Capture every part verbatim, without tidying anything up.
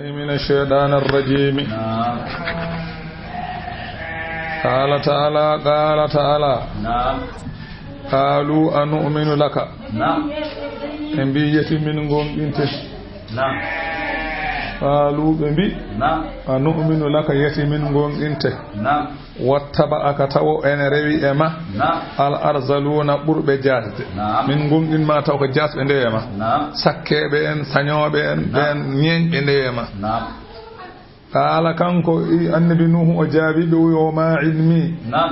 من الشيطان الرجيم. نعم. قال تعالى، قال تعالى، نعم. قالوا أنؤمن لك. نعم. Ɓe mbi, yeti min goonɗinte. نعم. قالوا, ɓe mbi, نعم. أنؤمن لك, yeti min goonɗinte. نعم. واتبعك, tawo ene rewi e ma. نعم. الأرذلون, ɓurɓe jaasde. نعم. Min goonɗin ma taw ko jaasɓe ndewi e ma. نعم. Sakkeeɓe en, sañooɓe en, نعم. Ɓeen ñeeñɓe ndewi e ma. نعم. قال, kanko i-, annabi Nuuhu o jaabii ɓe, o wi, وما علمي, نعم.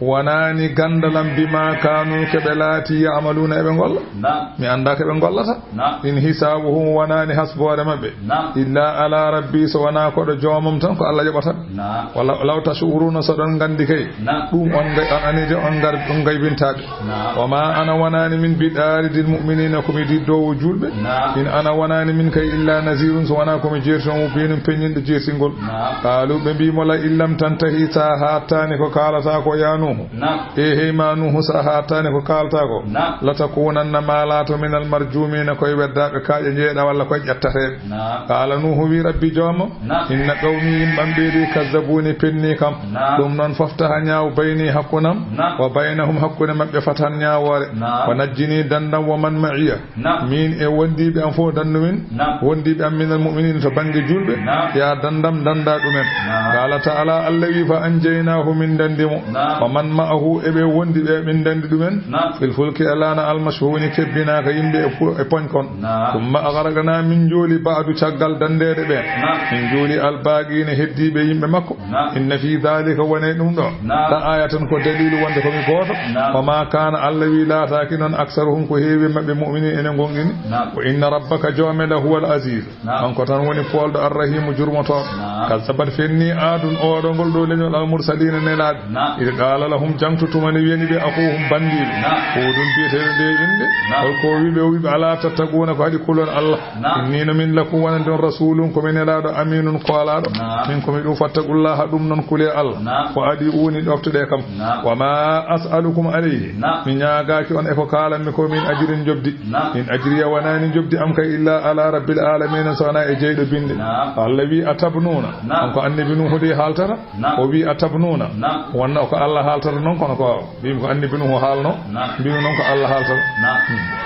Wonaani ganndal am, بما كانوا, ko ɓe laati, يعملون, eɓe ngolla. نعم. Mi anndaa ko ɓe ngollata. نعم. إن حسابهم, wonaani hasboore maɓɓe. نعم. إلا على ربي, so wonaa ko ɗo joomam tan, ko Alla yoɓata. نعم. Wala, لو تشعرون, so ɗon nganndi kay. نعم. Ɗum on ngay, on anide, on ngar, on ngaybintaaɓe. نعم. وما أنا, wonaani min, بطارد المؤمنين, ko mi diddoowo juulɓe. نعم. إن أنا, wonaani min kay, إلا نذير, so wonaa ko mi jeertinoowo, مبين, peññinɗo jeertingol. نعم. قالوا, ɓe mbi mo, لئن لم تنته, so a haaɗtaani ko kaalataa ko, yaa Nuuhu. نعم. E hey ma Nuuhu, so a haaɗtaani ko kaalataa ko. نعم. لتكونن, ma laato, من المرجومين, ko e weddaaɓe kaaƴe njeeɗa walla ko e ƴettateeɓe. نعم. قال, Nuuhu wi, رب, joomam. نعم. إن قومي, yimɓe am ɓee de, كذبوني, penni kam. نعم. Ɗum noon, فافتح, ñaaw, بيني, hakkunde am. نعم. وبينهم, hakkunde maɓɓe, فتحا, ñaawoore. نعم. ونجني, danndam, ومن معي, نعم. Miin e wondiiɓe am fof dannu min. نعم. Wondiiɓe am من المؤمنين to bannge juulɓe. نعم. Yaa danndam, dannda ɗumen. نعم. قال تعالى, Alla wi, فأنجيناه, min danndi mo. نعم. ومن معه, e ɓe wondi ɓe, min danndi ɗumen. نعم. في الفلك, e laana, المشحون, kebbinaaka yimɓe e pu-, e poñ kon. نعم. ثم أغرقنا, min njooli, بعد, caggal danndeede ɓe. نعم. Min njooli, الباقين, heddiiɓe yimɓe makko. نعم. إن في ذلك, wonii ɗum ɗo. نعم. لآية, ko daliilu wonde ko mi gooto. نعم. وما كان, Alla wi, laataaki noon, أكثرهم, ko heewi maɓɓe, مؤمنين, ene ngoonɗini. نعم. وإن ربك, joom ma, لهو العزيز. نعم. Kanko tan woni poolɗo, الرحيم, jurmotooɗo. نعم. كذبت, fenni, عاد, oɗo ngol ɗo leñol, المرسلين, nelaaɓe. نعم. إذ قال لهم, jaŋto tuma nde wiyani ɓe, أخوهم, banndiiɓe. نعم. هود, biyeteeɗo nde innde. نعم. Holko o wi ɓe? O wi ɓe, ألا تتقون, ko haɗi kulon Alla. نعم. إني, no min, لكم, wonande on, رسول, ko mi nelaaɗo, أمين, koolaaɗo. نعم. Min ko mi ɗum, فاتقوا الله, ɗum noon kulee Alla. نعم. وأطيعوني, ɗoftoɗee kam. نعم. وما أسألكم عليه, نعم. Mi ñaagaaki on e ko kaalanmi ko, من أجر, njoɓdi. نعم. إن أجري, wonaani njoɓdi am kay, إلا على رب العالمين, so wonaa e jeyɗo binndi. نعم. Alla wi, أتبنون. نعم. Kanko annabi Nuuhu de haaltata. نعم. O wi, أتبنون. نعم. Wonno ko Alla haaltata noon, kono ko mbimi ko annabi Nuuhu haalno. نعم. Mbimi noon ko Alla haaltata. نعم. Hmm.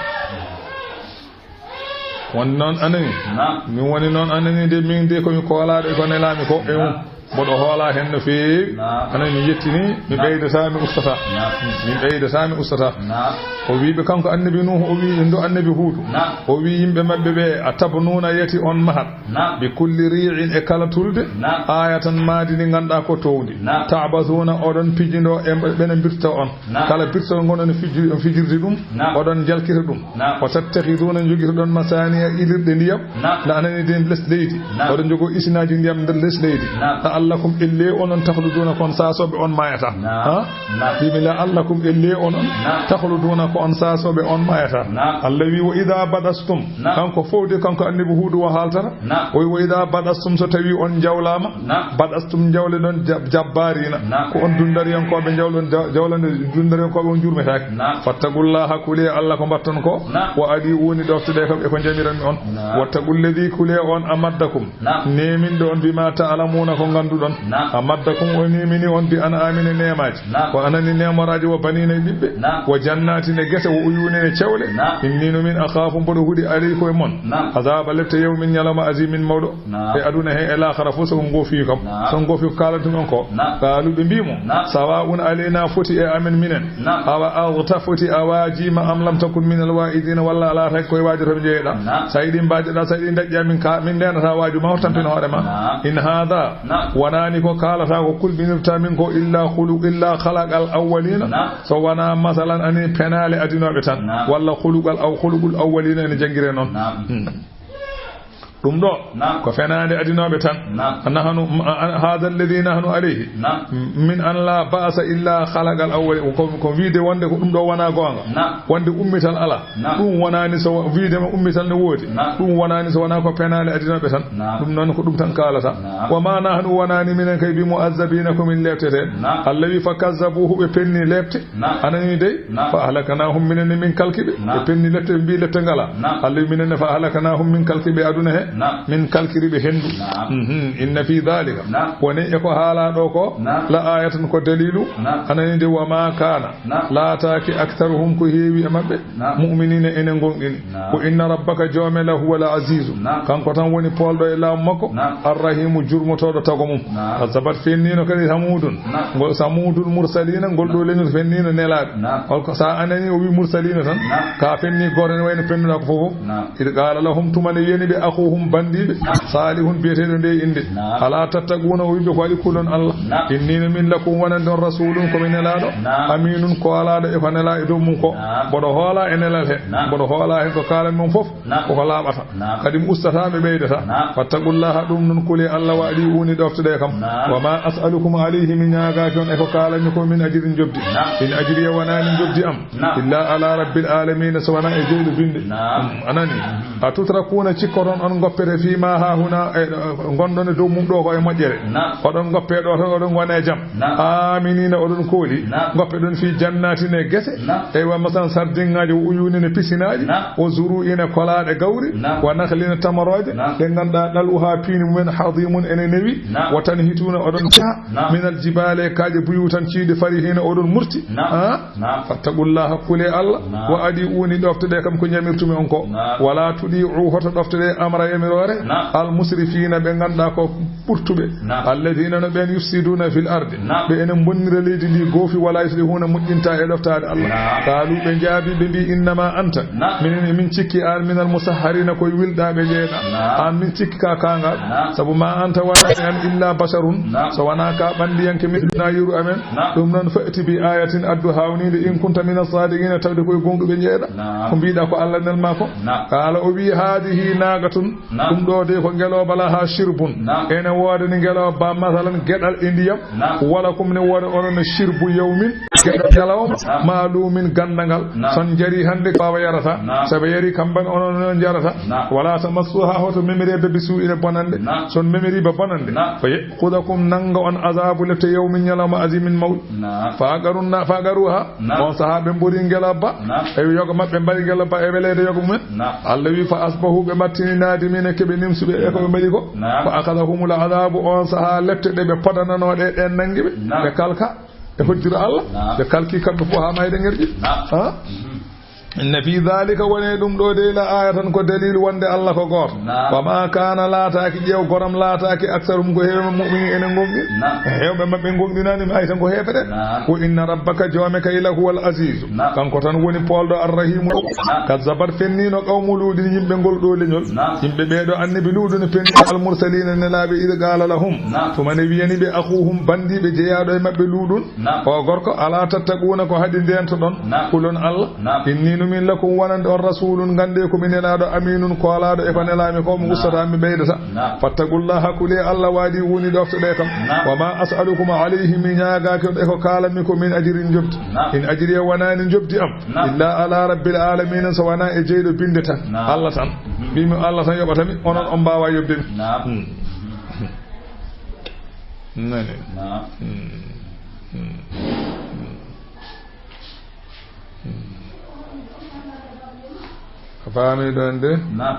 Woni noon, anani. Naam. Min woni noon, anani de, min de ko mi koolaaɗo e ko nelaami ko e mum. Naam. Mboɗo hoolaa heen no feewi. Naam. Anani, mi yettini, mi Naam. ɓeydataa, mi ustataa. Naam. Min ɓeydataa, mi ustataa. Naam. O wii ɓe, kanko annabi Nuuhu, o wii ɗum ɗo annabi Huudu. Naam. O wii yimɓe maɓɓe ɓe, "A tabnuuna, yeti on mahat. Naam. Bi kulli rii'in, e kala tulde. Naam. Aayatan, maadi ndi ngannduɗaa ko toowndi. Naam. Ta'basuuna, oɗon pijindoo e ɓe-, ɓe ne mbirta on. Naam. Kala birtol ngonɗon fijir-, on fijirde ɗum, Naam. oɗon njalkita ɗum. Naam. Wa tattakhidhuuna, njogitoɗon masaaniya, ilirɗe ndiyam. Naam. Nde anani den les leydi. Naam. Oɗon njogoo isinaaji ndiyam nder les leydi. Naam. La'allakum, ellee onon, takhluduuna, kon saasooɓe, on maayata. Naam. Ha? Naam. Wii mi la'allakum, ellee onon, Naam. takhluduuna, ko on saasooɓe, on maayata. Naam. Allah wii, "Wa idha batashtum." Naam. Kanko fowde, kanko annabi Huudu o haaltata. Naam. O wii, "Wa idha batashtum," so tawii on njawlaama, Naam. "batashtum," njawleɗon ja-, jabbaariina. Naam. Ko on dundariyankooɓe njawlon ja-, jawlande dundariyankooɓe on jurmetaake. Naam. "Fattaqullaha," kulee Allah ko mbaɗton ko. Naam. "Wa ati'uuni," ɗoftoɗee kam e ko njamiranmi on. Naam. "Wattaqulladhi," kulee on, "amaddakum," Naam. neeminɗo on, "bima ta'lamuuna," ko ngannduɗon. Naam. "Amaddakum," o neemini on, "bi an'aamin," e neemaaji. Naam. "Wa anani," neemoraaji, "wa baniina," e ɓiɓɓe. Naam. "Wa jannaatin," e gese, "wa uyuunin," e cewle. Naam. "Inni," no min, "akhaafu," mboɗo huɗi, "alaykum," e mon. Naam. "Adhaaba," lepte, "yawmin," ñalawma, "aziimin," mawɗo. Naam. E aduna he, e laakhara fof, so on ngoofi kam. Naam. So on ngoofi ko kaalanton on ko. Naam. Qaalu, ɓe mbii mo, Naam. "Sawaa'un alaynaa," foti e amen minen. Naam. "Awa a'tayta," foti a waajiima, "am lam takun minal waa'iziina," walla a laataaki ko e waajotooɓe njeyeɗaa. Naam. So a yiɗi mbaajoɗaa, so a yiɗi ndaƴƴaa min ka, min ndeenataa waaju ma, o tampina hoore ma. Naam. "In haadha," Naam. "wonaani ko kaalataa ko, kulɓinirtaa min ko, "illa khulu-, illa khalaqal awwaliina." Naam. So wonaa, masalan, ani penaale adinooɓe tan. Naam. Walla khuluqal aw-, khuluqul awwaliina ene janngiree noon. Naam. Hmm. Ɗum ɗo, Naam. ko fenaande adinooɓe tan. Naam. Nahnu, a-, a-, haadha alladhi nahnu alayhi. Naam. Min an laa ba'sa illa khalaqal awwal. Ko, ko wiide wonde ko ɗum ɗo wonaa goonga. Naam. Wonde ummital alaa. Naam. Ɗum wonaani so wa-, wiide ma ummital ne woodi. Naam. Ɗum wonaani so wonaa ko penaale adinooɓe tan. Naam. Ɗum noon ko ɗum tan kaalata. Naam. "Wa ma nahnu," wonaani minen kay, "bi mu'azzabiina," ko min leptete. Naam. Allah wii, "Fa kazzabuuhu," ɓe penni lepte. Naam. Anani dey? Naam. "Fa ahlaknaahum," minen ne min kalki ɓe. Naam. Ɓe penni lepte, ɓe mbii lepte ngalaa. Naam. Allah wii minen ne, "Fa ahlaknaahum," min kalki ɓe aduna he. Naam. Min kalkiri ɓe henndu. Naam. Mhm. Inna fi dhalika. Naam. Woni e ko haalaa ɗo ko. Naam. La ayatan ko dalilu. Naam. Anani de wa ma kana. Naam. Laataaki aktharuhum ko heewi e maɓɓe. Naam. Mu'minina ene ngonɗini. Naam. Ko inna rabbaka joome la huwa al azizu. Naam. Kanko tan woni poolɗo e laamu makko. Naam. Arrahimu jurmotooɗo tago mum. Naam. Kazzabat fenniino kadi Samudun. Naam. Ngol Samudul mursalina ngol ɗo leñol fenniino nelaaɓe. Naam. Holko sa anani o wi mursalina tan. Naam. Ka fenni gooto ne wayno fennuɗa ko fof. Naam. Id qala lahum tuma ne wiyani ɓe akhuhum bandiɓe. Naam. Salihun biyeteɗo nde inde. Naam. Ala tattaquna o wiɓe ko waɗi kulon Allah. Naam. Innino min lakum wonande on rasulun ko mi nelaɗo. Naam. Aminun ko alaɗo e ko nela e dow mum ko. Naam. Mboɗo hoola e nelal he. Naam. Mboɗo hoola he ko kalan mon fof. Naam. Koko laaɓata. Naam. Kadi mi ustata mi ɓeydata. Naam. Fattaqullaha ɗum nun kuli Allah wa adi uni ɗoftoɗe kam. Naam. Wa ma as'alukum alayhi mi ñaagaki on e ko kalanmi ko min ajirin jobdi. Naam. In ajriya wonani jobdi am. Naam. Illa ala rabbil alamina so wona e jeyɗo binde. Naam. Mm, anani. A tutrakuna cikkoton on goppete fi ma ha huna e, eh, gondon e dow mum ɗo ko e moƴƴere. Naam. Oɗon goppe ɗo tan oɗon gona e jam. Naam. Aminina oɗon kooli. Naam. Goppe ɗon fi jannatin e gese. Naam. Eywa masan sardingaji o uyunina pisinaji. Naam. O zuru ina kolaɗe gawri. Naam. Wa nakhlina tamaroje. Naam. Ɗe ganduɗa ɗal uha piini mumen hadimun ene newi. Naam. Wa tanhituna oɗon caha. Naam. Minal jibale kaƴe buyutan ciiɗi farihina oɗon murti. Naam. Ha? Naam. Fattaqullaha kule Allah. Naam. Wa adi uni ɗoftoɗe kam ko ñamirtumi on ko. Naam. Wala tuɗi u hoto ɗoftoɗe amra yamirore. Naam. Al musrifina ɓe ganduɗa ko ɓurtuɓe. Naam. Alladina no ɓen yufsiduna fil ardi. Naam. Ɓe enen bonnira leydi ndi goofi wala yuslihuna moƴƴinta e ɗoftaade Allah. Naam. Kaalu ɓe jaabi ɓe mbi innama anta. Naam. Minen emin cikki an minal musahharina koye wilɗaɓe jeeɗa. Naam. An min cikki ka kangal. Naam. Sabu ma anta wonani an illa basharun. Naam. So wona ka ɓandiyanke min na yeru amen. Naam. Ɗum noon fa'ti bi ayatin addu hawnide in kunta mina sadiqina tawde koye gonɗuɓe jeeɗa. Naam. Ko mbiɗa ko Allah nelma ko. Naam. Kala o wi hadihi nagatun. Naam. Ɗum ɗo de ko ngelooba laha shirbun. Naam. Ene woodani ngelooba masalan geɗal e ndiyam. Naam. Wala kum ne wooda onon shirbu yawmin. Geɗal ñalawma. Naam. Maalumin gandangal. Naam. Son jari hande ko bawa yarata. Naam. Sabe yari kamban onon non jarata. Naam. Wala tamassuha hoto memire be bisu ina bonande. Naam. Son memiri ba bonande. Naam. Fa ya'khudhukum nanga on azabu lefte yawmin ñalawma azimin mawl. Naam. Faqarun na faqaruha. Naam. On saha ɓe mbori ngelooba. Naam. E yoga maɓɓe mbari ngelooba e weleede yoga mumen. Naam. Allah wi fa asbahu ɓe mbattini nadimina keɓe nimsuɓe e ko ɓe mbaɗi ko. Naam. Fa akhadhahumul adhabu on saha lefte ɗe ɓe podananoɗe ɗen nangi ɓe. Naam. Ɓe kalka ɓe hoddira Allah. Naam. Ɓe kalki kamɓe fof ha mayde ngerƴi. Naam. Ha? Mhm. Inna fi dhalika woni ɗum ɗo de la ayatan ko dalil wonde Allah ko gooto. Naam. Wa ma kana laataaki ƴeew goram laataaki aksarum ko heewɓe mu'mini ene gonɗi. Naam. Heewɓe maɓɓe gonɗinani mi ay tan ko heefere. Naam. Wa inna rabbaka joome kay la huwal azizu. Naam. Kanko tan woni poolɗo arrahimu. Naam. Kazzabat fennino qawmu luɗin yimɓe ngol ɗo leñol. Naam. Yimɓe ɓeeɗo annabi luɗun fenni al mursalina nelaaɓe id qala lahum. Naam. Tuma ne wiyani ɓe akhuhum bandiɓe jeyaaɗo e maɓɓe luɗun. Naam. O gorko, ala tattaquna ko haɗi ndentoɗon. Naam. Kulon Allah. Naam. Inni numin lakum wonande on rasulun gande ko mi nelaɗo aminun kolaɗo e ko nelami ko mo ustata mi ɓeydata. Naam. Fattaqullaha kuli Allah wa adi uni ɗoftoɗe kam. Naam. Wa ma as'alukum alayhi mi ñaagaki on e ko kalami ko min ajirin jobdi. Naam. In ajriya wonani jobdi am. Naam. Illa ala rabbil alamin so wona e jeyɗo binde tan. Naam. Allah tan. Mhm. Mbimi Allah tan yoɓata mi onon on mbawa yoɓde mi. Naam. Hmm. Nani. Naam. Hmm. Hmm. Hmm. A faami ɗon de? Naam.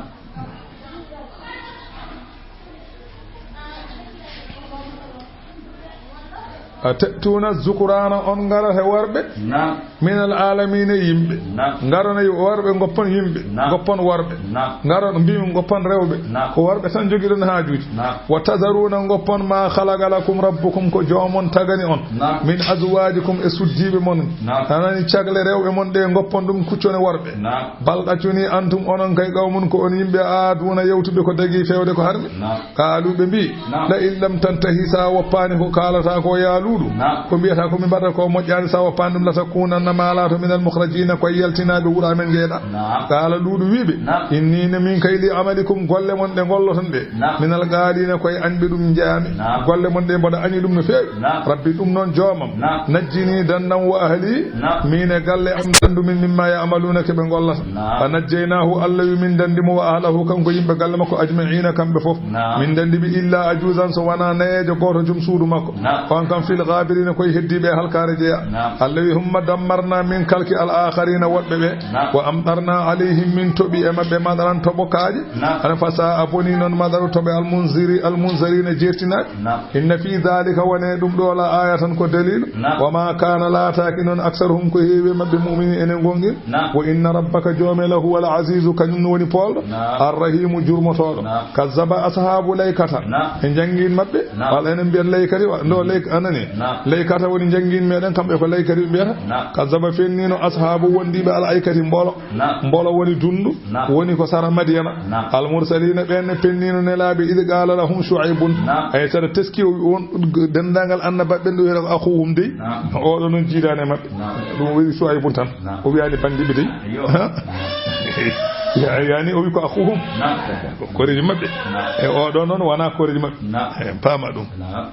A tettuna zukuraana on ngara he worɓe? Naam. Minal aalamiina yimɓe. Naam. Ngarana yo worɓe ngoppon yimɓe. Naam. Ngoppon worɓe. Naam. Ngarana mbiimi ngoppon rewɓe. Naam. Ko worɓe tan jogiɗon haajuuji. Naam. Wa tazaruuna ngoppon ma khalaqa lakum rabbukum ko joomon tagani on. Naam. Min azwaajikum e suddiiɓe mon. Naam. Anani cagle rewɓe mon ɗe ngoppon ɗum kuccone worɓe. Naam. Bal ɗaccuni antum onon kay qawmun ko on yimɓe aaduuna yewtuɓe ko dagi fewde ko harmi. Naam. Qaalu ɓe mbi. Naam. La in lam tantahi sa woppaani ko kaalata ko ya Luuɗu. Naam. Ko mbiyata ko mi mbaɗata ko moƴƴaani sa woppaani ɗum la takunanna ma laato minal mukhrajina koye yaltinaaɓe wuro amen ngeeɗa. Naam. Qaala Luuɗu wiiɓe. Naam. Inni ne min kay li amalikum golle mon ɗe ngolloton ɗe. Naam. Minal qaaliina koye añɓe ɗum njeyaami. Naam. Golle mon ɗe mboɗo añi ɗum no feewi. Naam. Rabbi ɗum noon joomam. Naam. Najjini dandam wa ahli. Naam. Min e galle am dandu min mimma ya'maluuna ke ɓe ngollata. Naam. Fa najjaynaahu Allah wi min dandi mo wa ahlahu kanko yimɓe galle makko ajma'iina kamɓe fof. Naam. Min dandi ɓe illa ajuuzan so wona nayeejo gooto joom suudu makko. Naam. On kam fil الغابرين, koye heddiiɓe e halkaare jeya. نعم. Allah wi, ثم دمرنا, min kalki, الآخرين, woɗɓe ɓe. نعم. وأمطرنا عليهم, min toɓi e maɓɓe, مطرا, toɓo kaaƴe. نعم. Ana فساء, boni noon, مطر, toɓe, المنذر, المنذرين, jeertinaaɓe. نعم. إن في ذلك, woni ɗum ɗo, لآية, ko daliilu. نعم. وما كان, laataaki noon, أكثرهم, ko heewi e maɓɓe, مؤمنين, ene goongɗini. نعم. وإن ربك, joome, لهو العزيز, kañum no woni poolɗo. نعم. الرحيم, jurmotooɗo. نعم. كذب أصحاب الأيكة. نعم. E njanngiin maɓɓe. نعم. Walla enen mbiyen laykati, wa-, ndo layk-, anani. نعم. Laykata woni njanngiin meɗen, kamɓe ko laykati ɓe mbiyata. نعم. كذب, fenniino, أصحاب, wondiiɓe, الأيكة, mbolo. نعم. Mbolo woni dundu, نعم. Woni ko sara Madiyana. نعم. المرسلين, ɓen ne penniino nelaaɓe, إذ قال لهم شعيب. نعم. Ay, sara teski o wi on, denndaangal annabaɓe ɓen ɗo wiyata ko أخوهم dey. نعم. Oɗo noon jiidaani e maɓɓe. نعم. Ɗum o wi شعيب tan. نعم. O wiyaani banndiiɓe dey. Ayyo. Ha? Ya-, yaani o wi ko أخوهم. نعم. Ko koreeji maɓɓe. نعم. E oɗo noon wonaa koreeji maɓɓe. نعم. E, paama ɗum. نعم.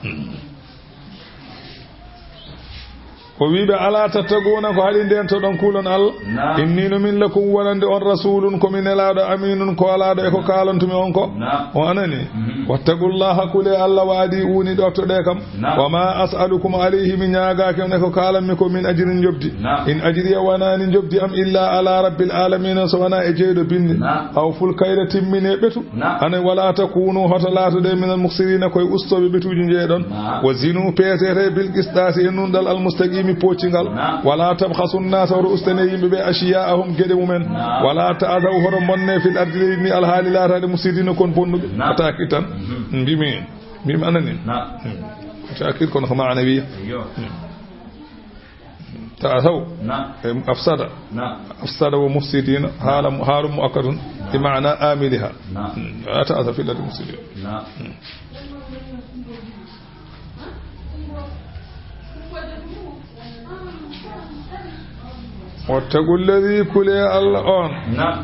O wi ɓe, ألا تتقون, ko haɗi ndeentoɗon, kuulon Allah? نعم. إني, no min, لكم, wonande on, رسول, ko mi nelaaɗo, أمين, koolaaɗo e ko kaalantumi on ko. نعم. O anani. Mhm. واتقوا الله, kulee Allah, وأطيعون, ɗoftoɗee kam. نعم. وما أسألكم عليه, mi ñaagaaki on e ko kaalanmi ko, من أجر, njoɓdi. نعم. إن أجري, wonaani njoɓdi am, إلا على رب العالمين, so wonaa e Jeyɗo binde. نعم. أوفوا الكيل, timminee ɓetu. نعم. Ana, ولا تكونوا, hoto laatoɗee, من المخسرين, ko e ustooɓe ɓetuuji njeeɗon. نعم. وزنوا, peesetee, بالقسطاس, e nunɗal, المستقيم, poocingal. نعم. ولا تبخسوا الناس, hoto ustanee yimɓe ɓe, أشياءهم, geɗe mumen. نعم. ولا تعثوا, hoto mbonnee, في الأرض, leydi ndi, الهالين, laataade, مفسدين, kon bonnuɓe. نعم. Ko taakid tan. Mhm. Mbimi, mbimi anani. نعم. Hmm. Ko taakid kono ko maanawiya. Ayyo. Hmm. Ta'thaw. Naam. E, afsada. Naam. Afsada wa mufsidina. Naam. Haala mu-, haalun mu'akkadun. Naam. Bi ma'na amiliha. Naam. Hmm. La ta'thaw fil ardi mufsidin. Naam. Hmm. Wattaqu lladhi, kulee Allah on. Naam.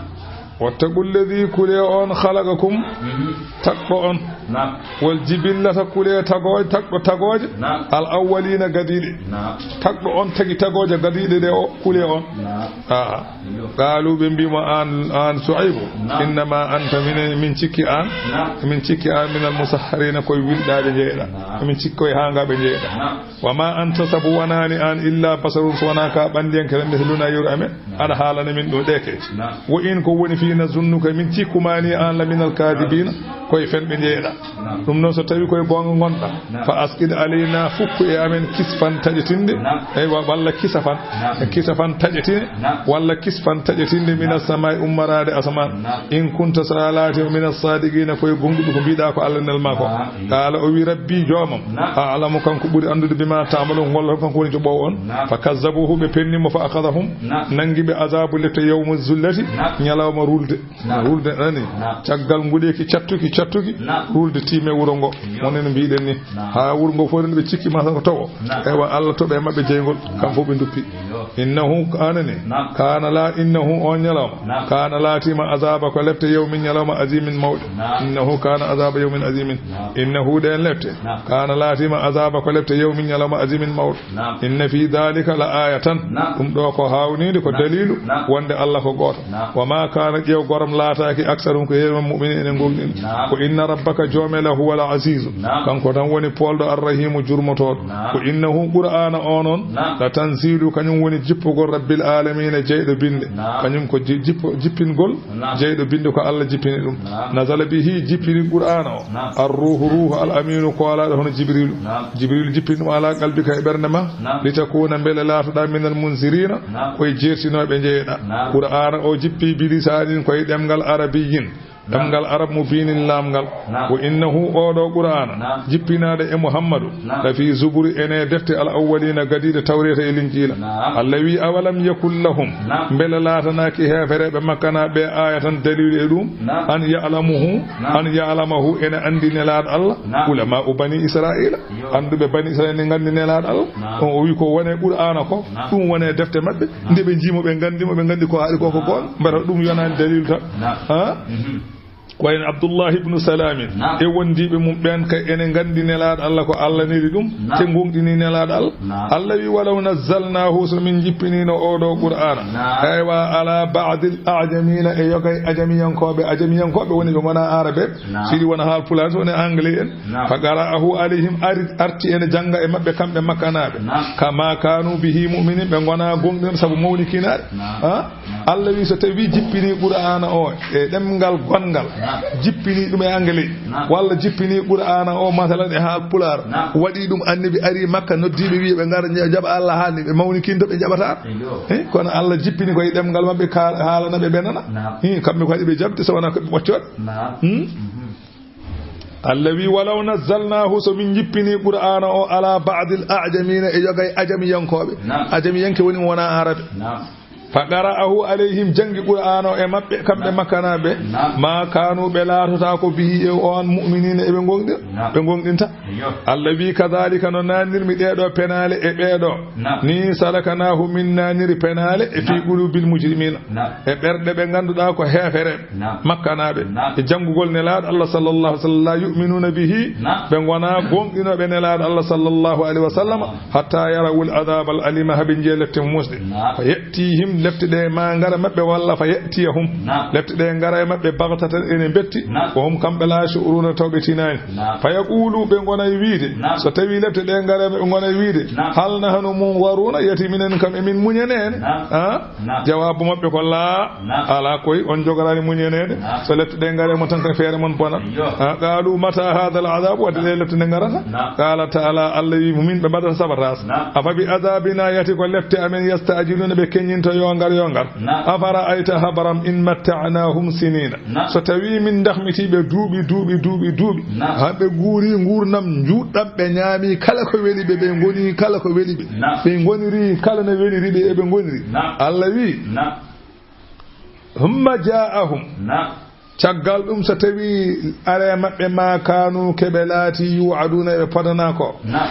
Wattaqu lladhi, kulee on, khalaqakum, mhm, tagɗo on. Naam. Wal jibillata, kulee tagooje, tagɗo tagooje. Naam. Al awwalina, gadiiɗe. Naam. Tagɗo on tagi tagooje gadiiɗe ɗe o, kulee on. Naam. Aa. Iyo. Qaalu, ɓe mbii mo, aan, aan Suaybu, naam, innama anta, min, min cikki aan, naam, min cikki aan minal musahharina, koye wilɗaaɓe njeyeɗaa. Naam. Min cikki koye haangaaɓe njeyeɗaa. Naam. Wa ma anta, sabu wonaani aan, illa basharun, so wonaa ka ɓanndiyanke tan, mithluna, yeru amen. Naam. Aɗa haalana min ɗum ɗe keeci. Naam. Wa in, ko woni fii, nazunnuka, min cikku ma ni aan la minal kaadibiina, koye fenɓe njeyeɗaa. Naam. Ɗum noon, so tawi koye goonga ngonɗaa, naam, fa asqit alayna, fukku e amen kisfan taƴetinde. Naam. Eywa, walla kisafan. Naam. Kisafan taƴetine. Naam. Walla kisfan taƴetinde, naam, minas samaa'i, ummoraade asamaan. Naam. In kunta, so a laati, minas saadiqiina, koye gonɗuɗo ko mbiɗaa ko Allah nel maa ko. Naam. Qaala, o wi, Rabbi, joomam, naam, a'lamu, kanko ɓuri anndude, bima ta'malun, ko ngollata, kanko woni joɓoowo on. Naam. Fa kazzabuhu, ɓe penni mo, fa akhadhahum, naam, nanngi ɓe azaabu lepte, yawma zullati, naam, ñalawma rulde. Naam. Rulde nani. Naam. Caggal nguleeki cattuki, cattuki, naam, rulde tiime wuro ngo. Iyo. Woni no mbiɗen ni. Naam. Haa wuro ngo fof ɓe cikki ma ko towo. Naam. Ewa, Allah toɓe maɓɓe jeyngol. Naam. Kam fof ɓe nduppi. Iyo. Innahu, anani. Naam. Kana la, innahu, on ñalawma. Naam. Kana, laatiima, azaba, ko lepte, yawmin, ñalawma, azimin, mawɗe. Naam. Innahu kana azaba yawmin azimin. Naam. Innahu, ɗen lepte. Naam. Kana, laatiima, azaba, ko lepte, yawmin, ñalawma, azimin, mawɗo. Naam. Inna fi dhalika la ayatan. Naam. Ɗum ɗo ko haawnide, ko, naam, dalilu, naam, wonde Allah ko gooto. Naam. Wa ma kana, ƴeew, goram laataaki, aksarum, ko heewi mum, mu'minin, ene goongɗini. Naam. Ko inna rabbaka, joome, la huwal azizu. Naam. Kanko tan woni poolɗo, arrahimu, jurmotooɗo. Naam. Ko innahu, qur'aana o noon, naam, la tanzilu, kañum woni jippugol rabbil alamina, jeyɗo binde. Naam. Kañum ko ji-, jippo-, jippingol, naam, jeyɗo binde, ko Allah jippini ɗum. Naam. Nazala bihi, jippini qur'aana o. Naam. Ar-ruuhu, ruuhu al-amiinu, koolaaɗo hono Jibriilu. Naam. Jibriilu jippini ɗum ala qalbika, e ɓernde ma. Naam. Litakuuna, mbele laatoɗaa, minal munziriina, naam, koye jeertinooɓe njeyeɗaa. Naam. Qur'aana o jippi bilisaanin, koye ɗemngal arabiyyin. Naam. Ɗemngal Arab mubiinin, laamngal. Naam. Wa innahu, oo ɗoo Qur'aana, naam, jippinaaɗo e Muhammadu, naam, la fii zuburi, ene defte al awwaliina, gadiiɗe Tawreeta e Linjiila. Naam. Allah wi, awalam yakun lahum, naam, mbele laatanaaki heefereeɓe Makka na ɓe aaya tan daliilu e ɗum? Naam. An ya'lamuhu, naam, an ya'lamahu, ene anndi Nelaaɗo Allah, naam, ulamaa'u bani Israa'iila. Yo. Annduɓe bani Israa'iila ne nganndi Nelaaɗo Allah. Naam. On o wi ko wone Qur'aana ko, naam, ɗum wone defte maɓɓe. Naam. Nde ɓe njii mo, ɓe nganndi mo, ɓe nganndi ko haali ko, ko, naam, goonga. Mbata ɗum yonaani daliilu tan. Naam. Ha? Mhm. Ko en Abdullahi ibnu Salamin. Naam. E wondiiɓe mum ɓeen kay ene nganndi Nelaaɗo Allah ko Allah neli ɗum, naam, te ngonɗini Nelaaɗo Allah. Naam. Allah wi, "Walaw nazzalnaahu, so min njippiniino oo ɗoo Qur'aana, naam, aywa, ala ba'dil a'jamiina, e yogay ajamiyankooɓe, ajamiyankooɓe woni ɓe ngonaa Aarabe, naam, siɗi wona haal Pulaar, so woni Anglais en, naam, fa qara'ahu alayhim, ari, arti ene jannga e maɓɓe kamɓe Makkanaaɓe, naam, kama kaanu bihi mu'minin, ɓe ngonaa gonɗinɓe sabu mawnikinaare." Naam. Ha? Allah wi, so tawi jippini Qur'aana o e ɗemngal gonngal, naam, jippini ɗum e Anglais, naam, walla jippini Qur'aana o, masalan, e haal Pulaar, naam, waɗi ɗum Annabi ari Makka, noddiiɓe, wi ɓe ngara, nja-, jaɓa Allah, haalni ɓe mawnikinto, ɓe jaɓata. Eyyo. Eh, kono Allah jippini koye ɗemngal maɓɓe, ka-, haalana ɓe, ɓe nana. Naam. Hi, kamɓe ko waɗi ɓe jaɓde, so wonaa ko ɓe ɓoccooɗe. Naam. Hmm? Mhm. Allah wi, "Walaw nazzalnaahu, so min jippini Qur'aana o ala ba'dil a'jamiina, e yogay ajamiyankooɓe." Naam. Ajamiyanke woni mo wonaa Aarabe. Naam. Fa qara'ahu alayhim, janngi Qur'aana o e maɓɓe, kamɓe, naam, Makkanaaɓe. Naam. Ma kaanu, ɓe laatotaako bihi, e oon, mu'miniina, eɓe gonɗi-, naam, ɓe gonɗinta. Eyyo. Allah wi, "Kadhalika, no naatnirmi ɗee ɗoo penaale e ɓee ɗoo." Naam. Ni salaknaahu, min naatniri penaale e fi, naam, quluubil mujrimiina. Naam. E ɓerɗe ɓe ngannduɗaa ko heefereɓe. Naam. Makkanaaɓe. Naam. E janngugol Nelaaɗo Allah sallallahu alaihi wasallam, la yu'minuna bihi. Naam. Ɓe ngonaa gonɗinooɓe Nelaaɗo Allah sallallahu alaihi wasallam, naam, hatta yarawul adhabal alima, haa ɓe njiya lepte muusɗe. Naam. Fa ya'tihim, lepte ɗe ma ngara maɓɓe, walla fa ya'tiyahum. Naam. Lepte ɗe ngara e maɓɓe baghtatan, ene mbetti. Naam. Wa hum, kamɓe, la yash'uruna, taw ɓe tinaani. Naam. Fa yaqulu, ɓe ngonay wiide, naam, so tawi lepte ɗe ngara, ɓe ngonay wiide, naam, hal nahnu munzaruna, yati minen kam emin muñane en? Naam. Ah? Naam. Jawaabu maɓɓe ko laa, naam, alaa koy, on jogoraani muñaneede. Naam. So lepte ɗe ngare mon tan, ko feere mon bona. Eyyo. Ah, qalu mata hadha al adhab, wadde ɗe lepte nde ngarata? Naam. Qala ta'ala, Allah wi, mumin ɓe mbaɗata sabotage. Naam. Afa bi adhabina, yati ko lepte amen, yasta'jiluna, ɓe keñinto yo ngar, yo ngar. Naam. Afara'ayta, habram, in matta'nahum sinina. Naam. So tawi min ndahmiti ɓe duuɓi, duuɓi, duuɓi, duuɓi. Naam. Haa ɓe nguuri nguurndam njuutɗam, ɓe ñaami kala ko weli ɓe, ɓe ngoni kala ko weli ɓe. Naam. Ɓe ngoniri kala no weliri ɓe, eɓe ngoniri. Naam. Allah wi, naam, humma ja'ahum. Naam. Caggal ɗum, so tawi are maɓɓe ma kanu keɓe laati yu'aduna, ɓe podana ko. Naam.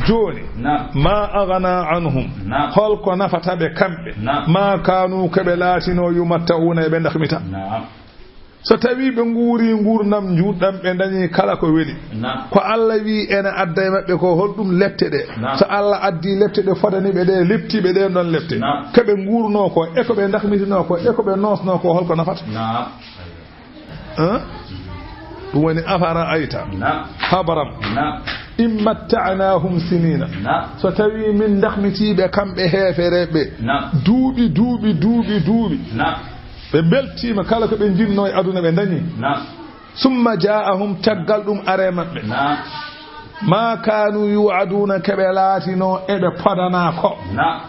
Jooni, naam, ma aghna anhum. Naam. Holko nafata ɓe kamɓe? Naam. Ma kanu keɓe laatino yumatta'una, eɓe ndahmita. Naam. So tawi ɓe nguuri nguurndam njuutɗam, ɓe ndañi kala ko weli. Naam. Ko Allah wi ene adda e maɓɓe ko, holɗum lepte ɗe? Naam. So Allah addi lepte ɗe fodani ɓe ɗe, lepti ɓe ɗen ɗon lepte. Naam. Ko ɓe nguurno ko, e ko ɓe ndahmitino ko, e ko ɓe nosno ko, holko nafata? Naam. Hein? Ɗum woni afara ayta. Naam. Habaram. Naam. In matta'nahum sinina. Naam. So tawi min ndahmitiiɓe kamɓe heefereɓe. Naam. Duuɓi, duuɓi, duuɓi, duuɓi. Naam. Ɓe mbeltiima, kala ko ɓe njinnoo e aduna ɓe ndañi. Naam. Summa ja'ahum, caggal ɗum are maɓɓe. Naam. Ma kanu yu'aduna, keɓe laatinoo eɓe podanaa ko. Naam.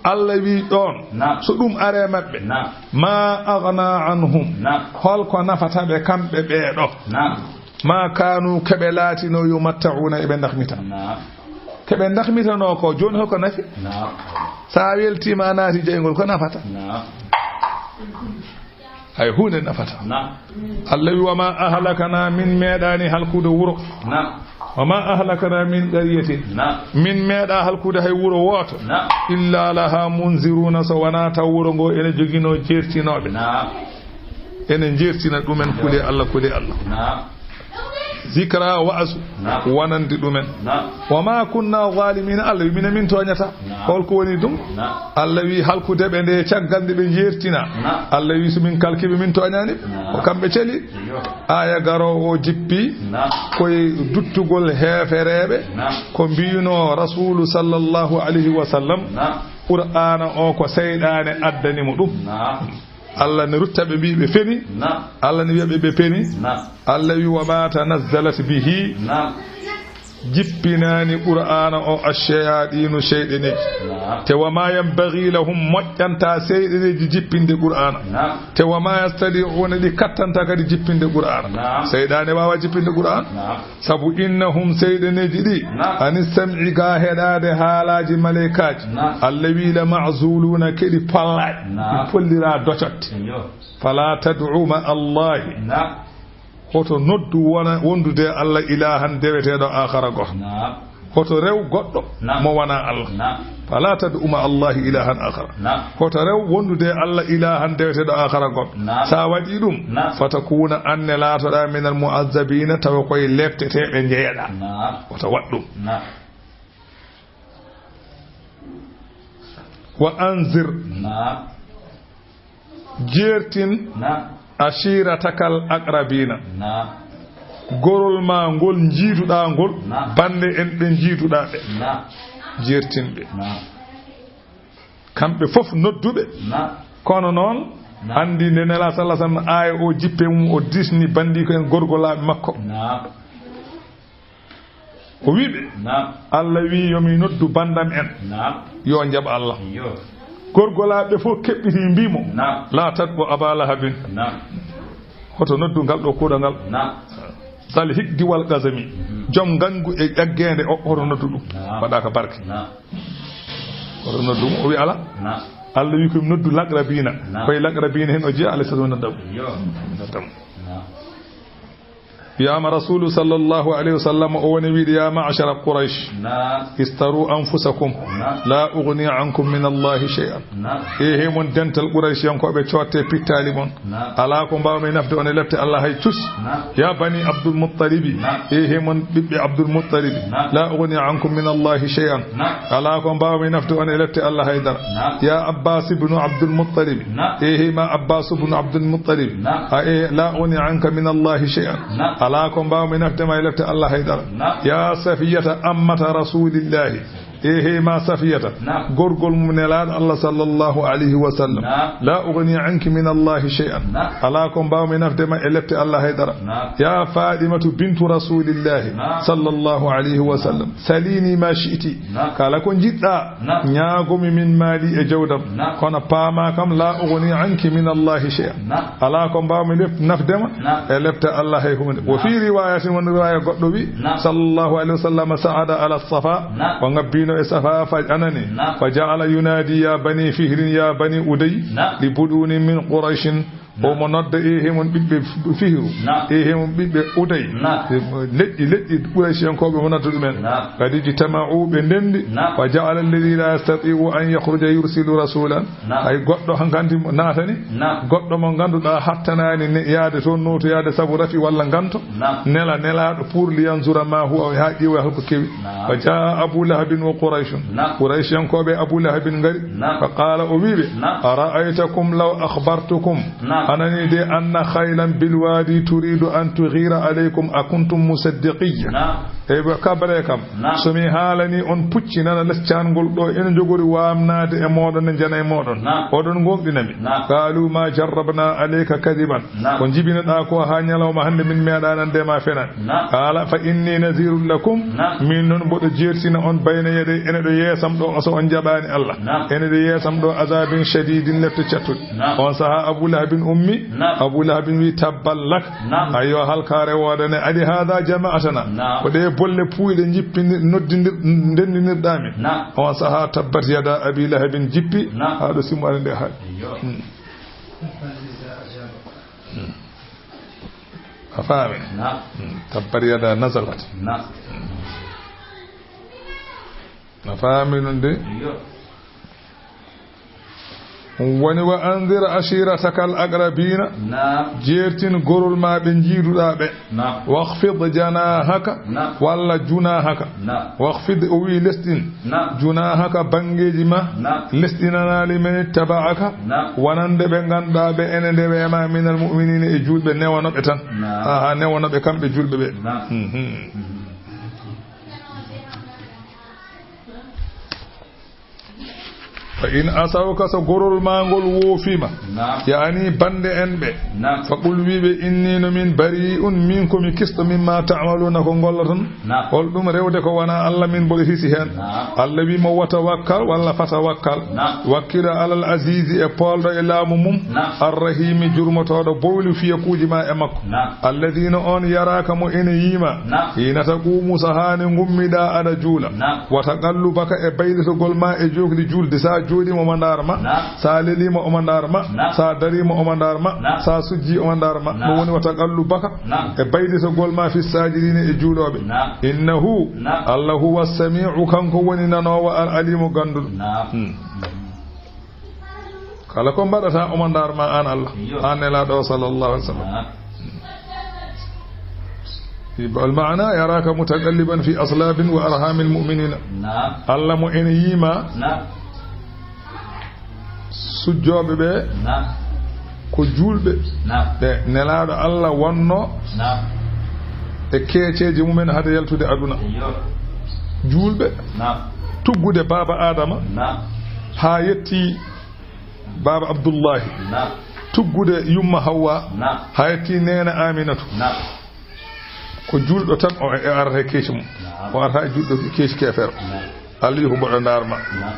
Allah wi ɗoon, naam, so ɗum are maɓɓe. Naam. Ma aghna anhum. Naam. Holko nafata ɓe kamɓe ɓeeɗo? Naam. Ma kanu, keɓe laatinoo yumatta'una, eɓe ndahmita. Naam. Keɓe ndahmitanoo ko, jooni holko nafi? Naam. So a weltiima, a naati jeyngol, ko nafata? Naam. Hay huunde nafata. Naam. Allah wi, "Wa ma ahlakana, min meeɗaani halkude wuro." Naam. "Wa ma ahlakana min qaryatin." Naam. Min meeɗa halkude hay wuro wooto. Naam. "Illa laha munziruna," so wonaa taw wuro ngo ene joginoo jeertinooɓe. Naam. Ene jeertina ɗumen, kule Allah, kule Allah. Naam. Zikra, wa'azu, naam, wonande ɗumen. Naam. "Wa ma kunna zalimina," Allah wi, "Minen min tooñata." Naam. Holko woni ɗum? Naam. Allah wi, "Halkude ɓe nde, caggal nde ɓe jeertina." Naam. Allah wi, "So min kalki ɓe, min tooñaani ɓe." Naam. Ko kamɓe celi. Iyo. Aaya garoowo o jippi, naam, koye duttugol heefereeɓe, naam, ko mbiyunoo Rasuulu sallallahu alayhi wa sallam, naam, Qur'aana o ko seyɗaane addani mo ɗum. Naam. Allah ne rutta ɓe, mbi ɓe feni. Naam. Allah ne wiya ɓe, ɓe peni. Naam. Allah wi, "Wa ma tanazzalat bihi." Naam. Jippinaani Qur'aana o ash-shayaatiinu, seyɗaneeji. Naam. Te, "Wa ma yanbaghi lahum," moƴƴanta seyɗaneeji jippinde Qur'aana. Naam. Te, "Wa ma yastati'uuna," ɗi kattanta kadi jippinde Qur'aana. Naam. Seyɗaane waawa jippinde Qur'aana. Naam. Sabu, "Innahum," seyɗaneeji ɗi, naam, "anis sam'i," ga heɗaade haalaaji maleykaaji. Naam. Allah wi, "la ma'zuuluuna," keɗi pollaay. Naam. Ɗi pollira docotte. Iyo. "Fala tad'u ma'a Allahi." Naam. Hoto noddu wona wondude e Allah ilahan deweteeɗo akhara goto. Naam. Hoto rew goɗɗo Naam. mo wonaa Allah. Naam. Falaa tad'u ma'a Allahi ilaahan aakhara. Naam. Hoto rew wondude e Allah ilaahan deweteeɗo aakhara goɗɗo. Naam. So a waɗii ɗum, Naam. fatakuuna, aan ne laatoɗaa minal mu'azzabiina, tawa koye lepteteeɓe njeyeɗaa. Naam. Hoto waɗ ɗum. Naam. Wa anzir. Naam. Jeertin Naam. ashiiratakal aqrabiina. Naam. Gorol ma ngol njiiduɗaa ngol, Naam. bannde en ɓe njiiduɗaa ɓe. Naam. Jeertin ɓe. Naam. Kamɓe fof nodduɓe. Naam. Kono noon, Naam. anndi nde Nelaaɗo sallallahu alaihi wasallam aaya o jippe mum o disni banndiiko en gorgolaaɓe makko. Naam. O wi ɓe, Naam. Allah wi yo mi noddu banndam en. Naam. Yo njaɓ Allah. Yo. Gorgolaaɓe fof keɓɓiti mbi mo, Naam. "La tad'u Aba Lahabin." Naam. Hoto noddu ngal ɗo kuuɗal ngal. Naam. Sal hikdi wal qasami. Mhm. Joom ngañgu e ƴaggeende o, hoto noddu ɗum. Naam. Waɗa ka barke. Naam. Hoto noddu mo, o wi ala. Naam. Allah wi ko mi noddu laqrabiina. Naam. Koye laqrabiina hen o jeeya, alayhi salatu wa nodda mo. Yo. Nodda mo. Naam. Wiyaama Rasuulu sallallahu alayhi wa sallam o woni wiide, "Ya ma'shara Quraysh, Naam. istaru anfusakum, Naam. la ughni ankum min Allahi shay'an." Naam. E he mon dental Qurayshiyankooɓe, cootte pittaali mon. Naam. Alaa ko mbaawmi nafde on e lepte Allah hay cus. Naam. Ya bani Abdul Muttalibi, Naam. e he mon ɓiɓɓe Abdul Muttalibi, Naam. la ughni ankum min Allahi shay'an. Naam. Alaa ko mbaawmi nafde on e lepte Allah hay dara. Naam. Ya Abbas ibnu Abdul Muttalibi, Naam. e he ma Abbas ibnu Abdul Muttalibi. Naam. A e, la ughni anka min Allahi shay'an. Naam. Alaa ko mbaawmi nafde ma e lepte Allah hay dara. Naam. Ya Safiyata ammata Rasulillahi. E he ma Safiyata. Naam. Gorgol mum Nelaaɗo Allah sallallahu alayhi wa sallam. Naam. La ughni anki min Allahi shay'an. Naam. Alaa ko mbaawmi nafde ma e lepte Allah hay dara. Naam. Ya Fatimatu bintu Rasulillahi Naam. sallallahu alayhi wa sallam. Salini ma shi'ti. Naam. Kala ko njiɗɗa, Naam. ñaagomi min maali e jawdam. Naam. Kono paama kam, la ughni anki min Allahi shay'an. Naam. Alaa ko mbaawmi lef-, nafde ma Naam. e lepte Allah hay huunde. Wa Naam. fi riwayatin, won riwaya goɗɗo wi, Naam. sallallahu alayhi wa sallam sa'ada ala Safa. Naam. O ngabbino e Safa, fa anani. Naam. Fa ja'ala yunadi, "Ya bani Fihrin, ya bani Uday, Naam. li buduni min Qurayshin." Naam. O mo nodda e hemon ɓiɓɓe Fihru. Naam. E hemon ɓiɓɓe Uday. Naam. Leƴƴi, leƴƴi Qurayshiyankooɓe mo nodda ɗumen. Naam. Qad ijtama'u, ɓe ndendi. Naam. Wa ja'ala alladhi la yastati'u an yakhruja yursilu rasulan. Naam. Hay goɗɗo hankadi mo naatani. Naam. Goɗɗo mo ngannduɗaa hattanaani ne yaade toon, nootoyaade sabu rafi walla nganto. Naam. Nela, nelaaɗo pour li yanzura ma huwa, haa ƴeewa hol ko kewi. Naam. Fa jaa Abu Lahabin wa Qurayshun. Naam. Qurayshiyankooɓe Abu Lahabin ngari. Naam. Fa qaala, o wii ɓe, Naam. "Ara'aytakum law akhbartukum Naam. anani de anna khaylan bil wadi turidu an tughira alaykum akuntum musaddiqiyya?" Naam. Eyi, ɓe kabre kam. Naam. So mi haalani on pucci nana les caangol ɗo, ene njogori waamnaade e mooɗon, ne njana e mooɗon. Naam. Oɗon ngomɗina mi. Naam. Qaalu ma jarrabna alayka kadiban. Naam. Ko njibinoɗaa ko haa ñalawma hannde min meeɗaa nande ma fenan. Naam. Qaala fa inni nazirun lakum. Naam. Min noon mboɗo jeertina on bayna yaday, ene ɗo yeesam ɗo, so on njaɓaani Allah. Naam. Ene ɗo yeesam ɗo azabin shadidin, lepte cattuɗe. Naam. On sahaa Abu Lahabin ummi. Naam. Abu Lahabin wi, "Tabban lak." Naam. Ayyo, halkaare woodane, ali hada jama'atana. Naam. Ko ɗe bolle puuyɗe njippini-, noddindir-, ndendinirɗaa min. Naam. On sahaa tabbat yada Abi Lahabin jippi, Naam. haa ɗo simmaade nde haaɗi. Ayyo. Hmm. Hmm. A faami? Naam. Hmm. Tabbat yada nazalat. Naam. Hmm. A faami ɗum de? Ayyo. Woni wa anzir ashiratakal aqrabina. Naam. Jeertin gorol ma ɓe njiiduɗaa ɓe. Naam. Wakhfid janahaka. Naam. Walla junahaka. Naam. Wakhfid, o wi lesɗin. Naam. Junahaka, banngeeji ma. Naam. Lesɗinanaa liman ittaba'aka. Naam. Wonande ɓe ngannduɗaa ɓe ene ndewe ma minal mu'minina, e juulɓe, newano ɓe tan. Naam. Aha, newano ɓe kamɓe juulɓe ɓe. Naam. Mhm. Mhm. Fa in asawka, so gorol ma ngol woofiima, Naam. yaani bannde en ɓe, Naam. fa qul, wii ɓe, inni, no min, bari'un, min ko mi kisto, mimma ta'maluna, ko ngolloton. Naam. Hol ɗum rewde ko wonaa Allah, min mboɗo hisi heen. Naam. Allah wii mo, wa tawakkal, walla fa tawakkal. Naam. Wakkila alal azizi, e poolɗo e laamu mum. Naam. Arrahimi, jurmotooɗo, bowli fiyakuuji ma e makko. Naam. Alladina, on, yaraka, mo ene yiima. Naam. Hina taqumu, sahaa nde ngummiɗaa aɗa juula. Naam. Wa taqallubaka, e baylitogol ma e jookli juulde, sa Jooɗiima omo ndaara ma. Naam. So a leliima omo ndaara ma. Naam. So a dariima omo ndaara ma. Naam. So a sujjii omo ndaara ma. Naam. Ɗum woni wa taqallubaka. Naam. E bayditagol ma fi saajidiina e juulooɓe. Naam. Innahu. Naam. Allah huwa samii'u, kanko woni nanoowo al aliimu gannduɗo. Naam. Hmm. Kala ko mbaɗata omo ndaara ma aan Allah. Iyo. Aan Nelaaɗo o sallallahu alaihi wasallam. Naam. Al maana yaraaka mutaqalliban fi aslaabin wa arhaamil mu'miniina. Naam. Allah mo ene yiima. Naam. Sujjooɓe ɓe. Naam. Ko juulɓe. Naam. Ɓe Nelaaɗo Allah wonno. Naam. E keeceeje mumen hade yaltude aduna. Iyo. Juulɓe. Naam. Tuggude baaba Adama. Naam. Haa yetti baaba Abdullahi. Naam. Tuggude yumma Hawwa. Naam. Haa yetti neene Aminatu. Naam. Ko juulɗo tan o e arata e keeci mum. Naam. O arata e juulɗo keeci keefeero. Naam. Allah wi ko mboɗo ndaara ma. Naam.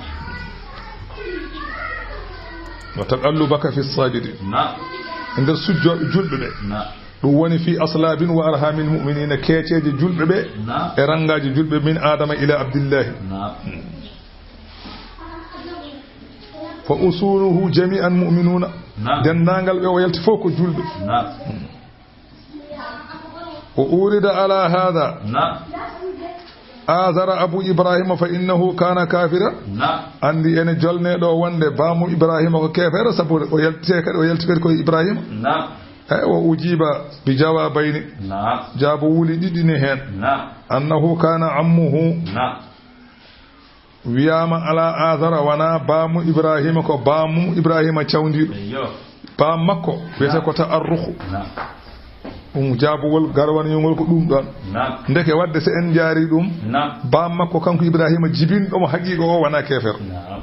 Wa taqallubaka fi saajidiin. Naam. E nder sujjooɓe juulɓe ɓe. Naam. Ɗum woni fi aslaabin wa arhaamil mu'miniina, keeceeje juulɓe ɓe. Naam. E ranngaaji juulɓe min Adama ila Abdillahi. Naam. Fa usuluhu jami'an mu'minuuna. Naam. Denndaangal ɓe o yalti fof ko juulɓe. Naam. Wa urida ala haada. Naam. Azara abu Ibrahima fa innahu kaana kaafira. Naam. Anndi ene jolnee ɗo wonde baamu Ibrahima ko keefeero, sabu o yalti kadi, o yalti kadi ko Ibrahima. Naam. Eyi, wa ujiba bi jawaabayni. Naam. Jaabo wuli ɗiɗi ne heen. Naam. Annahu kaana ammuhu. Naam. Wiyaama alaa Aazara wonaa baamu Ibraahiima, ko baamu Ibraahiima cawndiiɗo. Eyyo. Baam makko wiyetee ko ta'arruxu. Naam. Ɗum jaabugol garwaniyungol ko ɗum ɗoon. Naam. Ndeke waɗde so en njaari ɗum, naam, baam makko kanko Ibraahiima jibinɗo mo haqiiqa o wonaa keefeero. Naam.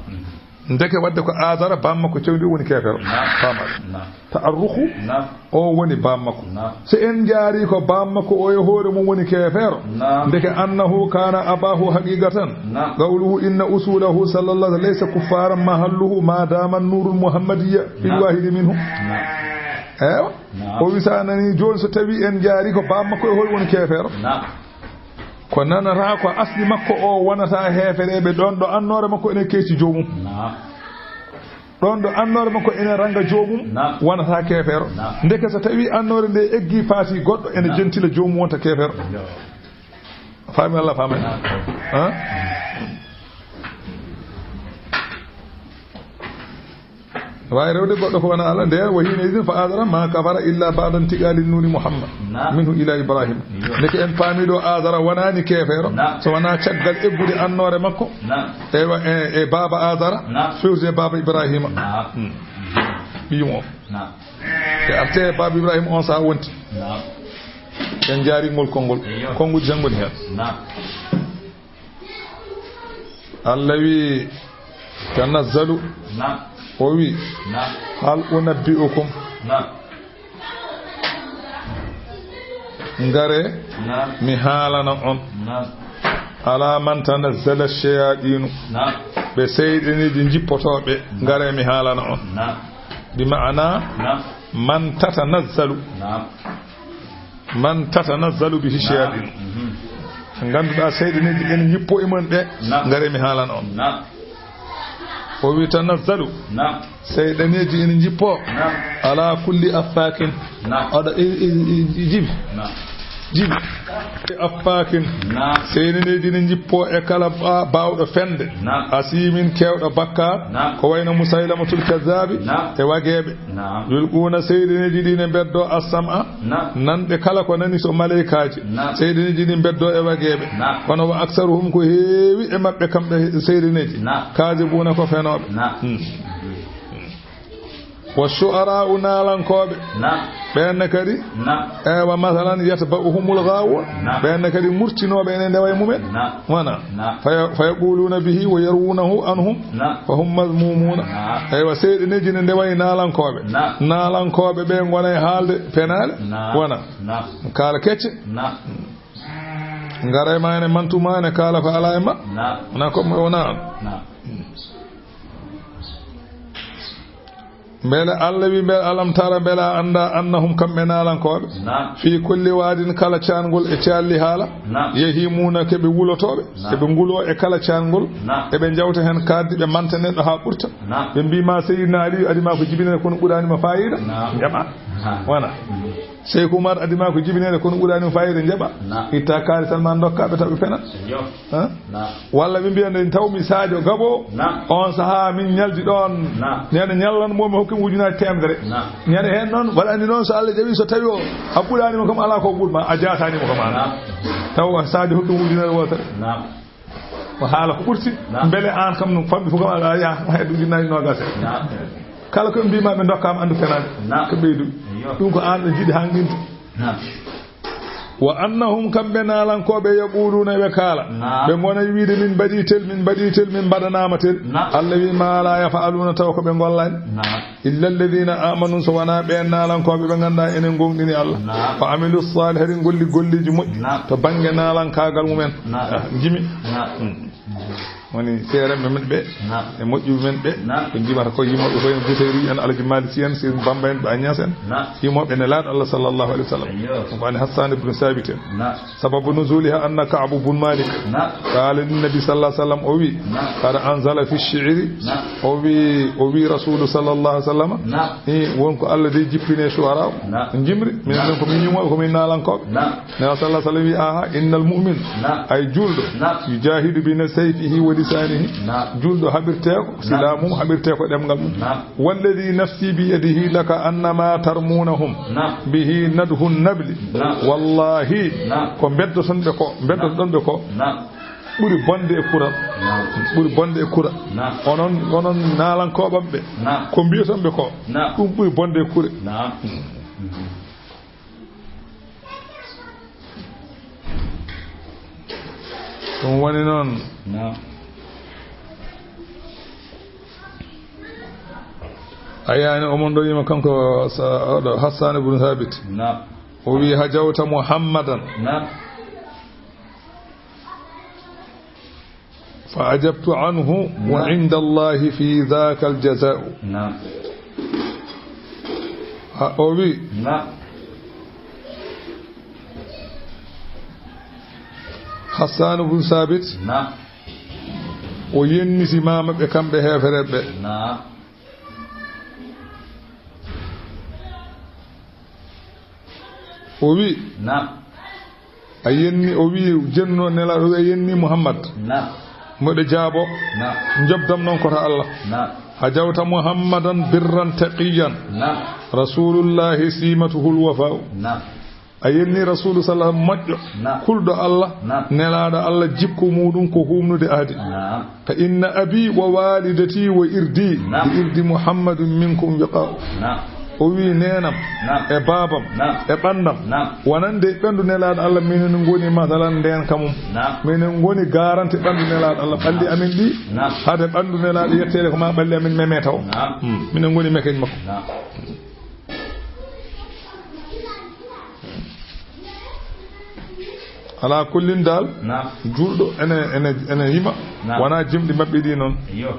Ndeke waɗde ko Aazara baam makko cawndiiɗo woni keefeero. Naam. Faamaade. Naam. Ta'arruxu, naam, o woni baam makko. Naam. So en njaari ko baam makko o e hoore mum woni keefeero. Naam. Ndeke annahu kaana abaahu haqiiqatan. Naam. Qawluhu inna usulahu sallallahu alayhi laysa kuffaaran mahalluhu ma daama nuurul muhammadiyya fil, naam, waahidi minhu. Naam. Eewa. Naam. O wi so a nanii jooni so tawii en njaari ko baam makko e hoore woni keefeero. Naam. Ko nanata ko asli makko o wonata heefereeɓe ɗoon ɗo annoore makko ene keeci joomum. Naam. Ɗoon ɗo annoore makko ene ranga joomum, naam, wonata keefeero. Naam. Ndeke so tawii annoore nde eggi faati goɗɗo ene, naam, jentila joomum wonta keefeero. Yo. Faami Allah faami. Naam. Han? Waawi rewde goɗɗo ko wona Allah, nden wa hiina idin fa Aazara ma kafara illa ba'da intiqaali nuuri Muhammad, naam, minhu ila Ibrahim. Yo. Ndeke en paami ɗo Aazara wonaani keefeero, naam, so wonaa caggal eggude annoore makko. Naam. Ewa, e, e baaba Aazara, naam, fewde e baaba Ibraahiima. Naam. Hmm. Ɓiy mo. Naam. E arte e baaba Ibraahiima on saha wonti. Naam. En njaari ngol konngol. Eyyo. Konnguɗi tan ngoni heen. Naam. Allah wi, "Tanazzalu." Naam. O wi, naam, "Hal unabbi'ukum?" Naam. Ngare, naam, mi haalana on. Naam. Ala man tanazzala shayaɗinu. Naam. Ɓe seyɗaneeji njippotooɓe. Naam. Ngare, mi haalana on. Naam. Bi ma'ana, naam, man tatanazzalu. Naam. Man tatanazzalu bihi, naam, shayaɗinu. Mhm. Ngannduɗaa seyɗaneeji ene njippo e mum ɓe. Naam. Ngare, mi haalana on. Naam. O wi tanazzalu. Naam. Seyɗaneeji ene njippo. Naam. Ala kulli affaakin. Naam. Oɗo i, i, i, i, jibi. Naam. Jibi. Affaakin. Naam. Seyɗaneeji ene njippo e kala ba-, baawɗo fende. Naam. Asiimin keewɗo bakkaar. Naam. Ko wayno Musaylamatul Kazzaabi. Naam. E wageeɓe. Naam. Yulquuna seyɗaneeji ɗi ne mbeddoo as-sam'a. Naam. Nanɓe kala ko nani so maleykaaji. Naam. Seyɗaneeji ɗi mbeddoo e wageeɓe. Naam. Kono wa aksaruhum ko heewi e maɓɓe kamɓe seyɗaneeji. Naam. Kaazibuuna ko fenooɓe. Naam. Hmm. Wa shu'araa'u naalankooɓe. Naam. Ɓeen ne kadi. Naam. Ewa masalan yatba'uhumul ghaawuun. Naam. Ɓeen ne kadi murtinooɓe ene ndewa e mumen. Naam. Wana. Naam. Faya-, fayaquluuna bihi wa yarwuunahu anhum. Naam. Fa hum mazmuumuuna. Naam. Eywa, seyɗaneeji ne ndewa e naalankooɓe. Naam. Naalankooɓe ɓe ngona e haalde penaale. Naam. Wona. Naam. Kaala kecce. Naam. Ngara e ma ene mantu ma ene kaala ko alaa e ma. Naam. Wona ko wona. Naam. Mbele Allah wi, mbele alam tara, mbele a annda, annahum, kamɓe naalankooɓe, Naam. fii kulli waadin, kala caangol e caalli haala, Naam. yahimuuna, ke ɓe wulotooɓe, Naam. eɓe nguloo e kala caangol, Naam. eɓe njawta heen kaaɗdi, ɓe manta neɗɗo haa ɓurta. Naam. Ɓe mbii ma Seydina Aliyu adi ma ko jibinere kono ɓuraani ma faayiida. Naam. Jaɓa. Naam. Wona. Mm. Seyku Umar adi ma ko jibinere kono ɓuraani ma faayiida, jaɓa. Naam. Itta kaalisal ma ndokka ɓe taw ɓe pena. Yo. Hein? Naam. Walla ɓe mbiya nde tawmi Sadio Gabo. Naam. On sahaa min ñaldi ɗoon. Naam. Neene ñallan mo mi hokki ujunaaji teemedere. Naam. Ñande heen noon waɗani noon so Allah jaɓi so tawi o a ɓuraani mo kam alaa ko ɓurma a jaataani mo kam an. Naam. Taw Sadio hokki ujunere wootere. Naam. Ko haala ko ɓurti. Naam. Mbele aan kam no famɗi fof kam aɗa yaha hedde ujunnaji noogas en. Naam. Kala ko ɓe mbima ɓe dokkama andu fenaani. Naam. Ko ɓeydu. Eyyo. Ɗum ko aan ɓe jiɗi haa ngintu. Naam. Wa annahum kamɓe naalankooɓe yaquluna ɓe kaala. Naam. Ɓe ngona wiide min mbaɗi tel, min mbaɗi tel, min mbaɗanaama tel. Naam. Allah wi ma la yafaluna taw ko ɓe ngollani. Naam. Illa alladhina amanu, so wonaa ɓeen naalankooɓe ɓe ngannduɗaa enen ngoongɗini Allah. Naam. Wa amilu salihati, ngolli golleeji moƴƴi. Naam. To bannge naalankaagal mumen. Naam. Ah, jimi. Naam. Hmm. Woni seerenɓe men ɓe. Naam. E moƴƴuɓe men ɓe. Naam. Ɓe njimata ko yimooɓe ko en Busayri en, Alaji Malik Si en, Seydi Bamba en, Baay Ñas en. Naam. Yimooɓe Nelaaɗo Allah sallallahu alayhi wa sallam. Eyyo. Ko woni Hassan ibn Sabit en. Naam. Sababu nuzuliha anna Ka'b bun Malik. Naam. Qala lin nabi sallallahu alayhi wa sallam, o wi, Naam. Qad anzala fi shi'ri. Naam. O wi, o wi Rasulu sallallahu alayhi wa sallam. Naam. E won ko Allah de jippine shu'ara. Naam. Jimri, min Naam. men ko min yimooɓe, ko min naalankooɓe. Naam. Nabi sallallahu alayhi wa sallam wi, aha, innal mu'min. Naam. Ay julɗo. Naam. Yujahidu bi sayfihi wa lisanihi. Naam. Julɗo haɓirte ko Naam. silaa mum, haɓirte ko ɗemngal mum. Naam. Walladhi nafsi bi yadihi laka annama tarmunahum Naam. bihi nadhu nabli. Naam. Wallahi, Naam. ko beddoton ɓe ko, beddoton ɓe ko. Naam. Ɓuri bonde e kura. Naam. Ɓuri bonde e kura. Naam. Onon, onon naalankooɓe am ɓe. Naam. Ko mbiyoton ɓe ko. Naam. Ɗum ɓuri bonde e kure. Naam. Ɗum woni noon. Naam. A yiyaani omon ɗo yima kanko sa-, oɗo Hassan ibn Thabit. Naam. O wi, "Hajawta Muhammadan." Naam. Fa ajabtu anhu, wa Naam. inda Allahi fi dhaka al-jaza'u. Naam. Ha, o wi, Naam. Hassan ibn Thabit, Naam. o yenniti maama ɓe kamɓe heefereɓe. Naam. O wi, Naam. A yenni, o wi, jenno Nelaaɗo, o wi, a yenni Muhammad. Naam. Moɗo jaabo. Naam. Njobdam noon ko to Allah. Naam. Hajawta Muhammadan birran taqiyan. Naam. Rasulullahi simatuhul wafa'u. Naam. A yenni Rasulu sallallahu moƴƴo. Naam. Kulɗo Allah. Naam. Nelaaɗo Allah jikku muɗum ko humnude ahdi. Naam. Fa inna abi wa walidati wa irdi, Naam. bi irdi Muhammadin minkum wiqa'u. Naam. O wi neenam, Naam. e baabam, Naam. e ɓanndam, Naam. wonande ɓanndu Nelaaɗo Allah, minen ngoni masalan ndeenka mum. Naam. Minen ngoni garanti ɓanndu Nelaaɗo Allah. Ɓalli amin ɗi, Naam. hade ɓanndu Nelaaɗo yetteede ko ma ɓalli amin meme taw. Naam. Hmm. Minen ngoni mekeñ makko. Naam. Alaa kullin daal, Naam. julɗo ene, ene, ene yima, Naam. wonaa jimɗi maɓɓe ɗi noon. Yo.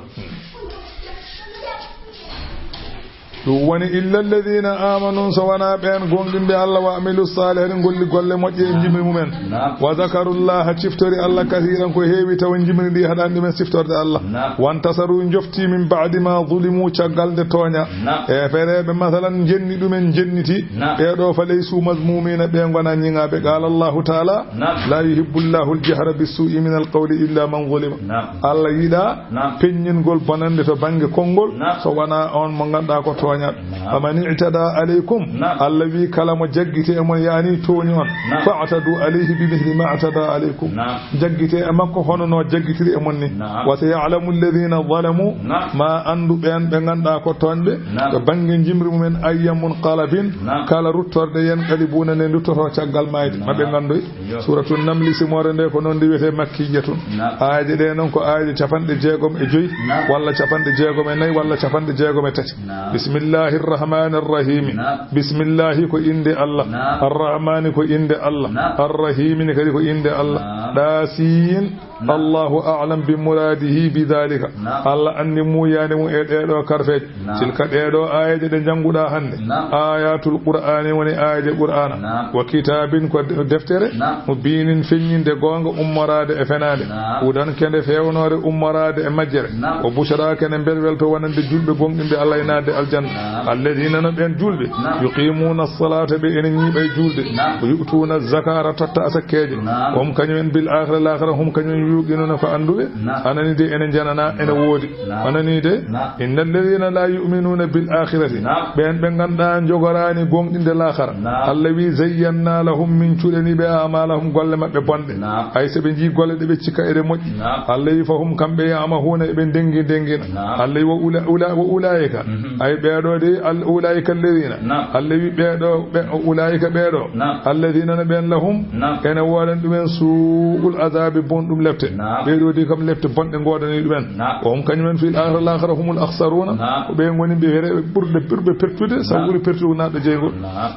Ɗum woni, "Illa alladhina amanu", so wonaa ɓeen goonɗinɓe Allah, "wa amilu salihati", ngolli golle moƴƴe e Naam. jimri mumen. Naam. "Wa dhakarullaha", ciftori Allah, "kathiran", ko heewi, tawa jimri ndi haɗaani ɗumen siftorde Allah. Naam. "Wantasaru", njofti, "min ba'di ma zulimu", caggal nde tooña. Naam. Heefereɓe, masalan, jenni ɗumen, jenniti. Naam. Ɓeeɗo fa laysu mazmumina, ɓe ngona ñiŋaaɓe. Qala Allahu taala, Naam. "La yuhibbu Allahu al-jahra bis-su'i min al-qawli illa man zulima." Naam. Allah yiɗa Naam. peññingol bonannde to bannge konngol, Naam. so wonaa on mo ngannduɗaa ko tooñaaɗo. Naam. "Faman i'tada alaykum", Naam. Allah wi, "Kala mo jaggiti e mon, yaani tooñi on, Naam. fa'tadu alayhi bi mithli ma i'tada alaykum." Naam. Jaggite e makko hono no jaggitiri e mon ni. Naam. "Wa saya'lamu alladhina zalamu", Naam. ma anndu ɓeen ɓe ngannduɗaa ko tooñɓe, Naam. to bannge jimri mumen, "ayya munqalabin", Naam. kala ruttorde, "yanqalibuna", nde nduttoto caggal maayde. Naam. Ma ɓe nganndoy. Yo. Suratu Namli, simoore nde ko noon nde wiyetee makkiyatun. Naam. Aaje ɗe noon ko aaje capanɗe jeegom e joy, Naam. walla capanɗe jeegom e nayi, walla capanɗe jeegom e tati. Naam. Bismillahir Rahmanir Rahim. Naam. Bismillahi ko innde Allah. Naam. Ar-Rahmani ko innde Allah. Naam. Ar-Rahimi ne kadi ko innde Allah. Naam. Ɗaasiin. Allahu a'lam bi muraadihi bi daalika. Naam. Allah anndi muuyaani mum e ɗee ɗoo karfeeje. Naam. Tilka, ɗee ɗoo aayeeje ɗe njannguɗaa hannde. Naam. Aayaatul Qur'aani woni aayeeje Qur'aana. Naam. Wa kitaabin ko de-, deftere. Naam. Mubiinin feññinde goonga ummoraade e fenaande. Naam. Hudan kende feewnoore ummoraade e majjere. Naam. Wa bushraa kene mbelwelto wonande julɓe gomɗinɓe Allah e naatde aljanna. Naam. Alladiina no ɓeen julɓe. Naam. Yuqiimuuna salaata ɓe ene ñiiɓa e juulde. Naam. Wa yu'tuuna zakaata totta asakkeeje. Naam. Hum kañum en bil aaxira laaxira hum kañum en yuuqinuna ko annduɓe. Naam. Anani de ene janana ene woodi. Naam. Anani de. Naam. Inna alladina la yuminuna bil akhirati. Naam. Ɓen ɓe ngannduɗaa njogoraani goongɗinde laaxara. Naam. Allah wi zayyanna lahum min cuɗani ɓe amalahum golle maɓɓe bonɗe. Naam. Hay so ɓe njii golle ɗe ɓe cikka eɗe moƴƴi. Naam. Allah wi fahum kamɓe yamahuna eɓe ndengi ndengina. Naam. Allah wi wa ula-, ula-, wa ulaika. Mhm. Ay ɓeeɗo de al-, ulaika alladina. Naam. Allah wi ɓeeɗo ɓe ulaika ɓeeɗo. Naam. Alladina no ɓen lahum. Naam. Ene woodan ɗumen suul azabi bonɗum lepte. Naam. Ɓeeɗo de kam lepte bonɗe ngoodani ɗumen. Naam. Wa hum kañumen fil akhira laakhira humul akhsaruna. Naam. Ko ɓe ngoni ɓe here ɓe ɓurɓe ɓurɓe pertude sabu ɓuri pertude naatɗo jeyngol. Naam.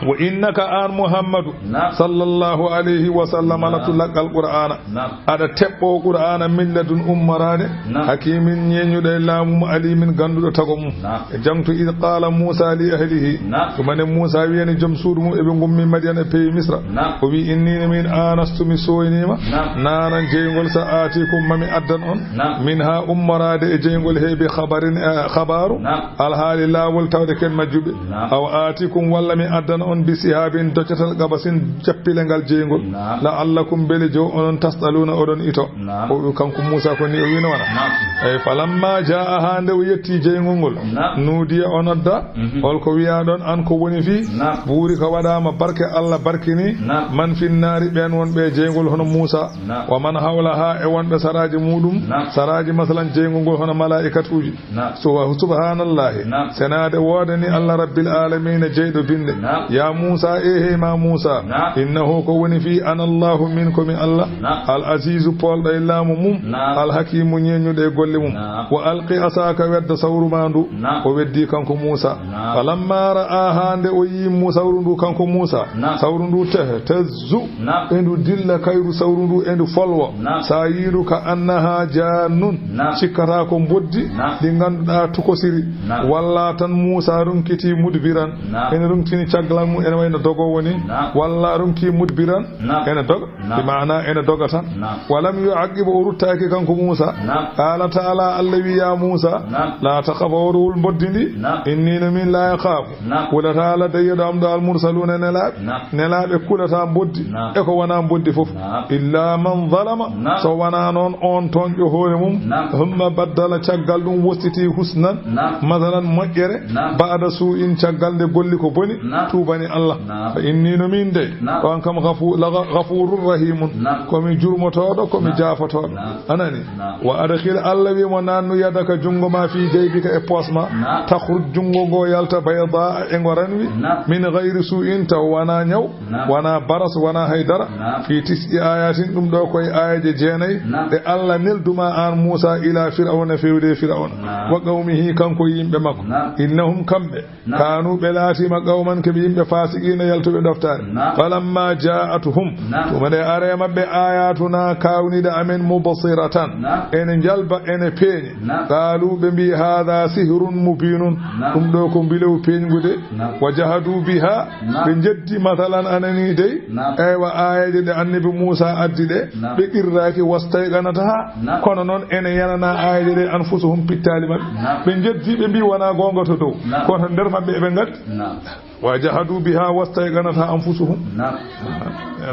Wa innaka an Muhammadu. Naam. Sallallahu alayhi wa sallam. Naam. Ala tulaqqal qur'ana. Naam. Aɗa teɓɓo qur'ana min ladun ummoraade. Naam. Hakimin ñeñuɗo e laamu mo alimin gannduɗo tago mum. Naam. E jangtu id qala Musa li ahlihi. Naam. Tuma ne Musa wiyani joom suudu mum eɓe ngummi Madian e peyi Misra. Naam. O wi inni ne min anastu mi soynima. Naam. Nanan jeyngol sa atikum mami addan on. Naam. Min ha ummoraade e jeyngol he bi khabarin, eh, khabaru. Naam. Alhaali laawol tawde ken majjuɓe. Naam. Aw atikum walla mi addana on bi sihabin docatal qabasin jappile ngal jeyngol. Naam. La'allakum bele jow onon tasɗaluna oɗon ito. Naam. O kanko Musa ko ni o wino wana. Naam. Ey falamma jaa ha nde o yetti jeyngol ngol. Naam. Nudiya o nodda. Mhm. Hol ko wiya ɗon an ko woni fi? Naam. Buuri ko waɗama barke Allah barkini. Naam. Man finnaari ɓen wonɓe e jeyngol hono Musa. Naam. Wa man hawlaha e wonɓe saraaji muɗum. Naam. Saraaji masalan jeyngol ngol hono malaa'ikatuuji. Naam. Suba-, subhanallahi. Naam. Senaade woodani Allah rabbil alamina jeyɗo binde. Naam. Ya Musa e hey ma Musa. Naam. Innahu ko woni fi ana Allahu min ko mi Allah. Naam. Al azizu polɗo e laamu mum. Naam. Al hakimu ñeñuɗo e golle mum. Naam. Wa alqi asaka wedda sawru ma ndu. Naam. O weddi kanko Musa. Naam. Falamma ra'aha nde o yi mu sawru ndu kanko Musa. Naam. Sawru ndu teh-, tezzu. Naam. E ndu dilla kayru sawru ndu e ndu folwo. Naam. Sa yi ndu ka annaha jannun. Naam. Cikkata ko mboddi. Naam. Ɗi ngannduɗaa tukosiri. Naam. Walla tan Musa runkiti mudbiran. Naam. Ene runkini caggal mum ene wayno dogo woni. Naam. Walla runki mudbiran. Naam. Ene doga. Naam. Bi maana ene doga tan. Naam. Walam yu'aqib o ruttaaki kanko Musa. Naam. Qala ta'ala Allah wi ya Musa. Naam. La takhaf o rowul mboddi ndi. Naam. Inni no min la yakhafu. Naam. Kulata Allah dayyoɗo am ɗo al mursaluna nelaaɓe. Naam. Nelaaɓe kulata mboddi. Naam. E ko wona mboddi fof. Naam. Illa man zalama. Naam. So wona noon on toonƴo hoore mum. Naam. Humma baddala caggal ɗum wostiti husnan. Naam. Masalan moƴƴere. Naam. Ba'da su'in caggal nde golli ko boni. Naam. Tuubani Allah. Naam. Fa inni no min dey. Naam. On kam ghafu-, la gha-, ghafurur rahimun. Naam. Ko mi jurmotooɗo, ko mi Naam. jaafotooɗo. Naam. Anani. Naam. Wa adkhil Allah wi mo nannu yadaka junngo ma fi jaybika e poos ma. Naam. Takhruj junngo ngo yalta bayda e ngo ranwi. Naam. Min ghayri su'in taw wana ñaw. Naam. Wana baras, wana haydara. Naam. Fi tis'i ayatin ɗum ɗo koye ayaje jeenayi. Naam. Ɗe Allah nelduma an Musa ila Fir'auna fewde Fir'auna. Naam. Wa qawmihi kanko yimɓe makko. Naam. Innahum kamɓe. Naam. Kanu ɓe laatima qawman ko ɓe yimɓe fasiqina yaltuɓe ɗoftaade. Naam. Falamma ja'atuhum. Naam. Tuma nde are maɓɓe ayatuna kawniɗe amen mubsiratan. Naam. Ene njalba ene peeñi. Naam. Qalu ɓe mbi hada sihrun mubinun. Naam. Ɗum ɗo ko mbilew peeñgude. Naam. Wa jahadu biha. Naam. Ɓe jeddi masalan anani dey. Naam. Eywa aayeeje ɗe annabi Muusa addi ɗe. Naam. Ɓe qirraaki wastayqanataha. Naam. Kono noon ene yanana aayeeje ɗe anfusuhum pittaali maɓɓe. Naam. Ɓe jeddi ɓe mbi wona goonga to dow. Naam. Kono to nder maɓɓe eɓe ngaddi. Naam. Wa jahadu biha wastayqanatha anfusuhum. Naam.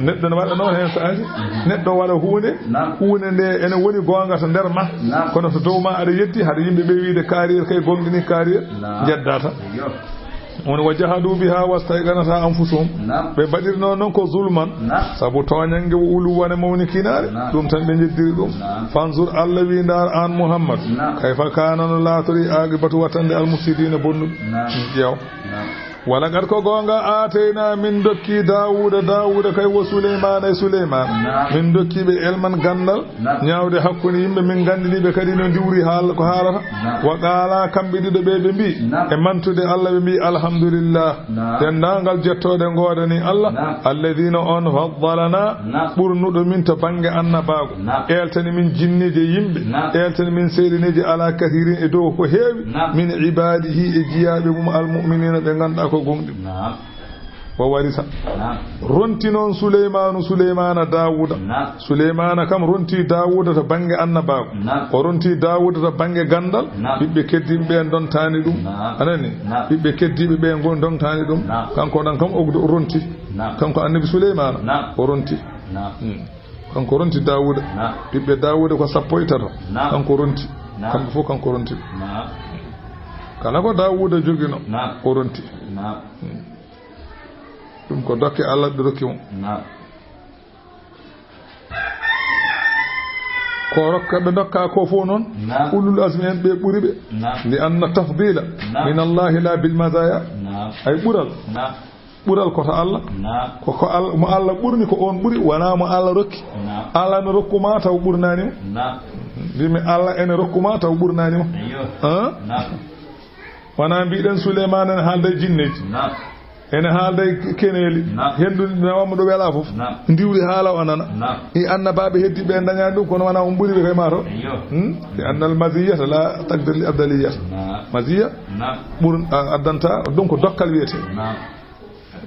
Neɗɗo ne waɗa noon heen saaji. Mhm. Neɗɗo waɗa huunde, Naam. huunde nde ene woni goonga to nder ma. Naam. Kono to dow ma aɗa yeddi, haɗa yimɓe ɓe wiide kaariir kay gonɗini kaariir, Naam. jedda tan. Iyo. Woni wa jahadu biha wastayqanatha anfusuhum. Naam. Ɓe mbaɗirno noon ko zulman, Naam. sabu tooñannge wo uluwan e mawnikinaare. Naam. Ɗum tan ɓe njeddiri ɗum. Naam. Fanzur Allah wi ndaar aan Muhammad. Naam. Kayfa kaana no laatori aqibatu wattande almufsidiina bonnuɓe. Naam. Ƴeew. Naam. Wala qad ko goonga, aatayna min dokki Daawuda, Daawuda kay wo Suleymaana e Suleymaana. Naam. Min dokki ɓe elman ganndal, naam, ñaawde hakkunde yimɓe, min nganndini ɓe kadi no ndiwri haal-, ko haalata. Naam. Wa qaala, kamɓe ɗiɗo ɓe, ɓe mbi, naam, e mantude Allah, ɓe mbi, alhamdulillah. Naam. Denndaangal jettooɗe ngoodani Allah. Naam. Alladina on faddalana, naam, ɓurnuɗo min to bannge annabaagu. Naam. Eeltani min jinneeji e yimɓe. Naam. Eeltani min seyɗineeji ala kathirin e dow ko heewi. Naam. Min ibadihi e jiyaaɓe mum almu'minina ɓe ngannduɗaa ko gomɗi. Naam. Wa warisa. Naam. Ronti noon Suleymaanu Suleymaana Daawuda. Naam. Suleymaana kam ronti Daawuda to bannge annabaagu. Naam. O ronti Daawuda to bannge ganndal. Naam. Ɓiɓɓe keddiiɓe ɓe ndontaani ɗum. Naam. A nani? Naam. Ɓiɓɓe keddiiɓe ɓe ngon ndontaani ɗum. Naam. Kanko ɗon kam o ronti. Naam. Kanko annabi Suleymaana. Naam. O ronti. Naam. Hmm. Kanko ronti Daawuda. Naam. Ɓiɓɓe Daawuda ko sappo e tato. Naam. Kanko ronti. Naam. Kamɓe fof kanko ronti. Naam. Kala ko Daawuda jogino, naam, o ronti. Naam. Hmm. Ɗum ko dokke Allah ɓe rokki mo. Naam. Ko rokka ɓe ndokka ko fof noon, naam, ulul azmi en ɓe ɓuri ɓe. Naam. Li anna tafdila, naam, min Allahi la bil mazaya. Naam. Ay ɓural. Naam. Ɓural ko to Allah. Naam. Ko, ko Al-, mo Allah ɓurni ko on ɓuri, wonaa mo Allah rokki. Naam. Allah ne rokkuma taw ɓurnaani mo. Naam. Mbimi Allah ene rokkuma taw ɓurnaani mo. Ayyo. Hein? Naam. Wonaa mbiɗen Suleymaana ene haalda e jinneeji. Naam. Ene haalda e keneeli. Naam. Henndu nawama ɗo welaa fof. Naam. Ndiwri haala o nana. Naam. E annabaaɓe heddiiɓe en dañaani ɗum, kono wonaa on ɓuri ɓe kay maa to. Ayyo. Hmm? Li annal maziyata la taqdir li afdaliyata. Naam. Maziya, naam, ɓur-, a-, addanta ɗum ko dokkal wiyetee. Naam.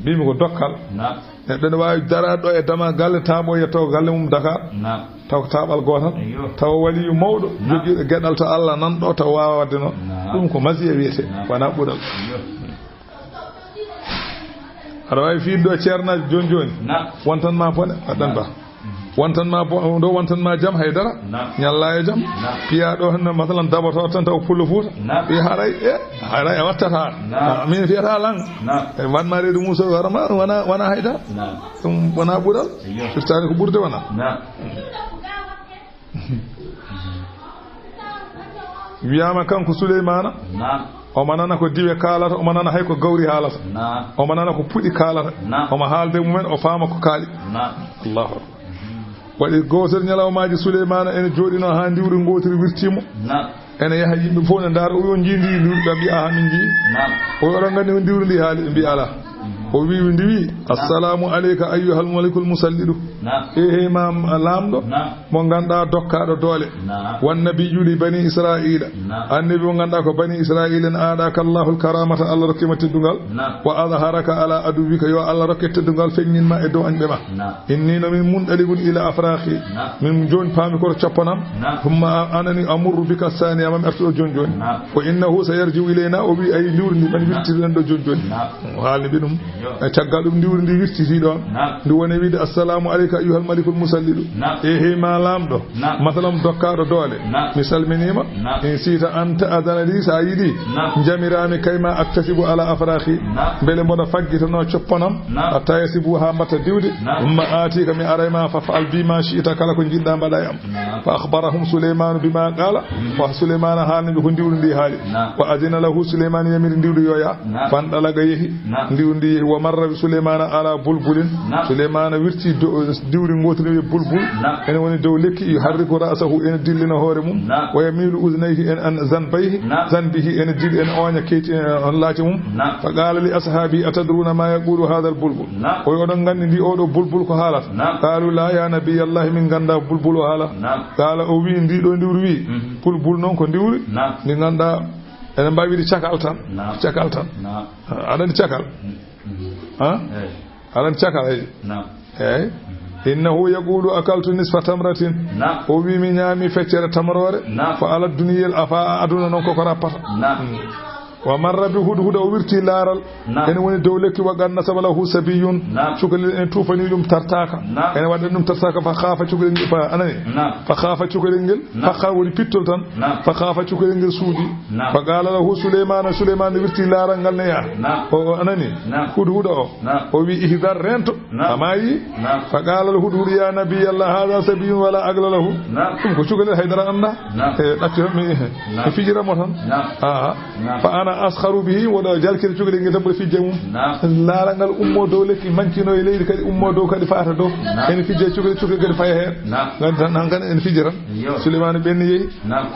Mbimi ko dokkal. Naam. Neɗɗo ne waawi daraade ɗo e dama galle, taabo yetto galle mum Dakar. Naam. Taw ko taaɓal gootal. Ayyo. Taw waliyu mawɗo, naam, jogiiɗo geɗal to Allah nan ɗo, taw waawa waɗde noon. Naam. Ɗum ko masiya wiyetee, naam, wonaa ɓural. Ayyo. Aɗa waawi fiide ɗo ceernaaji jooni jooni. Naam. Wontan ma bone, waɗan ba. Wontan ma bo-, ɗo wontan ma jam haydara. Naam. Ñalla e jam. Naam. Piya ɗo hannde, masalan, daboto tan taw pullo Fuuta. Naam. Ɓe haray, e, haray a wattata. Naam. A, min fiyata lan. Naam. E, wan ma reedu Muusa, wara ma, wana, wana haydara. Naam. Ɗum wona ɓural. Ayyo. Firtaani ko ɓurde wona. Naam. Wiyaama kanko Suleymaana. Naam. Omo nana ko diwe kaalata, omo nana hay ko gawri haalata. Naam. Omo nana ko puɗi kaalata. Naam. Omo haalde mumen, o faama ko kaali. Naam. Allahu akbar. Waɗi gootel ñalawmaaji Suleymaana ene jooɗinoo haa ndiwri ngootiri wirtii mo. Naam. Ene yaha yimɓe fof ne ndaara, o wi on njii ndi ndiwri, ɓe mbiya, "Aha, min njii." Naam. O wi, "Oɗon nganndi ko ndiwri ndi haali?" Ɓe mbiya, "Alaa." O wi, ndi wi, "Assalamu aleyka ayyuhal malikul musallidu." Naam. E hey ma laamɗo, naam, mo ngannduɗaa dokkaaɗo doole. Naam. Wan nabiyyu li bani Israa'iila. Naam. Annabi mo ngannduɗaa ko bani Israa'iila en, aɗaaka Allahul karamata, Allah rokki ma teddungal. Naam. Wa azharaka ala aduwwika, yo Allah rokke teddungal feññin ma e dow añɓe ma. Naam. Inni no min munɗaligun ila afraqi. Naam. Min jooni paami ko to coppanam. Naam. Thumma a-, anani amurru bika saniya, ma mi artu ɗo jooni jooni. Naam. Wa innahu sayarji'u ilayna, o wi ay ndiwri ndi man wirtiri ɗen ɗo jooni jooni. Naam. O haalni ɓe ɗum. Yo. E caggal ɗum ndiwri ndi wirtiti ɗon. Naam. Ndi woni wiide, "Assalamu aleyka ayyuhal malikul musallidu." Naam. E hey ma laamɗo. Naam. Masalan dokkaaɗo doole. Naam. Mi salminiima. Naam. In siita anta adana li, so a yiɗi. Naam. Njamiraami kay ma aktasibu ala afraqi. Naam. Mbele mboɗo faggitanoo coppanam. Naam. Hatta yasibu haa mbatta diwde. Naam. Thumma aatika mi aray ma fa fa'al bi ma shi'ta kala ko njiɗɗa mbaɗa e am. Naam. Fa akhbarahum Suleymaanu bima qaala. Mm. Wa Suleymaana haalni ɓe ko ndiwri ndi haali. Naam. Wa adina lahu Suleymaanu yamiri ndiwri yo yaa. Naam. Fandalaga yehi. Naam. Ndiwri ndi yehi. Wa marra bi Suleymaana ala bulbulin. Naam. Suleymaana wirti do-, ndiwri ngootiri wiye bulbul. Naam. Ene woni dow lekki, yuharriku ra'sahu, ene dillina hoore mum. Naam. Wa yamilu uznayhi, en, an zanbayhi. Naam. Zanbihi, ene dil-, ene ooña keyti, en, on laace mum. Naam. Fa qaala li ashaabi, atadruna ma yaqulu hadha al bulbul? Naam. O wi, oɗon nganndi ndi oɗo bulbul ko haalata? Naam. Qaalu, la ya nabiyallahi, min ngannda bulbul o haalata. Naam. Qaala, o wi, ndi ɗo ndiwri wi, mhm, bulbul noon ko ndiwri. Naam. Ndi ngannduɗaa, ene mbaawi wiide cakal tan. Naam. Cakal tan. Naam. Aɗa anndi cakal? Mhm. Ha? Eey. Aɗa anndi cakal, eey. Naam. Eey. Mhm. Innahu yaqulu akaltu nisfa tamratin. Naam. O wi, mi ñaami feccere tamroore. Naam. Fa ala duniyal afa, aduna noon koko rappata. Naam. Mm. Wa marra bi hudhuda, o wirti laaral. Naam. Ene woni dow lekki, wa qad nasaba lahu sabiyyun. Naam. Cukalel en tuufani ɗum tartaaka. Naam. Ene waɗa ɗum tartaaka, fa khaafa cukalel ngel, fa anani. Naam. Fa khaafa cukalel ngel, naam, fa kha woni pittol tan. Naam. Fa khaafa cukalel ngel suuɗi. Naam. Fa qaala lahu Suleymaana, Suleymaana wirti laaral ngal ne yaa. Naam. O, o anani. Naam. Hudhuda o. Naam. O wi, ihdar, reento. Naam. A maayi? Naam. Fa qaala al hudhudu, ya nabiyallah, hadha sabiyyun wala aqla lahu. Naam. Ɗum ko cukalel, haydara annda. Naam. E ɗacco mi, naam, mi fijira mo tan. Naam. Aha. Naam. Fa ana Askharu bihi, woɗo jalkiri cukalel ngel tan mboɗo fijja mum. Naam. Laaral ngal ummo dow lekki, mancino e leydi kadi, ummo dow kadi fata dow. Naam. Ene fijja cukalel, cukalel kadi faya heen. Naam. Ngam tan, han kan ene fijja tan. Yo. Suleymaana ɓenni yehi. Naam.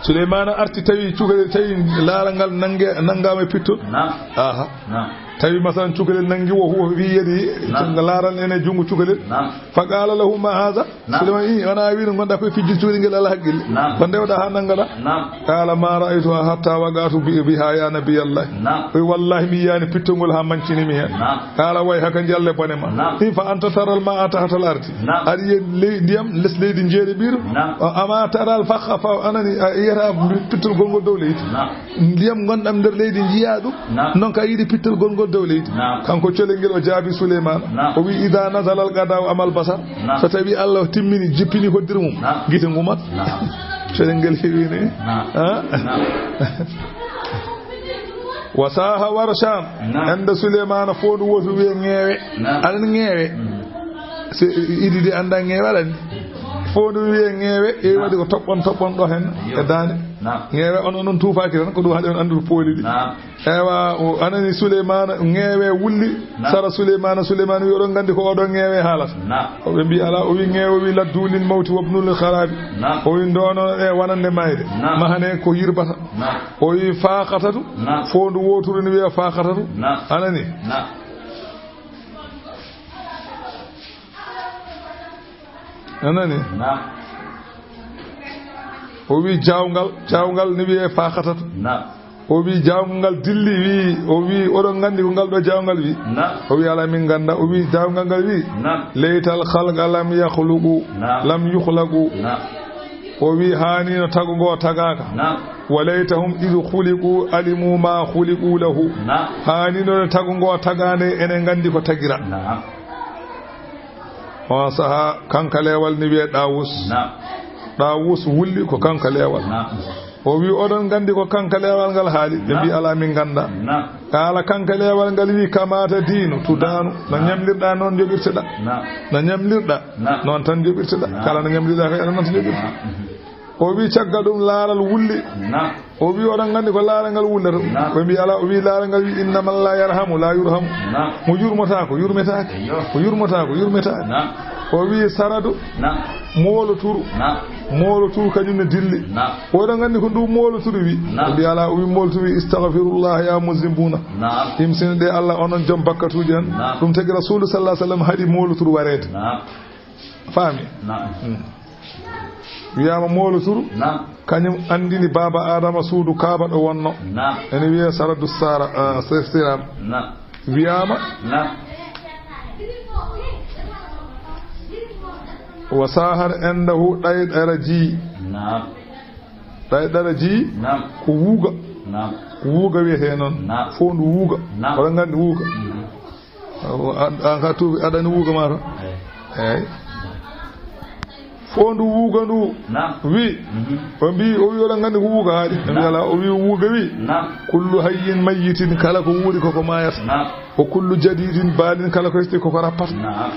Suleymaana arti tawi cukalel, tawi laaral ngal nange, nangama e pittol. Naam. Aha. Naam. Tawi masalan cukalel nangi wo huwa fi yadi. Naam. Laaral ene junngo cukalel. Naam. Fa qala lahu ma hadha. Naam. Suleymaana ii, wona a wino ngonɗa koye fijjude cukalel ngel ala haqqille. Naam. Ko ndewɗa ha nanngaɗa? Naam. Qala ma ra'aytuha hatta waqa'tu bi-, biha ya nabiyallah. Naam. O wi, wallahi mi yiyani pittol ngol ha mancini mi hen. Naam. Qala wayhaka, jalle bone ma. Naam. Ii, fa anta taral ma'a tahtal ardi. Naam. Aɗa yiya ley-, ndiyam les leydi jeeɗiɓiiru? Naam. O, ama taral fakha fa anani, a yiyata pittol gongol dow leydi? Naam. Ndiyam ngonɗam nder leydi njiya ɗum? Naam. Non ka yiɗi pittol gongol dow leydi? Naam. Kanko colel ngel o jaabi Suleymaana. Naam. O wi, idha nazala al-qada'u amal basar. Naam. So tawi Allah timmini, jippini hoddire mum, naam, gite ngumat. Naam. Colel ngel heewi ne? Naam. Ha? Naam. Wa saha warshan. Naam. Ende Suleymaana foondu wootu wiye ŋeewe. Naam. Aɗa andi ŋeewe? Mm. Se idi de anda ŋeewe aɗa andi. Foondu wiye ŋeewe, e, naam, waɗi ko toɓɓon toɓɓon ɗo hen. Yo. E daande. Naam. Ŋeewe on, onon tuufaaki tan, ko ɗum haɗi on anndude pooli ɗi. Naam. Ewa, o anani Suleymaana, ŋeewe wulli. Naam. Sara Suleymaana, Suleymaana wi, oɗon nganndi ko oɗo ŋeewe haalata? Naam. O ɓe mbi ala, o wi ŋeewe wi laddu lil mawti wabnu lil kharabi. Naam. O wi ndono e wonande mayde. Naam. Mahane ko yirbata. Naam. O wi faakatatu. Naam. Foondu wooturu ne wiya faakatatu. Naam. Anani? Naam. Anani? Naam. O wi jaawngal, jaawngal ne wiye faakatatu. Naam. O wi jaawngal ngal dilli, wi, o wi, oɗon nganndi ko ngal ɗo jaawngal wi? Naam. O wi ala, min ngannda. O wi jaawngal ngal wi? Naam. Laytal khalqa lam yakhluqu, naam, lam yukhlaqu. Naam. O wi haani no tago ngo tagaaka. Naam. Wa laytahum idh khuliqu alimu ma khuliqu lahu. Naam. Haani no tago ngo tagaande ene nganndi ko tagira. Naam. On saha kankalewal ne wiye Ɗawus. Naam. Ɗawus wulli ko kankalewal. Naam. O wi, oɗon nganndi ko kankalewal ngal haali? Ɓe mbi, naam, ala, min ngannda. Naam. Qala, kankalewal ngal wi, kamata diinu tudaanu. No, naam, ñamlirɗa noon joɓirteɗa. Naam. No ñamlirɗa, naam, noon tan joɓirteɗa. Naam. Kala no ñamlirɗa kay, ala noon tan joɓirteɗa. Naam. O wi, caggal ɗum laaral wulli. Naam. O wi, oɗon nganndi ko laaral ngal wullata? Naam. Ɓe mbi, ala. O wi, laaral ngal wi, inna man la yarhamu la yurhamu. Naam. Mo yurmotaako, yurmetaake. Eyyo. Mo yurmotaako, yurmetaake. Naam. O wi, saradu. Naam. Moolo turu. Naam. Moolo turu kañum ne dilli. Naam. Oɗon nganndi ko ndu moolo turu wi? Naam. Ɓe mbi, ala. O wi, moolo turu wi, istaghfirullah ya muznibuna. Naam. Imsine ɗe Allah, onon joom bakkatuuji en. Naam. Ɗum tagi Rasulu sallallahu alaihi wasallam haɗi moolo turu wareede. Naam. Faami? Naam. Hmm. Wiyaama moolo turu. Naam. Kañum anndini baaba Adama suudu Kaaba ɗo wonno. Naam. Ene wiye saradu sara, ah, sir-, siram. Naam. Wiyaama. Naam. Wa sahar indahu ɗayɗara ji. Naam. Ɗayɗara ji. Naam. Ko wuuga. Naam. Ko wuuga wiyetee noon. Naam. Foondu wuuga. Naam. Oɗon nganndi wuuga? Mhm. An, an ka tuubi aɗani wuuga ma to? Eey. Eey. Foondu wuuga ndu. Naam. Wi. Mhm. O mbi, o wi, oɗon nganndi ko wuuga haali? Naam. Ɓe mbi, ala. O wi, wuuga wi. Naam. Kullu hayyin mayyitin, kala ko wuuri koko maayata. Naam. Wa kullu jadidin balin, kala ko hesti koko rappata. Naam.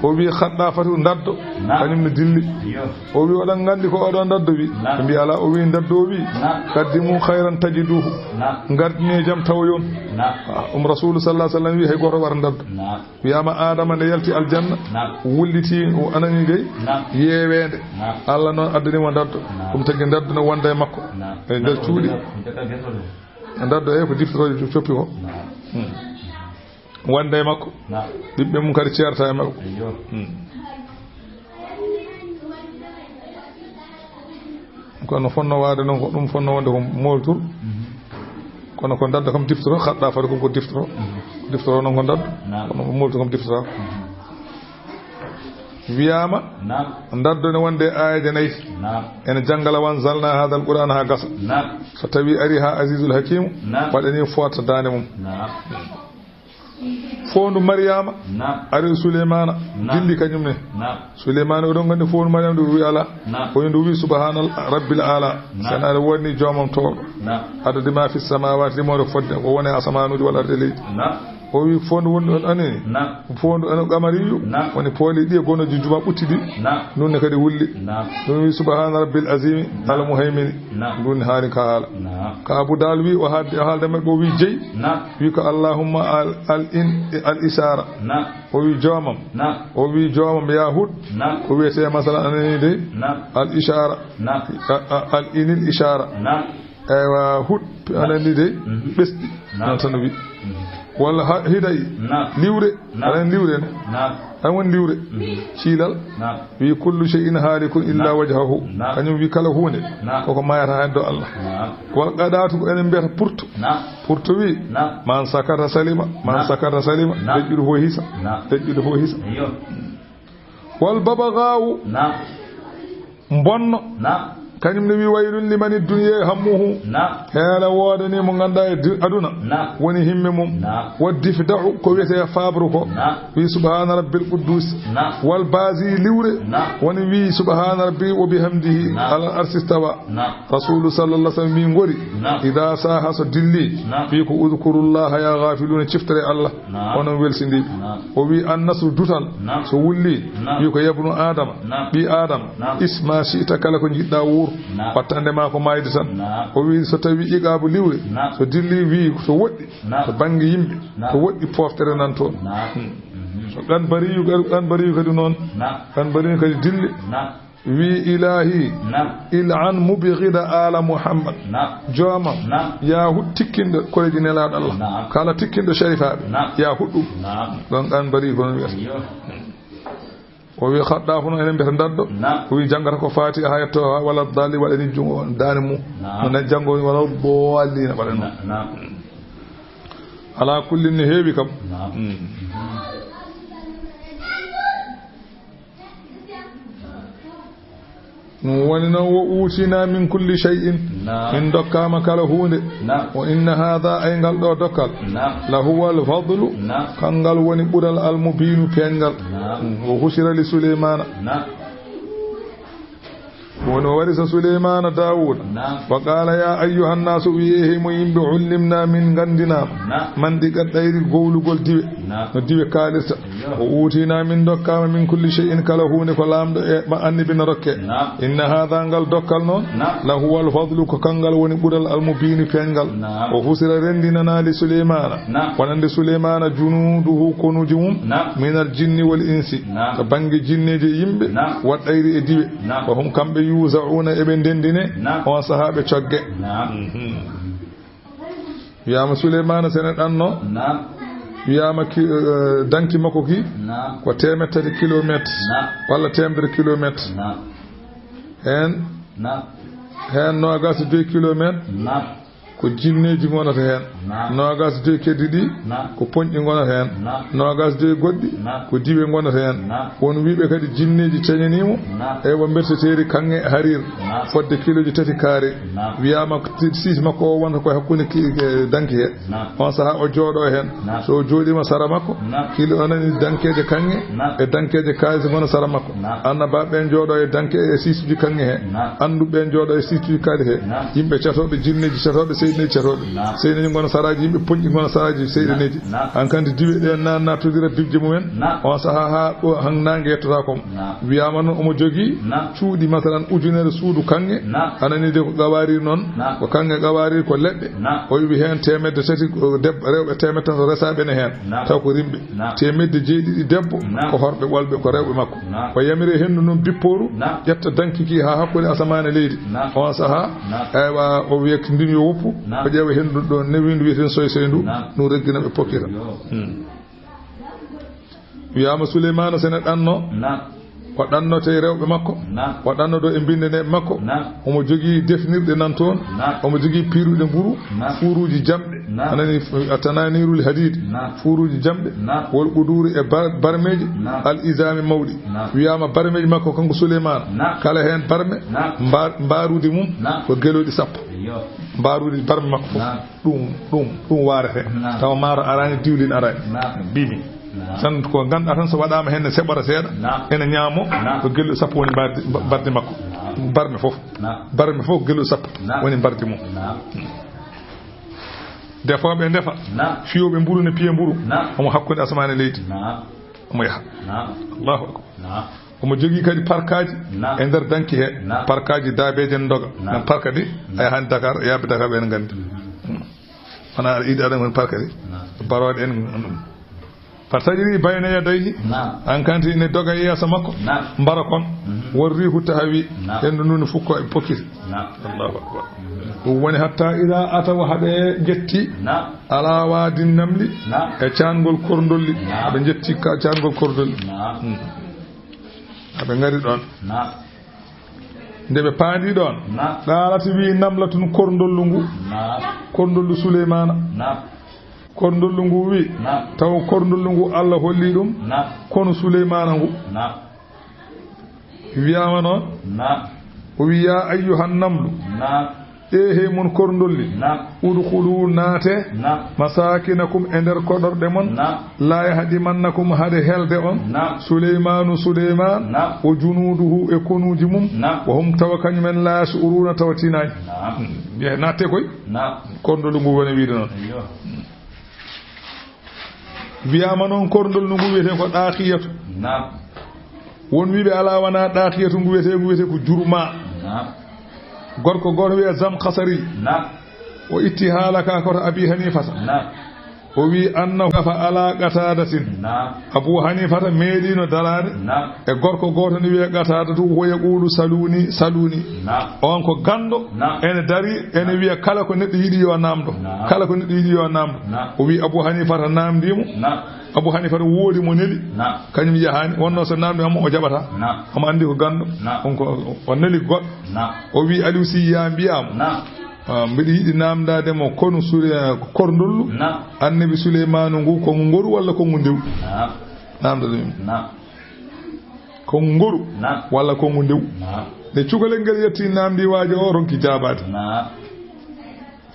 O wi, khadda fatu ndaddo. Naam. Kañum ne dilli. Yo. O wi, oɗon nganndi ko oɗo ndaddo wi? Naam. Ɓe mbi, ala. O wi, ndaddo wi. Naam. Qaddimu khayran tajiduhu. Naam. Ngardine jam tawoyon. Naam. Ah, ɗum Rasulu sallallahu alaihi wasallam wi, hay gooto wara ndaddo. Naam. Wiyaama Adama nde yalti aljanna, naam, wulliti, o anani dey, naam, yeeweende. Naam. Allah noon addani mo ndaddo. Naam. Ɗum tagi ndaddo no wonda e makko. Naam. E nder cuuɗi. Ɗum tagi ndaddo. Ndaddo e ko diftotoojo coppi ko. Naam. Hmm. Wonda e makko. Naam. Ɓiɓɓe mum kadi ceerta e makko. Eyyo. Hmm. Kono fonno waade noon, ko ɗum fonno wonde ko mooltur. Mhm. Kono ko ndaddo kam diftoro, khadda fatu ko, ko diftoro. Mhm. Diftoro noon ko ndaddo. Naam. Kono ko mooltur kam diftoro. Mhm. Wiyaama, naam, ndaddo ne wonde e aayeeje nayi. Naam. Ene janngala, wa anzalna hadha al-Qur'ana, haa gasa. Naam. So tawi ari haa Azizul Hakimu, naam, waɗani foota daande mum. Naam. Foondu Mariyama, naam, ari Suleymaana, naam, dilli kañum ne. Naam. Suleymaana, oɗon nganndi foondu Mariyama ndu wi ala. Naam. O wi ndu wi subhaana rabbil ala. Naam. Sena aɗa woni joomam tooɗo. Naam. Adadi ma fi samawati, limoore fodde ko woni e asamaanuuji walla arde leydi. Naam. O wi foondu wondu on anani. Naam. Foondu on qamariyu. Naam. Woni pooli ɗi e gonoji juma ɓutti ɗi. Naam. Ɗum ne kadi wulli. Naam. Ɗum wi subhaana rabbil azimi al muhaymini. Naam. Ɗum ne haali ka haala. Naam. Ka Abu Dal wi o haalde, o haalde maɓɓe o wi jeyi. Naam. Wi ko allahumma al, al in, al isara. Naam. O wi joomam. Naam. O wi joomam ya Hud. Naam. Ko wiyete masalan anani de. Naam. Al isara. Naam. A, a, al inil isara. Naam. Eywa, huɗ, aɗa anndi de, mhm, ɓesɗi. Naam. Noon tan o wi. Mhm. Walla ha-, hiday, naam, liwre, naam, aɗa anndi liwre ne? Naam. An woni liwre. Mhm. Ciilal. Naam. Wi, "Kullu shay'in haalikun illa, naam, wajhahu." Naam. Kañum wi, "Kala huunde, naam, koko maayata heen do Allah." Naam. Wal qadaatu ko enen mbiyata purto. Naam. Purto wi, naam, "Man sakata salima, man, naam, sakata salima." Naam. Deƴƴuɗo fof hisa. Naam. Deƴƴuɗo fof hisa. Iyo. Wal babagaawu. Naam. Mbonno. Naam. Kañum ne wi, "Waylun limani dunya hammuhu." Naam. Heela woodani mo ngannduɗaa e di-, aduna. Naam. Woni himme mum. Naam. Wa difdahu ko wiyetee faabre ko. Naam. Wi, "Subhaana rabbil quddus." Naam. Wal baazi liwre. Naam. Woni wi, "Subhaana rabbi wa bihamdihi." Naam. Alal arsi stawa. Naam. Rasulu sallallahu alaihi wasallam wi ngori. Naam. Ida saha so dilli. Naam. Wi ko, "Udkurullaha ya ghafiluuna," ciftere Allah. Naam. Onon welsindiiɓe. Naam. O wi, "An nasru dutal." Naam. So wulli. Naam. Wi ko, "Yabnu Adama." Naam. Ɓii Adama. Naam. Isma shi'ta kala ko njiɗɗa wuur. Naam. Wattande ma ko maayde tan. Naam. O wi so tawi iqaabu liwre. Naam. So dilli wi so woɗɗi. Naam. To bannge yimɓe. Naam. To woɗɗi poftere nan toon. Naam. Hmm. Mhm. So ɗan bariyu, ɗan bariyu kadi noon. Naam. Ɗan bariyu kadi dilli. Naam. Wi, "Ilahi, naam, il'an mubghida ala Muhammad." Naam. Joomam, naam, ya huɗ tikkinɗo koreeji Nelaaɗo Allah. Naam. Kala tikkinɗo sharifaaɓe, naam, ya huɗ ɗum. Naam. Ɗon an bari ko noon wiyata. Iyo. O wi, "Khaɗɗa hono enen mbiyata daɗɗo." Naam. O wi, "Janngata ko Fatiha ha yetto ha wala dalli waɗani junngo daande mum." Naam. No ne janngo wala dallina waɗani. Na-, naam. Ala kullin ne heewi kam. Naam. Mm. Ɗum woni noon, "Wa utina min kulli shay'in." Naam. Min dokkaama kala huunde. Naam. "Wa inna hadha," ay ngal ɗo dokkal. Naam. "La huwa al-fadlu." Naam. Kangal woni ɓural, "al-mubinu," peeñngal. Naam. Mm. "Wa husira li Sulaymana." Naam. Woni o warisa Sulaymana Dawuda. Naam. "Wa qala ya ayyuhan nasu," wiye, "Hey mo yimɓe, ullimna," min nganndinaama. Naam. "Mantiqa tayri," gowlugol diwe. Naam. No diwe kaalirta. Wa utina, min dokkaama, min kulli shay'in, kala huunde ko laamɗo e ma annabi no rokke. Naam. Inna hadha, ngal dokkal noon, naam, la huwa al-fadlu, ko kangal woni ɓural, al-mubinu, peeñngal. Naam. Wa husira, renndinana li Sulaymana, naam, wonande Sulaymana, junuduhu, konuuji mum, naam, min al-jinni wal insi, naam, to bannge jinneeji e yimɓe, naam, wa tayri e diwe. Naam. Wa hum, kamɓe, yuzauna, eɓe ndenndine, naam, on sahaa ɓe cogge. Naam. Mhm. Wiyaama Suleymaana sene ɗanno. Naam. Wiyaama ki, eh, danki makko ki, naam, ko teemeɗɗe tati kilomètre, naam, walla teemedere kilomètre. Naam. Heen, naam, heen noogaas e joy kilomètre, naam, ko jinneeji ngonata heen. Naam. Noogaas e joy keddi ɗi, naam, ko poñɗi ngonata heen. Naam. Noogaas e joy goɗɗi, naam, ko diwe ngonata heen. Naam. Won wiiɓe kadi jinneeji cañanii mo, naam, eywa, mberteteeri kaŋŋe hariir, naam, fodde kilooji tati kaari. Naam. Wiyaama ti-, siisi makko o wonta ko e hakkunde ki-, e danki he. Naam. On sahaa o jooɗo heen. Naam. So o jooɗiima sara makko, naam, kilo o nani dankeeje kaŋŋe, naam, e dankeeje kaalis ngona sara makko. Naam. Annabaaɓe ɓeen jooɗo e danke e siisuuji kaŋŋe he. Naam. Annduɓe ɓeen jooɗo e siisuuji kaali he. Naam. Yimɓe catooɓe, jinneeji catooɓe, seyɗineeji catooɓe. Naam. Seyɗineeji ngona saraaji yimɓe, poñɗi ngona saraaji seyɗineeji. Naam. Hankadi diwe ɗe na-, nattodira bibje mumen. Naam. On sahaa haa ɗo han naange yettata kon. Naam. Wiyaama noon omo jogii, naam, cuuɗi, masalan, ujunere suudu kaŋŋe. Naam. A nanii de ko qawaariir noon? Naam. Ko kaŋŋe qawaariir, ko leɗɗe. Naam. O wiyi heen teemedde tati, ko deb-, rewɓe teemedde tati resaaɓe ne heen. Naam. Taw ko rimɓe. Naam. Teemedde jeeɗiɗi debbo, naam, ko horɓe ɓolɓe, ko rewɓe makko. Naam. O yamiri e henndu noon bippooru, naam, ƴetta danki ki haa hakkunde asamaan e leydi. Naam. On sahaa, naam, eywa, o wiya ndin yo woppu, naam, o ƴeewa henndu ɗo newindu wiyeten soy soy ndu, naam, ɗum reggina ɓe pokkita. Yo. Hmm. Wiyaama Suleymaana sene ɗanno. Naam. O ɗannoto e rewɓe makko. Naam. O ɗannoto e binndanɗe makko. Naam. Omo jogii defnirɗe nan toon. Naam. Omo jogii piiruɗe mburu. Naam. Fuuruuji jamɗe. Naam. A nanii f-, a tananiirul hadiid. Naam. Fuuruuji jamɗe. Naam. Wal quduuri e bar-, barmeeji. Naam. Al izaami mawɗi. Naam. Wiyaama barmeeji makko kanko Suleymaana. Naam. Kala heen barme. Naam. Mba-, mbaruudi mum. Naam. Ko gelooɗi sappo. Iyo. Mbaruudi barme makko fof. Naam. Ɗum, ɗum, ɗum waarete. Naam. Tawa maaro araani, diwlin araani. Naam. Bimi. Naam. Tan ko ngannduɗaa tan so waɗaama heen ne seɓora seeɗa, naam, ene ñaamo, naam, ko gelɗo sappo woni mbardi, mba-, mbardi makko. Naam. Barme fof. Naam. Barme fof gelɗo sappo, naam, woni mbardi mum. Naam. Defooɓe ndefa. Naam. Fiyooɓe mburu ne piya mburu. Naam. Omo hakkunde asamaane e leydi. Naam. Omo yaha. Naam. Allahu akbar. Naam. Omo jogii kadi parkaaji. Naam. E nder danki he. Naam. Parkaaji daabeeje ne ndoga. Naam. Men parka de, naam, a yahan Dakar, yaaɓe Dakar ɓe ne nganndi. Mhm. Wona aɗa yiɗi aɗa ngoni parka de. Naam. Barooɗe en ɗum. Fa tajri bayna yadayhi. Naam. An kanti ne doga e yeeso makko. Naam. Mbara kon. Mhm. War riihu tahawi. Naam. Hendu nuni fukko e pokiri. Naam. Allahu akbar. Mhm. Ɗum woni hatta ida ataw haɓe jetti. Naam. Ala waadin namli. Naam. E caangol korndolli. Naam. Haɓe jetti ka caangol korndolli. Naam. Hmm. Haɓe ngari ɗon. Naam. Nde ɓe paandi ɗon. Naam. Qaalat wi namlatun korndollu ngu. Naam. Korndollu Suleymaana. Naam. Korndollu ngu wi. Naam. Taw korndollu ngu Allah holli ɗum. Naam. Kono Suleymaana ngu. Naam. Wiyaama noon. Naam. O wi, "Ya ayyuhan namlu." Naam. Ehe mon korndolli. Naam. Udkhulu naate. Naam. Masakinakum e nder koɗorɗe mon. Naam. La yahdimannakum hade helde on. Naam. Suleymaanu Suleymaan. Naam. O junuuduhu e konuuji mum. Naam. Wa hum tawa kañumen la yash'uruna tawa tinaani. Naam. Wiye naatte koy. Naam. Korndollu ngu woni wiide noon. Eyyo. Wiyaama noon korndollu ngu wiyetee ko Ɗaakiyatu. Naam. Won wiiɓe alaa wonaa Ɗaakiyatu ngu wiyetee, ngu wiyetee ko Jurma. Naam. Gorko gooto wiyee Zamkasari. Naam. O itti haala ka koto Abi Hanifata. Naam. O wi annahu fa ala Qatadatin. Naam. Abu Hanifata meeɗiino daraade. Naam. E gorko gooto ne wiyee Qatadatu, wo yaqulu saluni, saluni. Naam. On ko ganndo. Naam. Ene dari, ene wiya kala ko neɗɗo yiɗi yo naamndo. Naam. Kala ko neɗɗo yiɗi yo naamndo. Naam. O wi Abu Hanifata naamndii mo. Naam. Abu Hanifata woodi mo neli. Naam. Kañum yahaani, wonno so naamndii mo o jaɓataa. Naam. Omo anndi ko ganndo. Naam. On ko o neli goɗɗo. Naam. O wi Aliou Sy ya mbiyaa mo. Naam. Ah, mbiɗa yiɗi naamndaade mo konu Sule-, korndollu. Naam. Annabi Suleymaanu ngu, ko ngu ngoru walla ko ngu ndewu? Naam. Naamnda ɗum. Naam. Ko ngu ngoru. Naam. Walla ko ngu ndewu? Naam. Nde cukalel ngel yetti naamndi waajo o ronki jaabaade. Naam.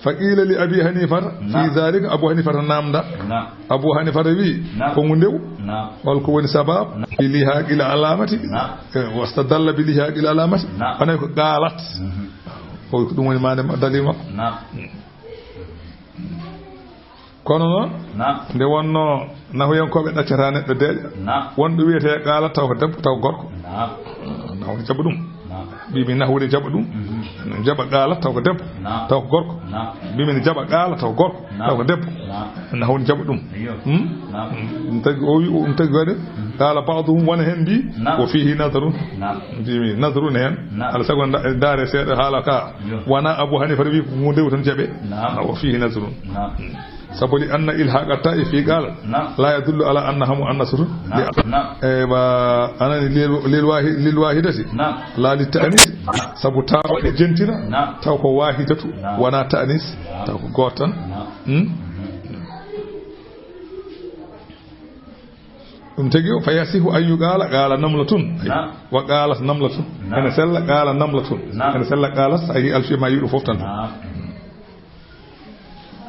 Fa qiila li Abi Hanifata, naam, fi zaalika, Abu Hanifata naamnda. Naam. Abu Hanifata wi, naam, ko ngu ndewu. Naam. Hol ko woni sabab? Naam. Bi lihaaqil alaamati. Naam. Eh, wastadalla bi lihaaqil alaamati. Naam. Wonay ko qaalat. Mhm. Ko ɗum woni maande ma-, dalil makko. Naam. Kono noon, naam, nde wonnoo nahuyankooɓe ɗaccata neɗɗo deeƴa, naam, wonɓe wiyetee qaalat taw ko debbo, taw gorko. Naam. Nahu ne jaɓa ɗum. Naam. Mbiimi nahu ne jaɓa ɗum. Mhm. Jaɓa qaalat taw ko debbo, naam, taw ko gorko. Naam. Mbiimi ne jaɓa qaalat taw ko gorko, naam, taw ko debbo. Naam. Nahu ne jaɓa ɗum. Iyo. Hmm? Naam. Ɗum tagi o wi, ɗum tagi waɗi, mhm, qaala ba'duhum, wona heen mbii, naam, wa fiihi nazarun. Naam. Mbiimi nazarun heen. Naam. Alaa sago nda-, ndaare seeɗa haala ka. Iyo. Wona Abu Hanifa wi ko ngu ndewu tan jaɓe. Naam. Wa fiihi nazarun. Naam. Sabu li anna ilhaaqa ta'i fi qaalat, naam, la yadullu ala annaha mu'annasatun. Naam. Li-, naam, ewa, anani lil, lil wahi-, lil wahidati. Naam. La li ta'nis. Sabu tawa e jentila, naam, taw ko wahidatu, naam, wona ta'nis, naam, taw ko gooto tan. Naam. Hmm? Mhm. Ɗum tagi o, fa yasihu an yuqaala, qaala namlatun. Naam. Wa qaalat namlatun. Naam. Ene sella, qaala namlatun. Naam. Ene sella, qaalat, so a yii alfiya ma yiɗo fof tan. Naam.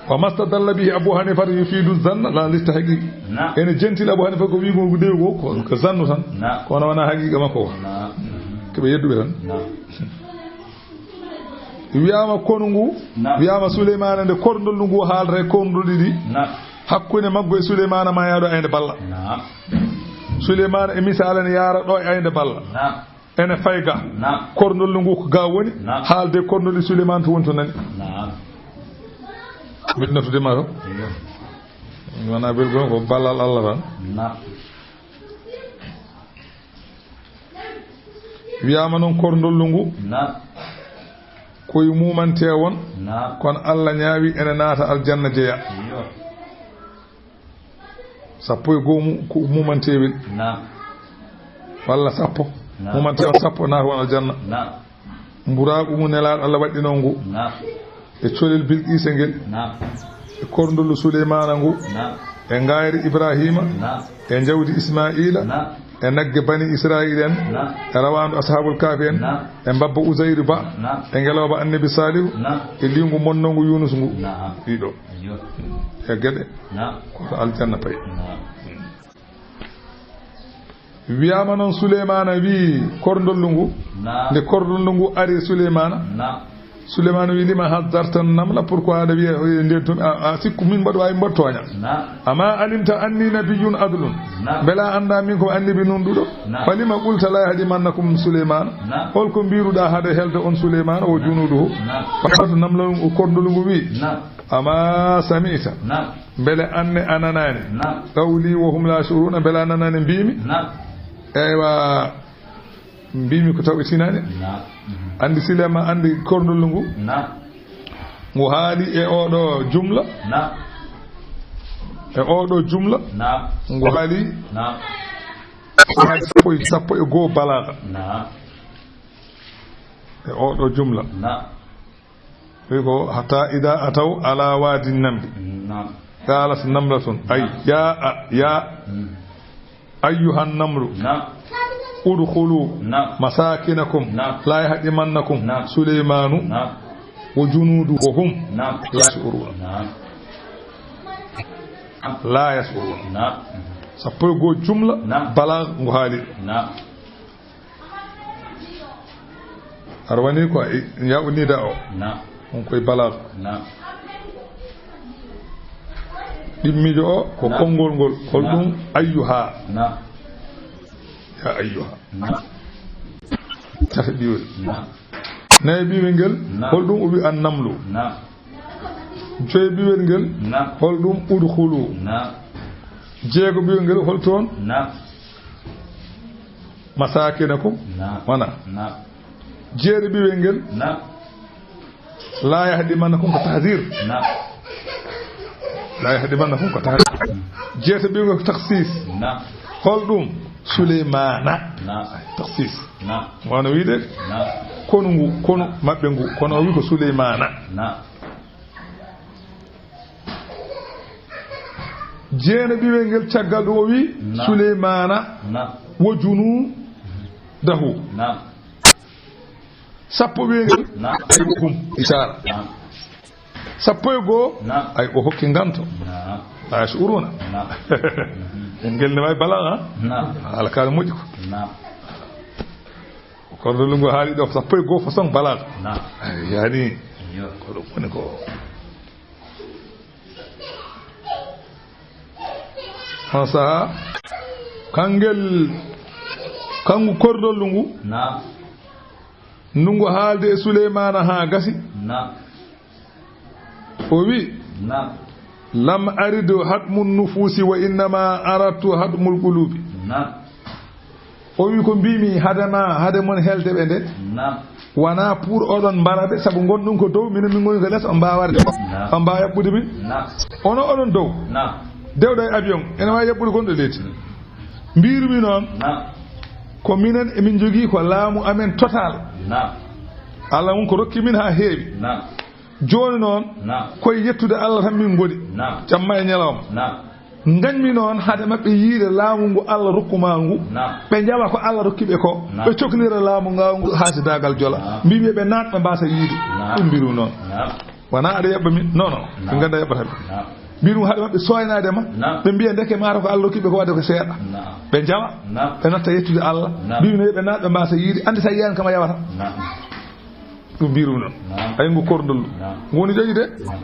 Wa mastadalla bihi Abu Hanifata yufidu zanna la listahqiqi. Naam. Ene jentila Abu Hanifa ko wiigol ko dewi ko, ko, ko zannu tan. Naam. Kono wona haqiqa makko o. Naam. Ko ɓe yedduɓe tan. Naam. Wiyaama konu ngu, naam, wiyaama Suleymaana nde korndollu ngu haalata e korndolli ɗi. Naam. Hakkunde maggu e Suleymaana ma yaɗo aynde balla. Naam. Suleymaana e misaala ne yaara ɗo e aynde balla. Naam. Ene fay ga. Naam. Korndollu ngu ko ga woni. Naam. Haalde korndolli Suleymaan to woni to nani. Naam. Mbiɗa naftude ma to. Iyo. Wona belgo ko ballal Allah tan. Naam. Wiyaama noon korndollu ngu. Naam. Koye mumante won. Naam. Kono Allah ñaawi ene naata aljanna jeya. Iyo. Sappo e goo mu-, ko mumantewel. Naam. Walla sappo. Naam. Mumantewel sappo naata won aljanna. Naam. Mburaagu ngu Nelaaɗo Allah waɗɗinoo ngu. Naam. E colel Bilqiisa ngel. Naam. E korndollu Suleymaana ngu. Naam. E ngaayri Ibraahiima. Naam. E njawdi Ismaa'iila. Naam. E nagge Bani Israa'iila en. Naam. E rawaandu Ashaabul Kahfi en. Naam. E mbabba Uzayru ba. Naam. E ngelooba Annabi Saalihu. Naam. E liingu monnongu Yuunus ngu. Naam. Ɗiɗo. Ayyo. E geɗe. Naam. Ko to aljanna payi. Naam. Wiyaama noon Suleymaana wii korndollu ngu. Naam. Nde korndollu ngu ari Suleymaana. Naam. Suleymaanu wi: "Lima hazzarta namla? Pourquoi aɗa wiya, o wiya nden tun? A, a sikku min mbaɗa waawi mbaɗa tooña?" Naam. "Ama alimta anni nabiyyun adlun?" Naam. "Mbela a annda min ko annabi nunɗuɗo?" Naam. "Falima qulta la yahdimannakum Suleymaan?" Naam. "Holko mbiruɗa hade helde on Suleymaan o junuuduhu?" Naam. Fakat namla ngu, korndol ngu wi: Naam. "Ama sami'ta?" Naam. "Mbele anne a nanaani?" Naam. "Qawli wa hum la yash'uruna?" "Mbele a nanaani mbimi?" Naam. Eywa, mbimi ko taw ɓe tinani. Naam. Andi Silema, andi korndol ngu. Naam. Ngu haali e oɗo jumla. Naam. E oɗo jumla. Naam. Ngu haali. Naam. Sappo e, sappo e goo balaga. Naam. E oɗo jumla. Naam. Wi ko, "Hatta ida ataw ala wadi namli." Naam. Qalat namlatun. Ay, naam. Ya, a, ya, mm, ayyuhan namlu. Naam. Udkhulu. Naam. Masakinakum. Naam. La yahdimannakum. Naam. Sulaymanu. Naam. Wa junudu wa hum. Naam. La yash'urun. Naam. La yash'urun. Naam. Sappo e goo jumla. Naam. Balaga ngu haali. Naam. Aɗa woni ko e, yaɓu nida o. Naam. On koye balaga. Naam. Ɗimmiijo o ko, naam, konngol ngol. Hol, naam, ɗum ayyuha? Naam. Ya ayyuha. Naam. Tata ɓiwel. Naam. Nayi ɓiwel ngel. Naam. Hol ɗum o wi an namlu? Naam. Joyi ɓiwel ngel. Naam. Hol ɗum udkhulu? Naam. Jeego ɓiwel ngel hol toon? Naam. Masakinakum. Naam. Wana. Naam. Jeeri ɓiwel ngel. Naam. La yahdimannakum ko tahdir. Naam. La yahdimannakum ko tahdir. Jeeta ɓiwel ngel ko takhsis. Naam. Hol ɗum? Sulaymana. Naam. Takhsis. Naam. Wano wiide? Naam. Konu ngu, konu maɓɓe ngu. Kono o wi ko Sulaymana. Naam. Jeena ɓiwel ngel caggal ɗum o wi, naam, Sulaymana, naam, wa junudahu. Naam. Sappo ɓiwel ngel, naam, ay o hum, isara. Naam. Sappo e goo, naam, ay o hokki nganto. Naam. La yash'uruna. Naam. Ngel ne wawi balaga, ha? Naam. Haala kaala moƴƴi ko. Naam. Kono ɗum ngo haali ɗo sappo e goo façon balaga. Naam. Ay, yani. Yo. Ko ɗum woni ko. On saha, kangel, kangu korndol ngu. Naam. Ndu ngu haalde e Suleymana haa gasi. Naam. O wi, naam, lam aridu hadmu nufusi wa innama aradtu hadmul qulubi. Naam. O wi ko mbimi hadema, hade mon helde ɓe nde. Naam. Wana pour oɗon mbara ɓe, sabu ngonɗum ko dow, minen min ngoni ko les, on mbawa warde. Naam. On mbawa yaɓɓude min. Naam. Ono oɗon dow. Naam. Dewɗo e avion, ene wawi yaɓɓude gonɗo leydi. Mbirumi noon, naam, ko minen emin jogii ko laamu amen total. Naam. Allah mum ko rokki min haa heewi. Naam. Jooni noon, naam, koye yettude Allah tan min ngoni. Naam. Jamma e ñalawma. Naam. Ngañmi noon hade maɓɓe yiide laamu ngu Allah rokku ma ngu. Naam. Ɓe njaɓa ko Allah rokki ɓe ko. Naam. Ɓe coknira laamu ngu ngu haasidaagal jola. Naam. Mbiimi ɓe naat ɓe mbaasa yiide. Naam. Ɗum mbiru noon. Naam. Wona aɗa yaɓɓa min. Non, non. Naam. Ɓe ngannda yaɓɓata min. Naam. Mbiru hade maɓɓe soynaade ma. Naam. Ɓe mbiya ndeke maaro ko Allah rokki ɓe ko wadde ko seeɗa. Naam. Ɓe njaɓa. Naam. Ɓe natta yettude Allah. Naam. Mbiimi ne ɓe naat ɓe mbaasa yiide. Anndi sa yiyaani kam a yawata. Naam. Ɗum mbiru noon. Naam. Ay ngu korndol. Naam. Ngu woni joƴude. Naam.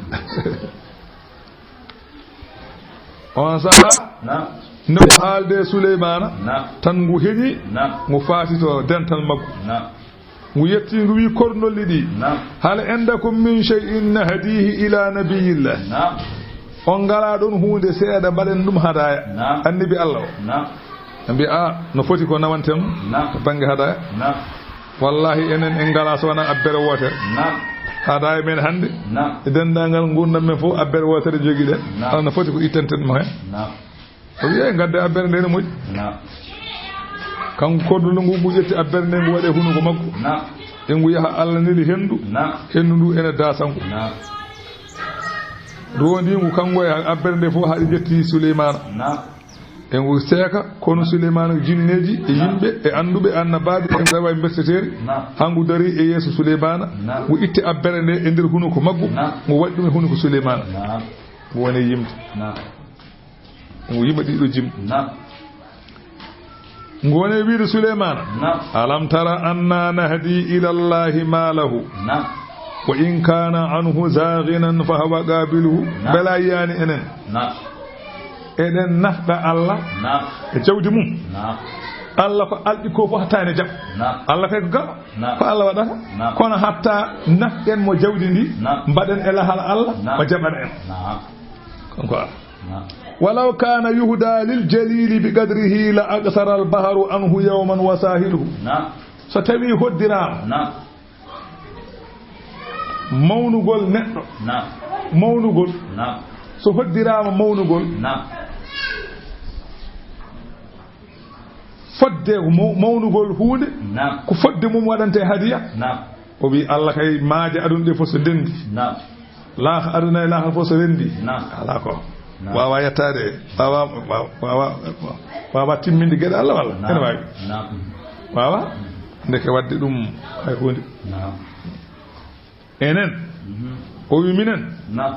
On saha, naam, nde o haalde e Suleymaana, naam, tan ngu heñi, naam, ngu faati to dental makko. Naam. Ngu yetti, ngu wi korndolli ɗi, naam, hal indakum min shay'in nahdihi ila nabiyillah? Naam. On ngalaa ɗoon huunde seeɗa mbaɗen ɗum hadaya, naam, annabi Allah o? Naam. Ɓe mbiya, "A, no foti ko nawanten mo, naam, to bannge hadaya?" Naam. Wallahi, enen en ngalaa so wonaa abbere wootere. Naam. Hadaya men hannde, naam, e denndaangal nguurndam men fof, abbere wootere njogiɗen. Naam. Alaa no foti ko ittenten mo heen. Naam. O wiyi, "Eey, ngadde abbere nde ene moƴƴi." Naam. Kanko korndolli ngu, ngu ƴetti abbere nde, ngu waɗi e hunuko makko. Naam. E ngu yaha, Allah neli henndu. Naam. Henndu ndu ene daasa ngu. Naam. Roondii ngu, kanko e abbere nde fof, haa ɗi njetti Suleymaana. Naam. E ngu seeka, kono Suleymaana, jinneeji e, naam, yimɓe e annduɓe, annabaaɓe, e ngu wawi mberteteeri. Naam. Haa ngu darii e yeeso Suleymaana. Naam. Ngu itti abbere nde e nder hunuko maggu. Naam. Ngu waɗi ɗum e hunuko Suleymaana. Naam. Ngu woni yimde. Naam. Ngu yima ɗiɗo jim. Naam. Ngu woni wiide Suleymaana. Naam. Alam tara anna nahdi ila Allahi ma lahu. Naam. Wa in kana anhu zaghinan fa huwa qabiluhu. Naam. Bela yani enen. Naam. Eɗen nafqa Allah. Naam. E jawdi mum. Naam. Allah ko alɗi ko fof hatta ene jaɓa. Naam. Allah kay ko gaɗo. Naam. Ko Allah waɗata. Naam. Kono hatta nafqen mo jawdi ndi. Naam. Mbaɗen e lahal Allah. Naam. O jaɓana en. Naam. Kanko Allah. Naam. Walaw kana yuhda lil jalili bi qadrihi la aqsara al bahru anhu yawman wa sahiluhu. Naam. So tawi hoddiraama. Naam. Mawnugol neɗɗo. Naam. Mawnugol. Naam. So hoddiraama mawnugol. Naam. Fodde maw-, mawnugol huunde. Naam. Ko fodde mum waɗante hadiya. Naam. O wi Allah kay maaje aduna ɗe fof so ndenndi. Naam. Laaha aduna e laaha fof so renndi. Naam. Alaa ko. Naam. Waawa yettaade. Waawa, waawa, waawa, waawa timminde geɗe Allah walla? Naam. Ene waawi. Naam. Waawa? Ndeke waɗde ɗum hay huunde. Naam. Enen. Mhm. O wi minen. Naam.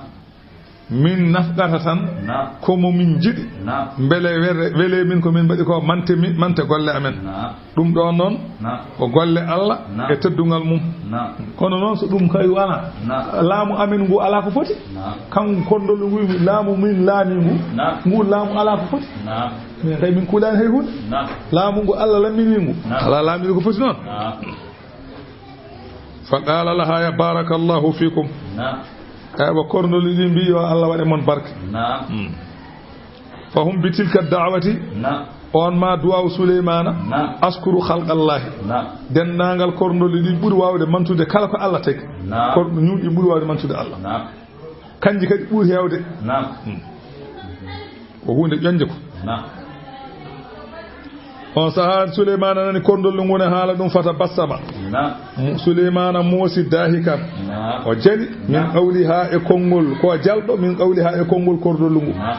Min nafqata tan. Naam. Ko mo min njiɗi. Naam. Mbele were-, wele min ko min mbaɗi ko mante mi-, mante golle amen. Naam. Ɗum ɗoon noon. Naam. Ko golle Allah. Naam. E teddungal mum. Naam. Kono noon so ɗum kay wona. Naam. Laamu amen ngu alaa ko foti. Naam. Kanko kondol ngu laamu min laami ngu. Naam. Ngu laamu alaa ko foti. Naam. Min kay min kuulaani hay huunde. Naam. Laamu ngu Allah lammini ngu. Naam. Alaa laamini ko foti noon. Naam. Fa qala laha ya barakallahu fikum. Naam. Aywa, korndoli ɗi mbi yo Allah waɗe mon barke. Naam. Hmm. Fa hum bi tilka da'wati. Naam. On ma duwaaw Suleymana. Naam. Askuru khalqallahi. Naam. Denndaangal korndoli ɗi ɓuri waawde mantude kala ko Allah tagi. Naam. Kor-, ñuuɗi ɓuri waawde mantude Allah. Naam. Kanji kadi ɓuri heewde. Naam. Hmm. Ko huunde ƴoƴnde ko. Naam. On sahaa Suleymaana nani korndolli ngu ne haala ɗum, fata bassama. Naam. Mu-, Suleymaana moosi daahikan. Naam. O jali min, naam, qawlihaa e konngol, ko jalɗo min qawlihaa e konngol korndolli ngu. Naam.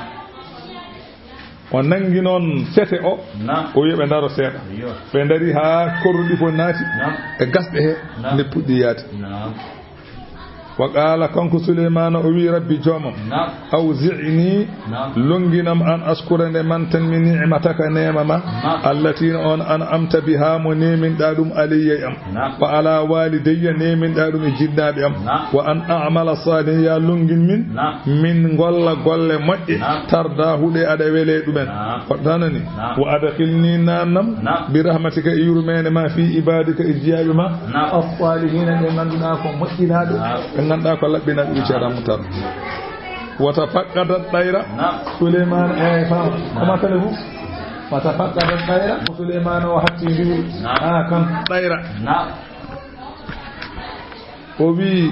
O nanngi noon sete o, naam, o wi'i ɓe ndaro seeɗa. Iyo. Ɓe ndari haa korɗi fof naati, naam, e gasɗe he, naam, nde puɗɗi yaade. Naam. Wa qaala, kanko Suleymaana, o wi'i, Rabbi, Joomam, naam, awzi'ni, naam, lonnginam an askura nde mantan mi ni'mataka neema ma, naam, allati on an'amta biha mo neeminɗaa ɗum alayya e am, naam, wa ala walidayya neeminɗaa ɗum e jinnaaɓe am, naam, wa an a'mala salihan, ya lonngin min, naam, min ngolla golle moƴƴe, naam, tardahu ɗe aɗa wele ɗumen. Naam. Ko tanani. Naam. Wa adkhilni, naannam, naam, bi rahmatika e yurmeende ma, fi ibadika e jiyaaɓe ma, naam, as-salihina ɓe ngannduɗaa ko moƴƴinaaɓe, naam, ɓe ngannduɗaa ko laɓɓinaaɓe, naam, ɓe ceeɗa mum tan. Wa tafaqqada tayra. Naam. Suleymaana, eh, faama. Naam. Ko masala fu? Wa tafaqqada tayra. Ko Suleymaana o hatti ndiwri. Naam. Ah, kan. Tayra. Naam. O wi'i,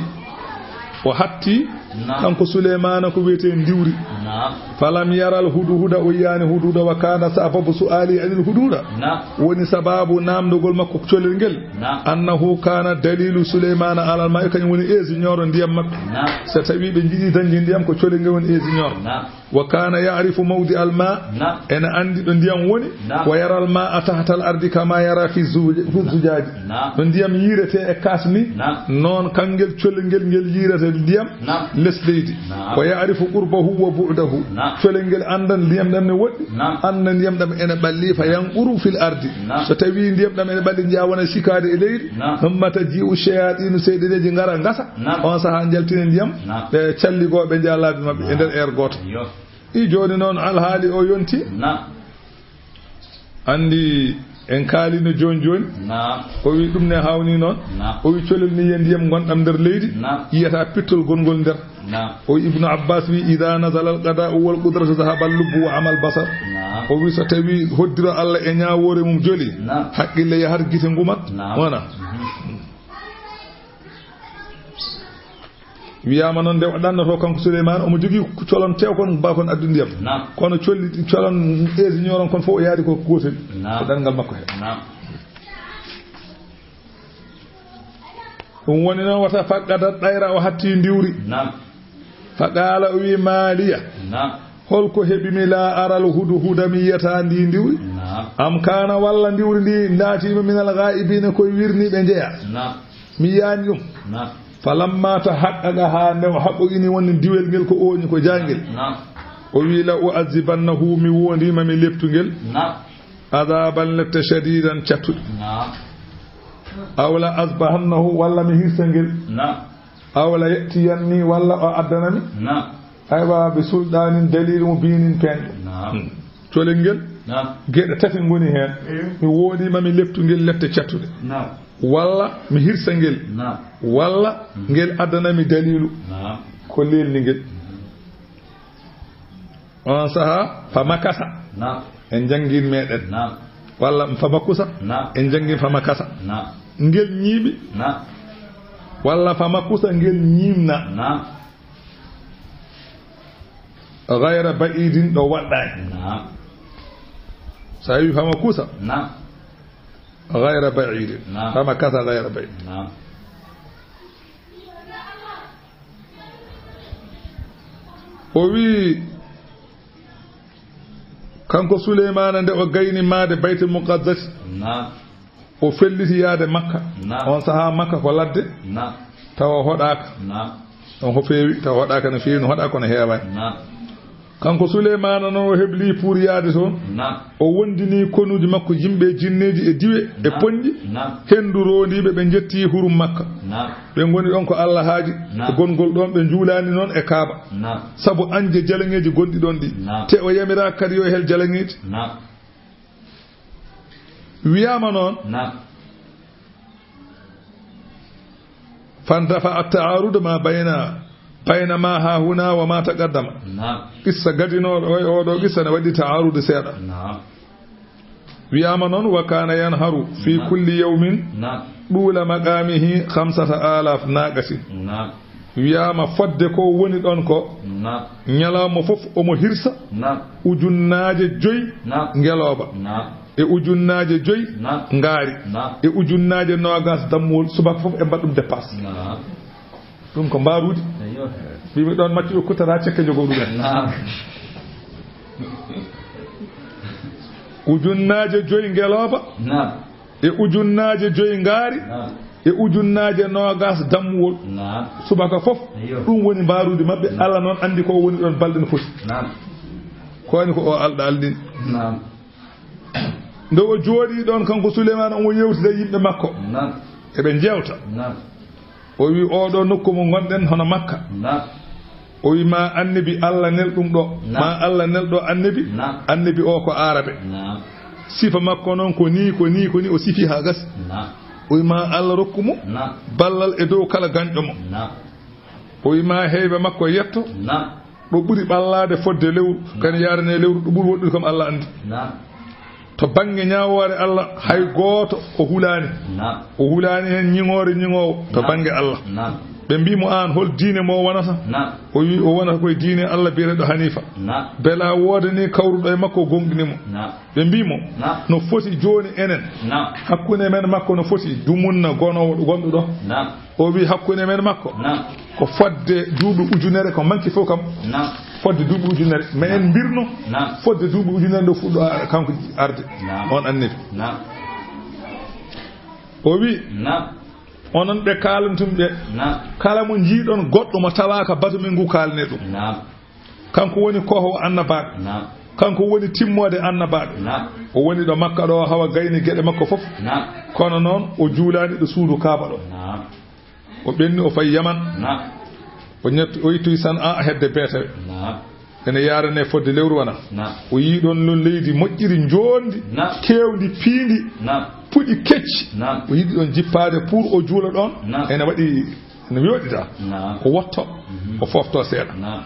o hatti, naam, kanko Suleymaana ko wiyetee ndiwri. Naam. Falam yaral hudhuda, o yiyaani hudhuda, wa kana sababu su'ali anil hudhuda. Naam. Woni sababu naamndogol makko colel ngel. Naam. Annahu kana dalilu Suleymaana alal ma'i, kañum woni ingénieur ndiyam maɓɓe. Naam. So tawi ɓe njiɗi dañde ndiyam, ko colel ngel woni ingénieur. Naam. Wa kana ya'rifu mawdi al ma, naam, ene anndi ɗo ndiyam woni, naam, wa yara al ma'a tahta al ardi kama yara fi zu-, fi zujaji. Naam. No ndiyam yiiretee e kaas ni, naam, noon kangel colel ngel, ngel yiirata ndiyam, naam, les leydi. Naam. Wa ya'rifu qurbahu wa bu'dahu. Naam. Colel ngel anndan ndiyam ɗam ne woɗɗi, naam, annda ndiyam ɗam ene ɓalli, fa yanquru fil ardi. Naam. So tawi ndiyam ɗam ene ɓalli, njiya wona sikaade e leydi, naam, thumma taji'u shayatinu, seyɗeneeji ngara ngasa, naam, on saha njaltina ndiyam, naam, ɓe calligooɓe njiya laabi maɓɓe e nder, naam, heure gooto. Iyo. I jooni noon alhaali o yonti. Naam. Anndi en kaalino jooni jooni. Naam. O wi ɗum ne hawni noon. Naam. O wi colel ni yiya ndiyam ngonɗam nder leydi. Naam. Yiyata pittol gongol nder. Naam. O wi Ibnu Abbas wi, "Ida nazala al qada'u wal qudratu zahaba al lubbu wa amal basar." Naam. O wi so tawi hoddiro Allah e ñaawoore mum joli. Naam. Haqqille yahar gite ngumat. Naam. Wona. Mhm. Wiyaama noon nde o ɗannoto kanko Suleymaana, omo jogii colon tew kon mba kon addu ndiyam. Naam. Kono colli, colon ingénieur on kon fof o yaadi ko gootel. Naam. Ko ɗanngal makko he. Naam. Ɗum woni noon wata faqqada tayra o hatti ndiwri. Naam. Fa qaala o wi maaliya. Naam. Holko heɓi mi la aral hudu huda mi yiyata ndi ndiwri? Naam. Am kana walla ndiwri ndi naatiima minal ghaa'ibina koye wirniiɓe njeya. Naam. Mi yiyaani ɗum. Naam. Falamma tahaqqaqa, haa nde o haqqoqini wonde diwel ngel ko ooñi, ko jaangel. Naam. O wi, "La u'azzibannahu, mi wondiima mi leptu ngel. Naam. Azaban lette shadidan cattuɗo. Naam. Aw la azbahannahu, walla mi hirsa ngel." Naam. Aw la ya'tiyanni, walla o addana mi. Naam. Aywa, bi sultaanin, dalil mubiinin, peeñɗo. Naam. Hmm. Colel ngel, naam, geɗe tati ngoni heen. Mm. Mi woodi ma mi leptu ngel lepte cattuɗe. Naam. Walla mi hirsa ngel. Naam. Walla, mm, ngel addana mi daliilu. Naam. Ko lelni ngel. Mm. On saha, fa makasa. Naam. En janngin meɗen. Naam. Walla fa makusa. Naam. En janngin fa makasa. Naam. Ngel ñiiɓi. Naam. Walla fa makusa, ngel ñiimna. Naam. Gayra ba'idin, ɗo waɗɗaani. Naam. So a wi fa makusa. Naam. Gayra ba'idin. Naam. Fa makasa gayra ba'idin. Naam. O wi, kanko Suleymaana, nde o gayni maayde Baytul Muqaddas, naam, o felliti yaade Makka. Naam. On sahaa Makka ko ladde. Naam. Tawa hoɗaaka. Naam. On ko feewi, tawa hoɗaaka no feewi, no hoɗaaka kono heewaani. Naam. Kanko Suleymaana noon o hebli pour yaade toon. Naam. O wondini konuuji makko yimɓe e jinneeji e diwe e, naam, poñƴi. Naam. Henndu roondiiɓe, ɓe njetti hurum Makka. Naam. Ɓe ngoni ɗoon ko Allah haaji. Naam. E gongol ɗoon ɓe njuulaani noon e Kaaba. Naam. Sabu añde jalaŋeeji gonɗi ɗoon ɗi. Naam. Te o yamiraaka kadi yo hel jalaŋeeji. Naam. Wiyaama noon. Naam. Fandafa at-ta'arud ma bayna, bayna ma hahuna wa ma taqaddama. Naam. Qissa gadinooɗo o e oo ɗoo qissa ne waɗi ta'arud seeɗa. Naam. Wiyaama noon, wa kana yanharu fi, naam, kulli yawmin, naam, ɗuula maqamihi khamsata alaf naqatin. Naam. Wiyaama fodde ko woni ɗoon ko, naam, ñalawma fof omo hirsa, naam, ujunnaaje joyi, naam, ngelooba, naam, e ujunnaaje joyi, naam, ngaari, naam, e ujunnaaje noogaas dammuwol, subaka fof e mbaɗa ɗum dépasse. Naam. Ɗum ko mbaaruuji. Eyyo. Mbimi ɗoon maccuɓe kuttata cekke jogoo ɗumen. Naam. Ujunnaaje joyi ngelooba. Naam. E ujunnaaje joyi ngaari, naam, e ujunnaaje noogaas dammuwol. Naam. Subaka fof, eyyo, ɗum woni mbaaruuji maɓɓe. Naam. Allah noon anndi ko woni ɗoon balɗe no foti. Naam. Ko woni ko o alɗa alɗin. Naam. Nde o jooɗii ɗoon, kanko Suleymaana, omo yeewtida e yimɓe makko. Naam. Eɓe njeewta. Naam. O wi, "Oo ɗoo nokku mo ngonɗen hono Makka." Naam. O wi, "Ma annabi Allah nel ɗum ɗo." Naam. Ma Allah nel ɗo annabi. Naam. Annabi o ko Aarabe. Naam. Sifa makko noon ko ni, ko ni, ko ni, o sifi haa gasi. Naam. O wi, "Ma Allah rokku mo, naam, ballal e dow kala gañɗo mo." Naam. O wi, "Ma heyba makko yetto." Naam. Ɗo ɓuri ɓallaade fodde lewru, kadi yaarane lewru, ɗo ɓuri woɗɗude kam Allah anndi. Naam. To bannge ñaawoore Allah, hay gooto o hulaani. Naam. O hulaani heen ñiŋoore ñiŋoowo to, naam, bannge Allah. Naam. Ɓe mbii mo, "Aan, hol diine mo wonata?" Naam. O wii, o wonata koye diine Allah biyeteeɗo Haniifa. Naam. Bela woodani kawruɗo e makko, o gooŋɗini mo. Naam. Ɓe mbii mo, naam, "No foti jooni enen, naam, hakkunde men makko no foti dumunna gonoowo gonɗo ɗo?" Naam. O wi, "Hakkunde men makko, naam, ko fodde duuɓi ujunere ko manki fof kam." Naam. Fodde duuɓi ujunere. Ma en mbirno, naam, fodde duuɓi ujunere nde fuɗɗo a-, kanko arde. Naam. On annabi. Naam. O wi, naam, "Onon ɓe kaalantum ɓe, naam, kala mo njiiɗon goɗɗo mo tawaaka batu men ngu, kaalne ɗum." Naam. Kanko woni kohowo annabaaɓe. Naam. Kanko woni timmoode annabaaɓe. Naam. O woni ɗo Makka ɗo, hawa gayni geɗe makko fof. Naam. Kono noon, o juulaani ɗo suudu Kaaba ɗo. Naam. O ɓenni, o fayi Yaman. Naam. O ñetti, o ittoyi San'a hedde beetawe. Naam. Ene yaarane fodde lewru wona. Naam. O yii ɗoon noon leydi moƴƴiri, njoondi, naam, keewndi, piindi, naam, puɗi kecci. Naam. O yiɗi ɗoon jippaade pour o juula ɗoon. Naam. Ene waɗi, ene weeɓɗiɗa. Naam. O wotto, mhm, o foofto seeɗa. Naam.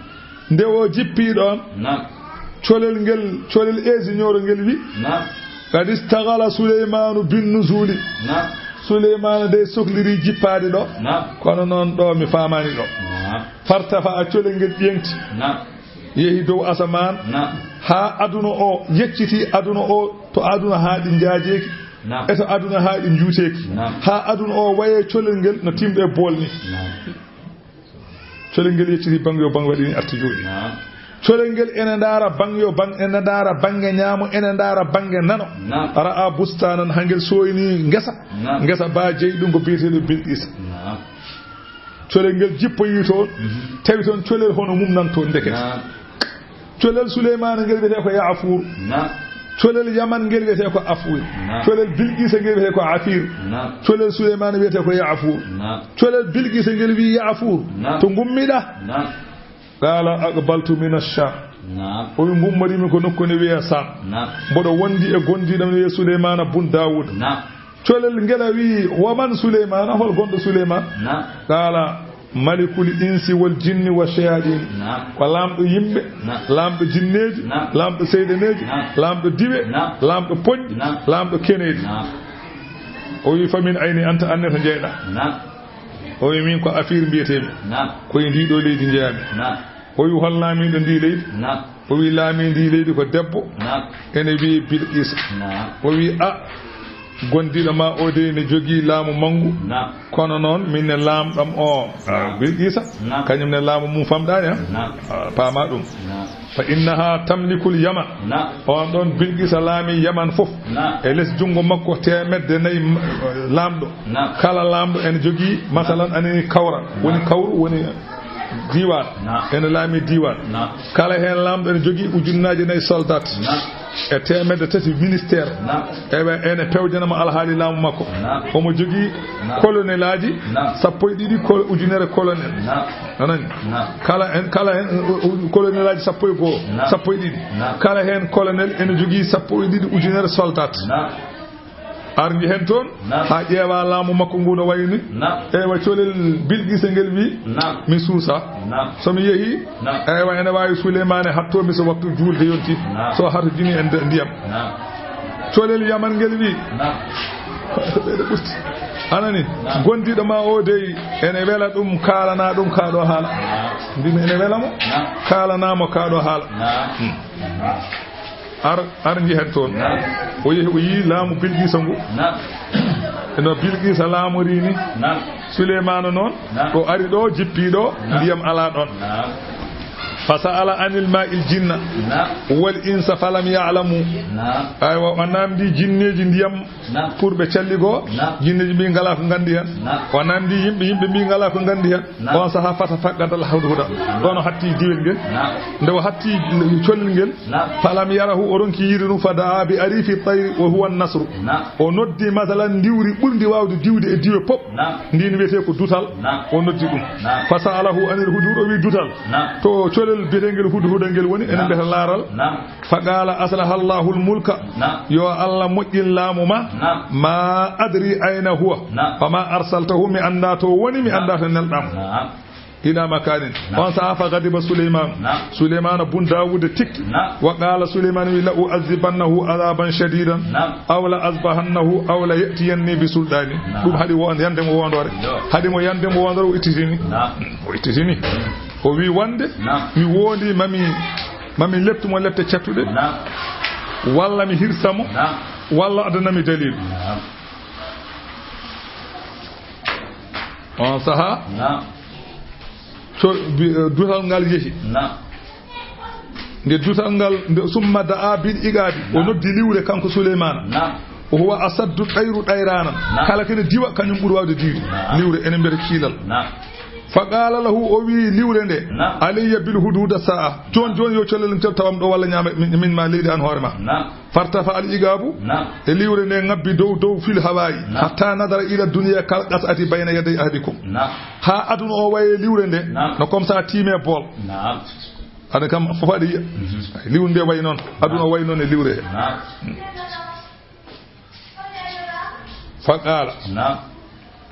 Nde o jippii ɗoon, naam, colel ngel, colel eesiñooro ngel wi, naam, "Qad istaghala Suleymaanu bin nuzuli." Naam. Suleymaana de sokliri jippaade ɗo. Naam. Kono noon ɗo mi faamaani ɗo. Naam. Fartafa'a, colel ngel ƴeeŋti. Naam. Yehi dow asamaan. Naam. Haa aduna o yecciti, aduna o, to aduna haa ɗi njaajeeki. Naam. E to aduna haa ɗi njuuteeki. Naam. Haa aduna o waye colel ngel no timɗe bool ni. Naam. Colel ngel yecciti baŋ yo baŋ, waɗi ni arti jooɗi. Naam. Colel ngel ene ndaara baŋ yo baŋ, ene ndaara baŋnge ñaamo, ene ndaara baŋnge nano. Naam. Ra'a bustaanan, haa ngel sooyni ngesa. Naam. Ngesa ba jeyi ɗum ko biyeteeɗo Bilqiisa. Naam. Colel ngel jippoyi toon, mhm, tawi toon colel hono mum nan toon ndekete. Naam. Colel Suleymaana ngel wiyetee ko Yaafuur. Naam. Colel Yaman ngel wiyetee ko Afwir. Naam. Colel Bilqiisa ngel wiyetee ko Afir. Naam. Colel Suleymaana wiyetee ko Ya'fur. Naam. Colel Bilqiisa ngel wiyi Ya'fur. Naam. To ngummiɗaa? Naam. Qaala, aqbaltu mina Shaam. Naam. O wi, ngummoriimi ko nokku ne wiyee Saam. Naam. Mboɗo wondi e gondiiɗo ne wiyee Suleymaana bun Daawuud. Naam. Colel ngel a wi, wa man Suleymaana, hol gonɗo Suleymaan? Naam. Qaala, malikul insi wal jinni wa shayaɗin. Naam. Ko laamɗo yimɓe, naam, laamɗo jinneeji, naam, laamɗo seyɗaneeji, naam, laamɗo diwe, naam, laamɗo poƴƴi, naam, laamɗo keneeji. Naam. O wi, fa min ayni anta, an ne to njeyɗaa? Naam. O wi, min ko Afir mbiyeteemi. Naam. Ko e ndii ɗoo leydi njeyami. Naam. O wi, hol laamiiɗo ndii leydi? Naam. O wi, laamiiɗo ndii leydi ko debbo. Naam. Ene wiyee Bilqiisa. Naam. O wi, a, gondiiɗo ma o de ne jogii laamu manngu. Naam. Kono noon, min ne laamɗo am o, a, naam, Bilqiisa, naam, kañum ne laamu mum famɗaani, a? Naam. A, paamaa ɗum. Naam. Fa innaha tamlikul Yaman. Naam. On ɗon Bilqiisa laami Yaman fof. Naam. E les junngo makko teemedde nayi m-, laamɗo. Naam. Kala laamɗo ene jogii, masalan, ani kawra. Woni, naam, kawru, woni diiwaan. Naam. Ene laami diiwaan. Naam. Kala heen laamɗo ene jogii ujunnaaje nayi soldat. Naam. E teemedde tati ministère. Naam. Ewa, ene pewjana mo alhaali laamu makko. Naam. Omo jogii, naam, colonelaaji, naam, sappo e ɗiɗi, kol-, ujunere colonel. Naam. A nani? Naam. Kala heen, kala heen, uh, uh, colonelaaji sappo e go'o, naam, sappo e ɗiɗi. Naam. Kala heen colonel ene jogii sappo e ɗiɗi ujunere soldat. Naam. Ardi heen toon, naam, haa ƴeewa laamu makko ngu no wayi ni. Naam. Ewa, colel Bilqiisa ngel wi, naam, mi suusa. Naam. So mi yehi, naam, ewa, ene waawi Suleymaane hattoo mi so waktu juulde yonti. Naam. So harjini en de-, ndiyam. Naam. Colel Yaman ngel wi, naam, ɓeyɗo ɓurti. A nani? Naam. Gondiiɗo ma o dey, ene wela ɗum, kaalana ɗum kaa ɗo haala. Naam. Mbimi ene wela mo, naam, kaalana mo kaa ɗo haala. Naam. Hmm. Ar, ar njihen toon. Naam. O yehi, o yii laamu Bilqiisa ngu. Naam. E no Bilqiisa laamori ni. Naam. Suleymaana noon, naam, ɗo ari ɗo, jippi ɗo, naam, ndiyam alaa ɗoon. Naam. Fa sa'ala anil maa'il jinna, naam, wal insa falam ya'lamu. Naam. Aywa, o naamndi jinneeji ndiyam, naam, pour ɓe calli goo. Naam. Jinneeji mbi ngalaa ko nganndi heen. Naam. O naamndi yimɓe, yimɓe mbi ngalaa ko nganndi heen. Naam. On sahaa fata faqqadal hudhuda. Ɗoon o hatti diwel ngel. Naam. Nde o hatti colel ngel, naam, falam yarahu, o ronki yiide ɗum, fa da'a bi arifi tayri wa huwa nasru. Naam. O noddi, masalan, ndiwri ɓurndi waawde diwde e diwe pop. Naam. Ndin wiyetee ko dutal. Naam. O noddi ɗum. Naam. Fa sa'alahu anil hudhud, o wi dutal. Naam. To colel biyeteengel hudhuda ngel woni, enen, naam, mbiyata laaral. Naam. Fa qaala aslaha Allahul mulka. Naam. Yo Allah moƴƴin laamu ma. Naam. Ma adri ayna huwa. Naam. Wa ma arsaltahu, mi anndaa to woni, mi, naam, anndaa to nelɗaa mo. Naam. Ila makanin. Naam. On sahaa fa ghadiba Suleymaan. Naam. Suleymaana bun Daawuda tikki. Naam. Wa qaala, Suleymaana wi, la u'azzibannahu adhaban shadidan. Naam. Aw la azbahannahu aw la ya'tiyanni bi sultanin. Naam. Ɗum haɗi wo-, yande mo wondoore. Yo. Haɗi mo yande mo wondoore, o ittitini. Naam. O ittitini. O wi wonde, naam, mi wondi mami, mami leptu mo lepte cattuɗe. Naam. Walla mi hirsa mo. Naam. Walla addana mi daliil. Naam. On sahaa, naam, so bi-, dutal ngal yehi. Naam. Nde dutal ngal, nde summa da'a bil iqaabi, o, naam, noddi liwre kanko Suleymaana. Naam. O huwa asaddu ɗayru ɗayraana. Naam. Kala kene diwa, kañum ɓuri waawde diwde. Naam. Liwre ene mbiyata kiilal. Naam. Fa qaala lahu, o wi liwre nde, naam, alayya bil hudhuda sa'a. Jooni jooni yo colel ngel tawam ɗo walla ñaama min, min ma leydi an hoore ma. Naam. Fartafa al iqaabu, naam, e liwre nde ngabbi dow, dow fil hawaa'i, naam, hatta nadara ila dunya kal qas'ati bayna yaday ahadikum. Naam. Haa aduna o waye liwre nde, naam, no comme ça tiime bool. Naam. Aɗa kam fof aɗa yiya. Mhm. Liwre nde wayi noon, aduna o wayi noon e liwre he. Naam. Fa qaala. Naam.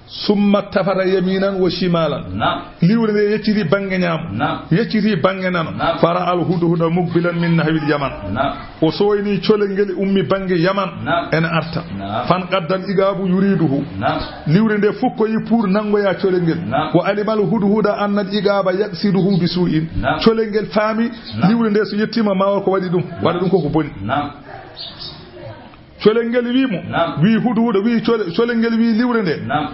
Summa tafata yaminan wa shimalan. Naam. Liwre nde yecciti bannge ñaamo. Naam. Yecciti bannge nano. Naam. Fara al hudhuda mukbilan min nahwil Yaman. Naam. O sooyni colel ngel ummi bannge Yaman. Naam. Ene arta. Naam. Fan qaddal iqaabu yuriduhu. Naam. Liwre nde fukkoyi pour nanngoya colel ngel. Naam. Wa alimal hudhuda annal iqaaba yaqsiduhu bi su'in. Naam. Colel ngel faami, naam, liwre nde so yettiima ma o ko waɗi ɗum. Naam. Waɗa ɗum koko boni. Naam. Colel ngel wii mo, naam, wii hudhuda, wii cole-, colel ngel wii liwre nde. Naam.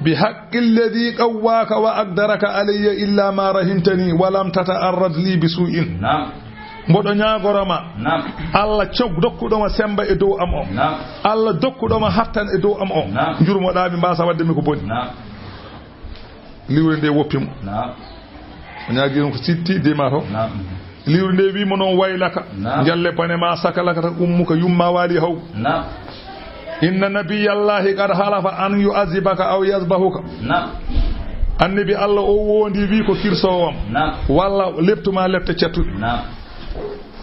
Bi haqqi alladhi qawwaka wa aqdaraka alayya illa ma rahimtani wa lam tata'arrad li bi su'in. Naam. Mboɗo ñaagoro ma, naam, Allah cog-, dokkuɗo ma semmba e dow am o. Naam. Allah dokkuɗo ma hattan e dow am o. Naam. Njurmoɗaa mi, mbaasa waɗde mi ko boni. Naam. Liwre nde woppi mo. Naam. O ñaagi ɗum ko sitti dima to. Naam. Liwru nde wi mo noon: "Waylaka, Naam. Jalle bone ma, sakalaka ta ummuka, yumma waali haw." Naam. "Inna nabiyallahi qad halafa an yu'azibaka aw yasbahuka." Naam. Annabi Allah o wondi wi ko kirsowam. Naam. Walla leptuma lepte cattuɗe. Naam.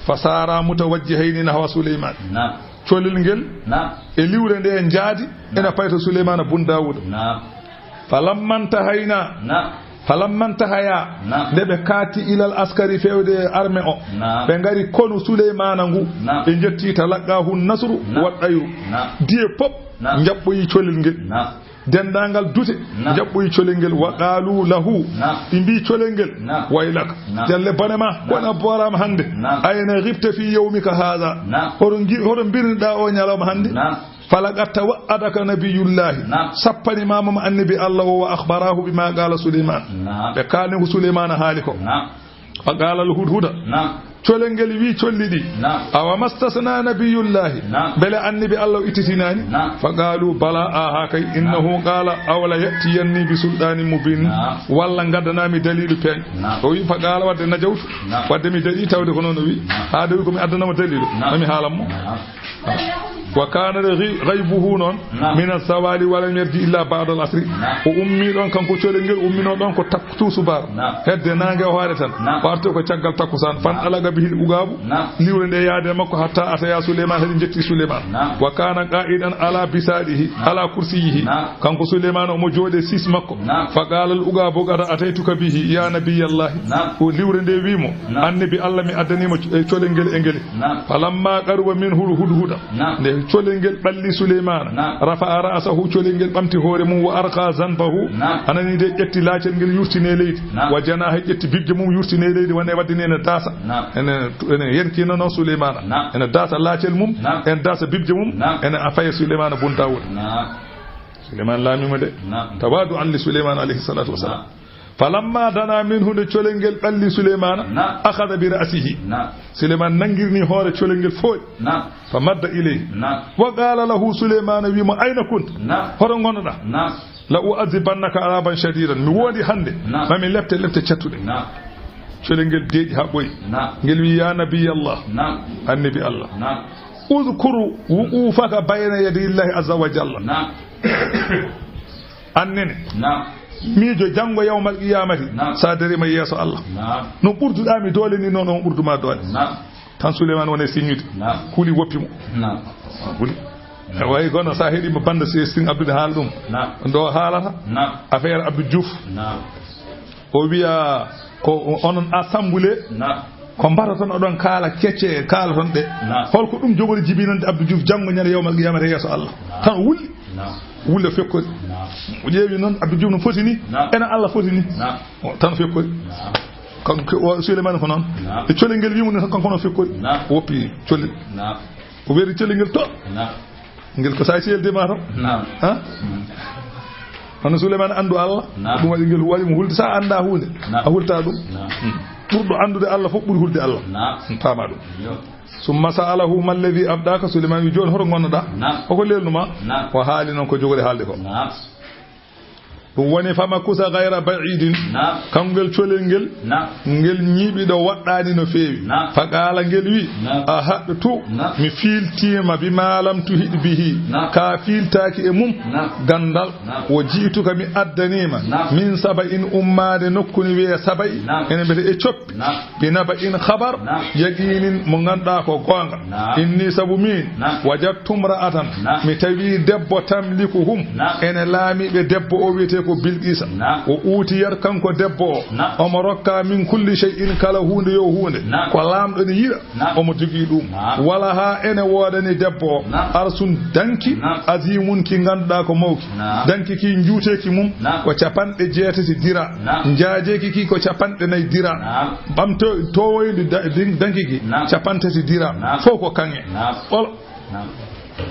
Fasara mutawajjihayni nahwa Suleyman. Naam. Colel ngel Naam. E liwre nde njaadi, Naam. Ena payta Suleymana bun Dawuda. Naam. Falamman tahayna. Naam. Falamman tahaya. Naam. Nde ɓe kaati ilal askari fewde arme o. Naam. Ɓe ngari konu Suleymana ngu. Naam. Ɓe njetti talaqqahu nasru Naam. Wa ɗayru. Naam. Diye pop Naam. Njaɓɓoyi colel ngel. Naam. Dendaangal dute Naam. Njaɓɓoyi colel ngel. Wa qalu lahu. Naam. Ɓe mbi colel ngel. Naam. Waylaka. Naam. Jalle bone ma. Naam. Wona boorama hannde. Naam. Ayna ghibta fi yawmika hadha. Naam. Hoto ngi-, hoto mbirniɗa o ñalawma hannde. Naam. Falaqad tawa'adaka nabiyullahi. Naam. Sappanimama mo annabi Allah o, wa akhbarahu bima qala Suleyman. Naam. Ɓe kalni ko Suleymana haali ko. Naam. Fa qala al hudhuda. Naam. Colel ngel wi colli ɗi. Naam. Awa mastasna nabiyullahi. Naam. Mbele annabi Allah o ittitinaani? Naam. Fa qalu bala, aha kay, innahu Naam. Qala awla ya'tiyanni bi sultanin mubin. Naam. Walla gaddanami dalilu peeñ. Naam. O wi fa qala wadde najawtu. Naam. Wadde mi daɗi tawde ko noon o wi. Naam. Haa de wi ko mi addanama dalilu. Naam. Mami haalan mo. Naam. Wa kana ghi-, ghaybuhu noon, Naam. Min az-zawali wa lam yarji illa ba'da al-asri. Naam. O ummi ɗon kanko colel ngel, ummino ɗon ko takkutu subaar. Naam. Hedde naange o hoore tan. Naam. O arti ko caggal takkusaan. Fan Naam. Alaga bihil ugabu. Naam. Liwre nde yaade makko hatta ataya Suleyman, hadi jetti Suleyman. Naam. Wa kana qa'idan ala bisadihi, Naam. Ala kursiyihi. Naam. Kanko Suleyman omo jooɗe sis makko. Naam. Fa qala al ugabu qad ataytuka bihi ya nabiyallahi. Naam. O liwre nde wi mo, Naam. Annabi Allah mi addanima co-, e colel ngel e ngel. Naam. Falamma qaruba minhu al-hudhuda. Naam. Nde colel ngel ɓalli Suleymana. Naam. Rafa'a ra'sahu, colel ngel ɓamti hoore mum, wa arqa zanbahu. Naam. Anani de ƴetti laacel ngel yurtine leydi. Naam. Wa janaha, ƴetti bibje mum yurtine leydi, wone wadde ni ene daasa. Naam. Ene, ene yenkina noon Suleymana. Naam. Ene daasa laacel mum, Naam. Ene daasa bibje mum, Naam. Ene a faye Suleymana bun Dawud. Naam. Suleymana laamima de. Naam. Tawadu'an li Suleymana alayhi salatu wa salam. Naam. Falamma dana minhu, nde colel ngel ɓalli Suleymana, Naam. Akhadha bi ra'sihi. Naam. Suleymana nangirni hoore colel ngel fooy. Naam. Fa madda ilayhi. Naam. Wa qala lahu, Suleymana wi mo, ayna kunta? Naam. Hoto ngonnoɗa? Naam. La u'adhibannaka adhaban shadidan. Mi wondi hannde. Naam. Mami lepte lepte cattuɗe. Naam. Colel ngel deeƴi haa ɓoyi. Naam. Ngel wi, ya nabiyallah. Naam. Annabi Allah. Naam. Udhkur wuqufaka bayna yadayillahi azza wa jalla. Naam. Annene. Naam. Miijo janngo yawmal qiyamati. Naam. Sa darima yeeso Allah. Naam. No ɓurduɗa mi doole ni, noon on ɓurduma doole. Naam. Tan Suleymana woni e siññude. Naam. Kuli woppi mo. Naam. Kuli. E wayi kono sa heɗima banda si Sëriñ Abdou ne haala ɗum. Naam. Ndo haalata. Naam. Affaire Abdou Diouf. Naam. O wiya ko onon assemblée. Naam. Ko mbaɗaton oɗon kaala kecce kaalaton ɗe. Naam. Holko ɗum jogori jibinande Abdou Diouf janngo ñande yawmal qiyamata yeeso Allah? Naam. Tan o wulli. Naam. Wulli o fekkori. Naam. O ƴeewi noon Abdou Diouf no foti ni. Naam. Ena Allah foti ni. Naam. O tan o fekkori. Naam. Kanko o Suleymana ko noon. Naam. E colel ngel wimo ni tan kanko no fekkori. Naam. O woppi colel. Naam. O weeri colel ngel to. Naam. Ngel ko sa siyel de ma taw. Naam. Ha? Mm. Hono Suleymana anndu Allah. Naam. Ɗum waɗi ngel waɗi mo hulde. Sa annda huunde, Naam. A hulta ɗum. Naam. Mm. Ɓurɗo anndude Allah fof ɓuri hulde Allah. Naam. Mm, paama ɗum. Yo. Summa sa'alahu ma alladhi abdaka, Suleymana wi, jooni hoto ngonnoɗa? Naam. Hoko lelnuma? Naam. O haali noon ko jogori haalde ko. Naam. Ɗum woni fama kusa ghayra ba'idin. Naam. Kam ngel colel ngel, Naam. Ngel ñiiɓi ɗo waɗɗaani no feewi. Naam. Fa qaala ngel wi, Naam. Ahadtu, Naam. Mi fiiltiima bima lam tuhit bihi. Naam. Ka fiiltaaki e mum, Naam. Ganndal. Naam. Wo ji'tuka mi addaniima, Naam. Min Saba'in ummaade nokku ne wiyee Saba'i. Naam. Ene mbiyetee Ethiopie. Naam. Bi naba'in khabar, Naam. Yaqiinin mo ngannduɗaa ko goonga. Naam. Inni sabu miin, Naam. Wajadtu imra'atan, Naam. Mi tawi debbo tamlikuhum, Naam. Ene laami ɓe, debbo o wiyetee ko Bilqisa. Naam. Wa utiyat, kanko debbo o, Naam. Omo rokka min kulli shay'in, kala huunde yo huunde, Naam. Ko laamɗo ne yiɗa, Naam. Omo jogii ɗum. Naam. Walaha, ene woodani debbo o, Naam. Arsun danki, Naam. Azimun ki ngannduɗaa ko mawki. Naam. Danki ki njuuteeki mum, Naam. Ko capanɗe jeetati dira. Naam. Njaajeeki ki ko capanɗe nayi dira. Naam. Ɓamto towoyndi da-, din-, danki ki, Naam. Capanɗe tati dira. Naam. Fof ko kaŋŋe. Naam. Ɓolo. Naam.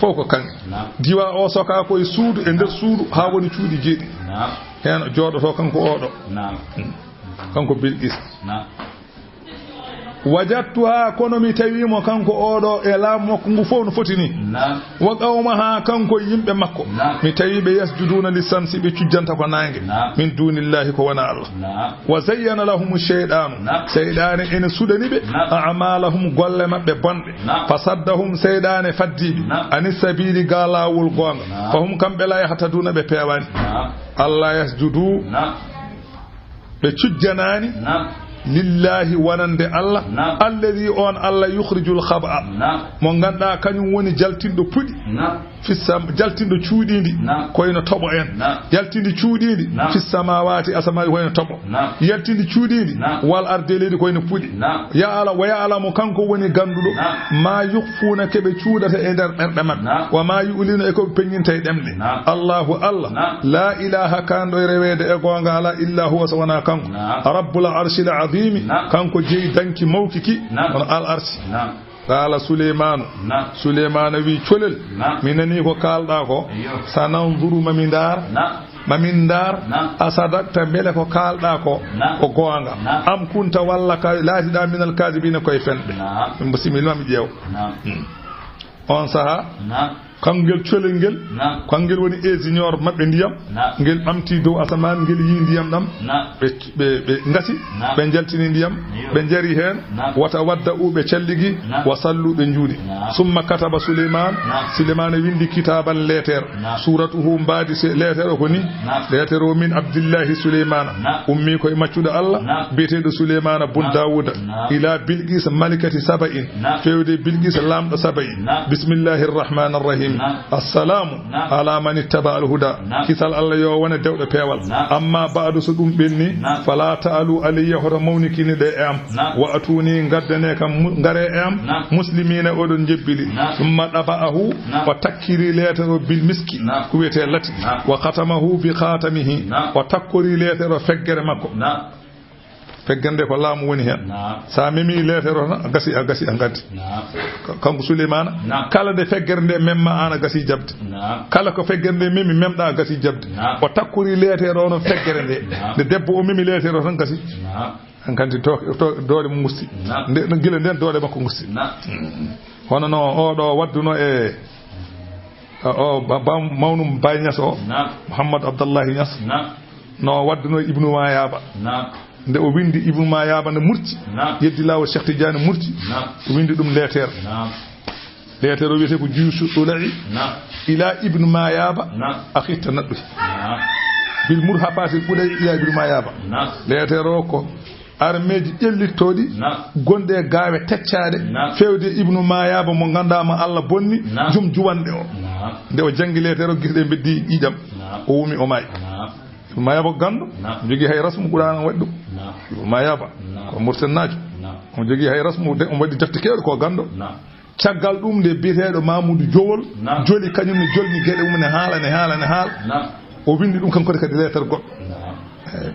Fof ko kaŋŋe. Naam. Diwa o soka ko e suudu, e nder suudu, haa woni cuuɗi jeeɗi. Naam. Heen o jooɗoto kanko oɗo. Naam. Hmm. Kanko Bilqis. Naam. Wajadtuha, kono mi tawi mo kanko oɗo e laamu makko ngu fof no foti ni. Naam. Wa qawmaha, kanko e yimɓe makko. Naam. Mi tawi ɓe yasjuduna lissamsi, ɓe cujjanta ko naange. Naam. Min dunillahi, ko wona Allah. Naam. Wa zayyana lahum shaytanu. Naam. Seyɗaane ene suɗani ɓe. Naam. A'malahum, golle maɓɓe bonɗe. Naam. Fa saddahum, seyɗaane faddi ɓe. Naam. Anis sabili, ga laawol goonga. Naam. Fa hum, kamɓe la yahtaduna, ɓe peewani. Naam. Allah yasjudu. Naam. Ɓe cujjanaani. Naam. Lillahi, wonande Allah. Naam. Alladhi, on Allah, yukhrijul khab'a. Naam. Mo ngannduɗaa kañum woni jaltinɗo puɗi. Naam. Fissam, jaltinɗo cuuɗiindi. Naam. Ko ene toɓo en. Naam. Jaltindi cuuɗiindi. Naam. Fis samawati, asamaan ko ene toɓo. Naam. Jaltindi cuuɗiindi. Naam. Wal ardi, leydi ko ene puɗi. Naam. Ya Allah, wa ya Allah, mo kanko woni gannduɗo. Naam. Ma yukhfuna, ke ɓe cuuɗata e nder ɓerɗe maɓɓe. Naam. Wa ma yu'linu, e ko ɓe peññinta e ɗemɗe. Naam. Allahu Allah. Naam. La ilaha, kanɗo e reweede e goonga alaa, illa huwa, so wonaa kanko. Naam. Rabbul arshil azimi, naam, kanko jeyi danki mawki ki, naam, hono al arsi. Naam. Qala Suleymanu. Naam. Suleymana wi, colel. Naam. Mi nani ko kaalɗaa ko. Iyo. Sananzuru, mami ndaar. Naam. Mami ndaar. Naam. Asadakta, mbele ko kaalɗaa ko, naam, ko goonga. Naam. Am kunta, walla ka laatiɗaa minal kadibina, koye fenɓe. Naam. Min mbo simi mami ƴeew. Naam. Hmm. On saha, naam, kanngel colel ngel, naam, kanngel woni ingénieur maɓɓe ndiyam. Naam. Ngel ɓamti dow asamaan, ngel yi ndiyam ɗam. Naam. Ɓe, ɓe, ɓe ngasi, naam, ɓe njaltini ndiyam, iyo, ɓe njari heen, naam, wata wadda u, ɓe calligi, naam, wa sallu, ɓe njuuli. Naam. Summa kataba Suleyman, naam, Suleymaana winndi kitaaban leeter, naam, suuratuhu mbaadi se-, leeter o ko ni, naam, leeter o min Abdillahi Suleymaana, naam, ummi ko e maccuɗo Allah, naam, biyeteeɗo Suleymaana bun, naam, Daawuda, naam, ila Bilqisa malikati Saba'in, naam, fewde Bilqisa laamɗo Saba'in. Naam. Bismillahi arrahmani arrahim. Naam. Assalamu, naam, ala man ittaba alhuda. Naam. Kisal Allah yo wone dewɗo peewal. Naam. Amma ba'du, so ɗum ɓenni, naam, fala ta'alu alayya, hoto mawnikine ɗe e am. Naam. Wa atuni, ngaddane kam, mu-, ngare e am, naam, muslimina, oɗon njebbili. Naam. Summa ɗaba'ahu, naam, o takkiri leeter o bil miski, naam, ko wiyetee lati. Naam. Wa khatamahu bi khatamihi, naam, o takkori leeter o feggere makko. Naam. Feggere nde ko laamu woni heen. Naam. So a memi leeter o tan, a gasi, a gasi, a ngaddi. Naam. Ka-, kanko Suleymaana, naam, kala nde feggere nde memma, aan a gasi jaɓde. Naam. Kala ko feggere nde memi, memɗa, a gasi jaɓde. Naam. O takkori leeter o noon feggere nde. Naam. Nde debbo o memi leeter o tan, gasi. Naam. Hankadi to, to doole mum ngusti. Naam. Nde, nde gila nden doole makko ngusti. Naam. Mm. Hono no oɗo wadduno e, o, o, ba-, ba-, mawnum Baye Niass o, naam, Mouhammad Abdallahi Niass. Naam. No wadduno Ibnu Mayaba. Naam. Nde o winndi Ibnu Mayaba ne murti. Naam. Yeddi laawol Cheikh Tidiane murti. Naam. O winndi ɗum leeter. Naam. Leeter o wiyetee ko Juyusu Ɗula'i. Naam. Ila Ibnu Mayaba. Naam. Akhi tanadduhi. Naam. Bil murhafati Ɗula'i ila Ibnu Mayaba. Naam. Leeter o ko armeeji ƴellittooɗi, naam, gonɗi e gaawe teccaaɗe, naam, fewde Ibnu Mayaba mo ngannduɗaa ma Allah bonni, naam, jom juwanɗe o. Naam. Nde o janngi leeter o, gite ɗe mbeddi ƴiiƴam. Naam. O wumi, o maayi. Naam. Ibnu Mayaba ko ganndo, naam, jogii hay rasmu Qur'aana waɗi ɗum. Naam. Ibnu Mayaba, naam, ko murtennaajo. Naam. Omo jogii hay rasmu, de, omo waɗi defte keewɗe, ko ganndo. Naam. Caggal ɗum, nde biyeteeɗo Mamudu Jowol, naam, joli, kañum ne jolni geɗe mum, ne haala, ne haala, ne haala. Naam. O winndi ɗum kanko kadi leeter goɗɗo. Naam. Eey.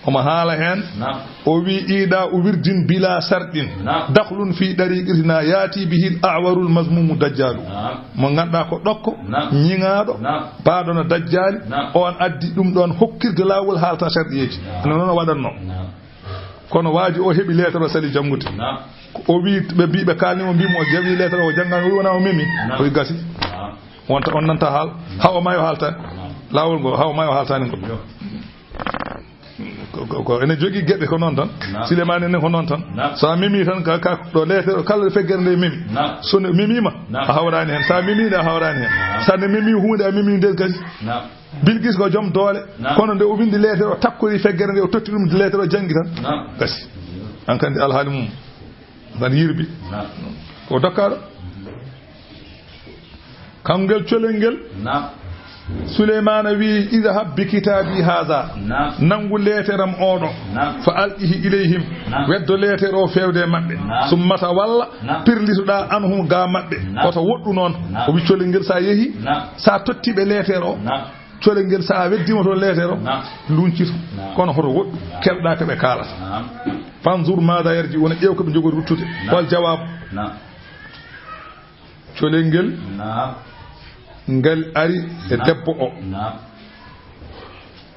Omo haala heen. Naam. O wi, iɗa o wirdin bila sarɗin. Naam. Dakhlun fi dariqatina yati bihil a'warul mazmumu dajjalu. Naam. Mo ngannduɗaa ko ɗokko, naam, ñiŋaaɗo, naam, baaɗo no dajjaali, naam, on addi ɗum ɗoon hokkirde laawol haalta sarɗiyeeji. Naam. No noon o waɗatno. Naam. Kono waaji o heɓi leetar o sali janngude. Naam. O wi, ɓe mbi, ɓe kaalni mo, mbi mo o jawi leetar o, o janngaani, o wi wona o memi. Naam. O wi gasi. Naam. Wonta on nanta haal, haa o maayo haaltaani. Naam. Laawol ngol, haa o maayo haaltaani ngol. Yo. Ko, ko, ko ene jogii geɗe ko noon tan. Naam. Silemaani enen ko noon tan. Naam. So a memi tan, ka, ka, ɗo leetar o, kala ɗo feggere nde memi. Naam. So nde memiima, naam, a hawraani heen. So a memiino, a hawraani heen. Naam. So a nde memi huunde, a memi nde gasi. Naam. Bilqis ko joom doole, naam, kono nde o winndi leetar o, takkori feggere nde, o totti ɗum leetar o, janngi tan. Naam. Gasi. An kandi alhaali mum tan yirbi. Naam. Ko dokkaaɗo. Kanngel colel ngel. Naam. Suleymaana wi, idhab bi kitaabi haadha. Naam. Nanngu leetar am oɗo. Naam. Fa alqihi ilayhim. Naam. Weddo leetar o fewde e maɓɓe. Naam. Summa tawalla, naam, pirlitoɗaa anhum ga maɓɓe. Naam. Woto woɗɗu noon. Naam. O wi colel ngel, so a yehi, naam, so a totti ɓe leetar o, naam, colel ngel, so a weddima toon leetar o, naam, luncito. Naam. Kono hoto woɗɗu, naam, keɗoɗaa ko ɓe kaalata. Naam. Fanzur maada yarji'una, ƴeew ko ɓe njogori ruttude. Naam. Wal jawaabu. Naam. Colel ngel, naam, ngal ari e, naam, debbo o. Naam.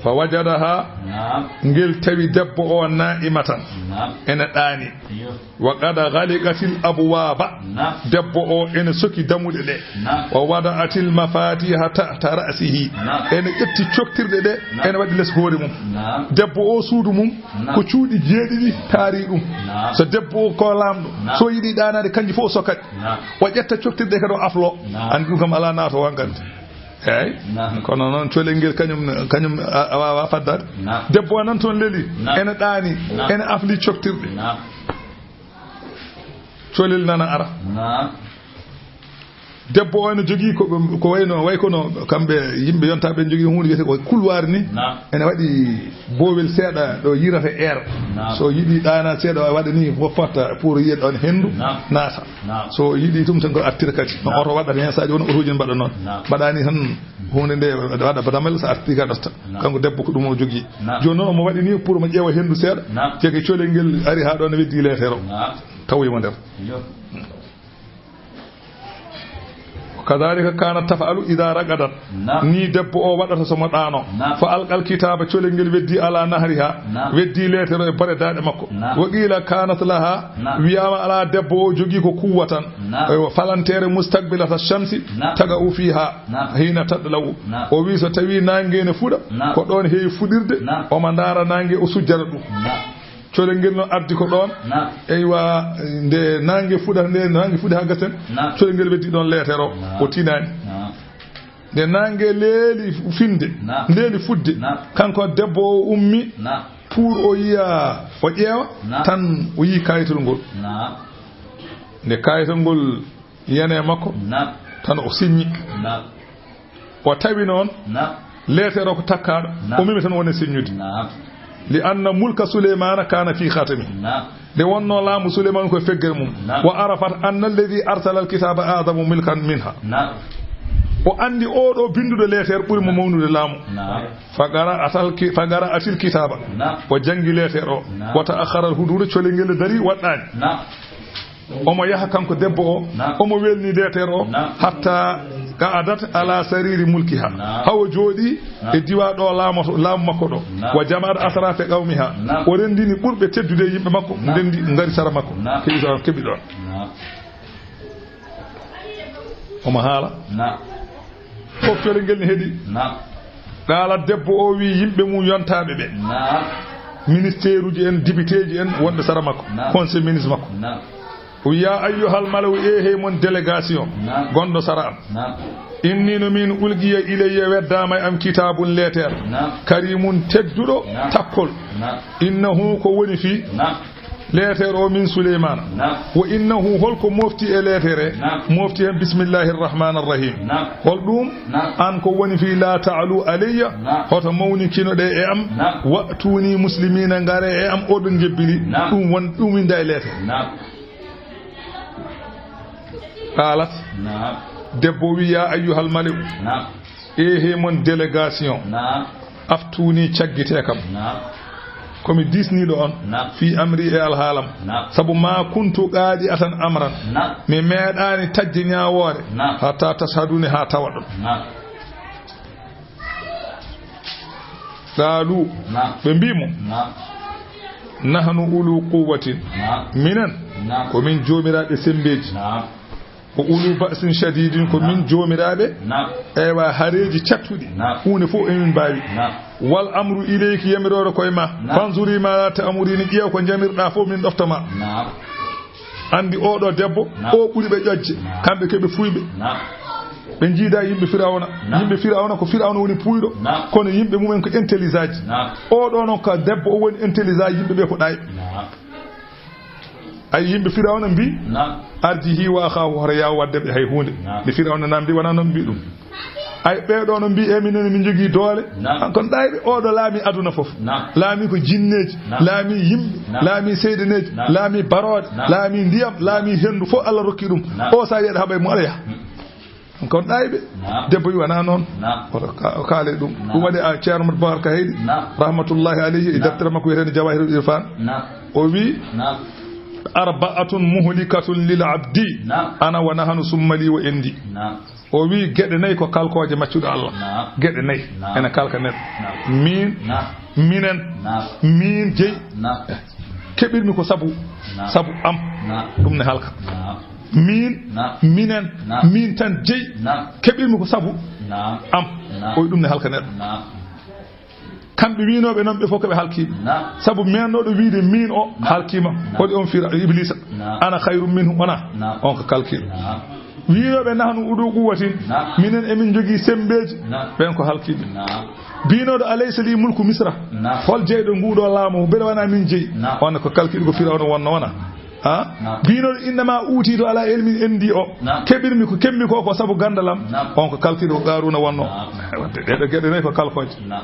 Fa wajadaha, naam, ngel tawi debbo o naa'imatan, naam, ene ɗaani. Iyo. Wa qad ghaliqatil abwaaba. Naam. Debbo o ene soki damuɗe ɗe. Naam. Wa wada'atil mafaatiha tahta ra'sihi. Naam. Ene ƴetti coktirɗe ɗe, naam, ene waɗi les hoore mum. Naam. Debbo o suudu mum, naam, ko cuuɗi jeeɗiɗi taari ɗum. Naam. So debbo o ko laamɗo, naam, so yiɗi ɗaanaade, kanji fof o sokat. Naam. O ƴetta coktirɗe kadi o aflo. Naam. Anndi ɗum kam alaa naato wankante. Eeyi. Naam. Kono noon colel ngel kañum, kañum a, a waawaa faddaade. Naam. Debbo o nan toon leli, naam, ene ɗaani, naam, ene afli coktirɗe. Naam. Colel nana ara. Naam. Debbo o ene jogii ko, ko wayno, way kono kamɓe yimɓe yontaa ɓe njogii huunde wiyetee ko couloir ni. Naam. Ene waɗi boowel seeɗa ɗo yirata air. Naam. So yiɗi ɗaana seeɗa, o waɗa ni, fof fotta pour yiya ɗon henndu, naam, naata. Naam. So yiɗi tum tan ko artira kadi. No, naam, oto waɗata heen, saɗi won otoji ne mbaɗa noon. Naam. Mbaɗa ni tan huunde nde waɗa badamel, so arti ka ɗotta. Naam. Kanko debbo ko ɗum o jogii. Naam. Jooni noon omo waɗi ni pour mo ƴeewa henndu seeɗa. Naam. Ceeke colel ngel ari haa ɗo ne weddi leetere o. Naam. Tawoyi mo nder. Iyo. Kadhalika kanat taf'alu idha raqadat. Naam. Ni debbo o waɗata so mo ɗaano. Naam. Fa alqal kitaba, colel ngel weddi ala nahriha. Naam. Weddi leetere o e bore daaɗe makko. Naam. Wa qila kanat laha. Naam. Wiyama ala debbo o jogii ko kuwatan. Naam. Eywa, falantere mustaqbilata shamsi. Naam. Taga'u fiha. Naam. Hina tadla'u. Naam. O wi so tawi nange ne fuɗa. Naam. Ko ɗon heewi fuɗirde. Naam. Omo ndaara nange, o sujjata ɗum. Naam. Colel ngel no ardi ko ɗoon. Naam. Eywa, nde naange fuɗa, nde naange fuɗi haa gasen. Naam. Colel ngel weddi ɗoon leetere o, naam, o tinaani. Naam. Nde naange leeli finde, naam, leeli fudde, naam, kanko debbo o ummi, naam, pour o yiya, o ƴeewa, naam, tan o yii kaayitol ngol. Naam. Nde kaayitol ngol yani e makko, naam, tan o siññi. Naam. O tawi noon, naam, leetere o ko takkaaɗo, naam, o memi tan woni siññude. Naam. Li anna mulka Suleymana kana fi khatami. Naam. Nde wonno laamu Suleymanu ko e feggere mum. Naam. Wa arafat anna alladhi arsala alkitaba a'zamu mulkan minha. Naam. O anndi oɗo binnduɗo leetere ɓuri mo mawnude laamu. Naam. Fa qara'atal ki-, fa qara'atil kitaba. Naam. O janngi leetere o. Naam. Wa ta'akhkhara alhududu, colel ngel dari waɗɗaani. Naam. Omo yaha kanko debbo o, naam, omo welni leetere o, naam, hatta qa'adat ala sariri mulkiha. Naam. Hawo jooɗi, naam, e diwa ɗo laamoto, laamu makko ɗo. Naam. Wa jama'at asrafa qawmiha. Naam. O renndini ɓurɓe teddude e yimɓe makko, naam, ndenndi ngari sara makko. Naam. Keɓi ɗon, keɓi ɗon. Naam. Omo haala. Naam. Fof colel ngel ne heɗi. Naam. Qaala debbo o wi yimɓe mum yontaaɓe ɓe. Naam. Ministère uji en, député ji en wonɓe sara makko. Naam. Conseil ministre makko. Naam. O wi, "Ya ayyuhal mala'u, e hey mon délégation, naam, gonɗo sara am. Naam. Inni no min ulqiya ilayya, weddaama e am kitabun leetere. Naam. Karimun tedduɗo, naam, takkol. Naam. Innahu ko woni fii." Naam. Leetere o min Suleymaana. Naam. Wa innahu, holko mofti e leetere? Naam. Mofti hen bismillahir rahmanir rahim. Naam. Hol ɗum? Naam. An ko woni fii la ta'lu alayya, naam, hoto mawnikinoɗe e am. Naam. Wa'tuni muslimina, ngare e am oɗon njebbili. Naam. Ɗum won, ɗum winda e leetere. Naam. Qalat. Naam. Debbo wi, "Ya ayyuhal mali'u." Naam. Ehe mon délégation. Naam. Aftuni, caggite kam. Naam. Ko mi diisniiɗo on. Naam. Fi amri, e alhaalam. Naam. Sabu ma kuntu qaadi'atan amran. Naam. Mi meeɗaani taƴde ñaawoore. Naam. Hatta tashhaduni, haa tawaɗon. Naam. Qaalu. Naam. Ɓe mbi mo. Naam. Nahnu ulu quwwatin. Naam. Minen. Naam. Ko min joomiraaɓe sembeeji. Naam. Ko ulu ba'sin shadidin, ko min, naam, joomiraaɓe. Naam. Eywa, hareeji cattuɗi. Naam. Huunde fof emin mbaawi. Naam. Wal amru ilayki, yamiroore koye ma. Naam. Fanzuri ma ta'murini, ƴeew ko njamirɗa fof min ɗofta ma. Naam. Anndi oɗo debbo, naam, o ɓuri ɓe ƴoƴde. Naam. Kamɓe keɓe fuuyɓe. Naam. Ɓe njiida yimɓe Firawna. Naam. Yimɓe Firawna ko Firawna woni puuyɗo. Naam. Kono yimɓe mumen ko intelligent ji. Naam. Oɗo noon ko debbo, o woni intelligent, yimɓe ɓe ko ɗayɓe. Naam. Ay, yimɓe Firawna mbi, naam, arjihi wa akhahu, hoto yaw wadde ɓe hay huunde. Naam. Nde Firawna namdi, wona noon mbi ɗum. Ay, ɓeeɗo no mbi, "E minen min njogii doole." Naam. An kon ɗayɓe, oɗo laami aduna fof. Naam. Laami ko jinneeji, naam, laami yimɓe, naam, laami seydaneeji, naam, laami barooɗe, naam, laami ndiyam, laami henndu fof Allah rokki ɗum. Naam. O sa wiyaɗa haɓay mo ala yaha. Mm. Kon ɗayɓe. Naam. Debbo wi wona noon. Naam. Oto ka-, o kaale ɗum. Naam. Ɗum waɗi a Ceerno Mouhamadou Bacar Kahayɗi. Naam. Rahmatullahi alayhi, e, naam, deftere makko wiyetende Jawahirul Irfan. Naam. O wi, naam, Arba'atun muhlikatun lil abdi. Naam. Ana wa nahanu summa li wa indi. Naam. O wi geɗe nayi ko kalkooje maccuɗo Allah. Naam. Geɗe nayi. Naam. Ene kalka neɗɗo. Naam. Min, naam, minen, naam, min jeyi. Naam. Keɓirmi ko sabu, naam, sabu am. Naam. Ɗum ne halka. Naam. Min, naam, minen, naam, min tan jeyi. Naam. Keɓirmi ko sabu, naam, am. Naam. O wi ɗum ne halka neɗɗo. Naam. Kamɓe wiinooɓe noon, ɓe fof ko ɓe halkiiɓe. Naam. Sabu meennooɗo wiide min o, naam, halkiima. Naam. Waɗi on fira Iblisa. Naam. Ana khayrun minhu, wona? Naam. On ko kalkiiɗo. Naam. Wiinooɓe nahnu ulu quwwatin, naam, minen emin njogii semmbeeji. Naam. Ɓeen ko halkiiɓe. Naam. Biinooɗo alaysa li mulku Misra. Naam. Hol jeyɗo nguuɗo laamu? Mbeɗa wona min jeyi. Naam. On ko kalkiiɗo, ko Firawna wonno, wona? Ha? Naam. Biinooɗo innama uutitu ala ilmin indi o. Naam. Keɓirmi ko keɓmi ko, ko sabu ganndal am. Naam. On ko kalkiiɗo, ko Qaaruuna wonno. Naam. Wadde ɗeɗo geɗe nayi ko kalkooje. Naam.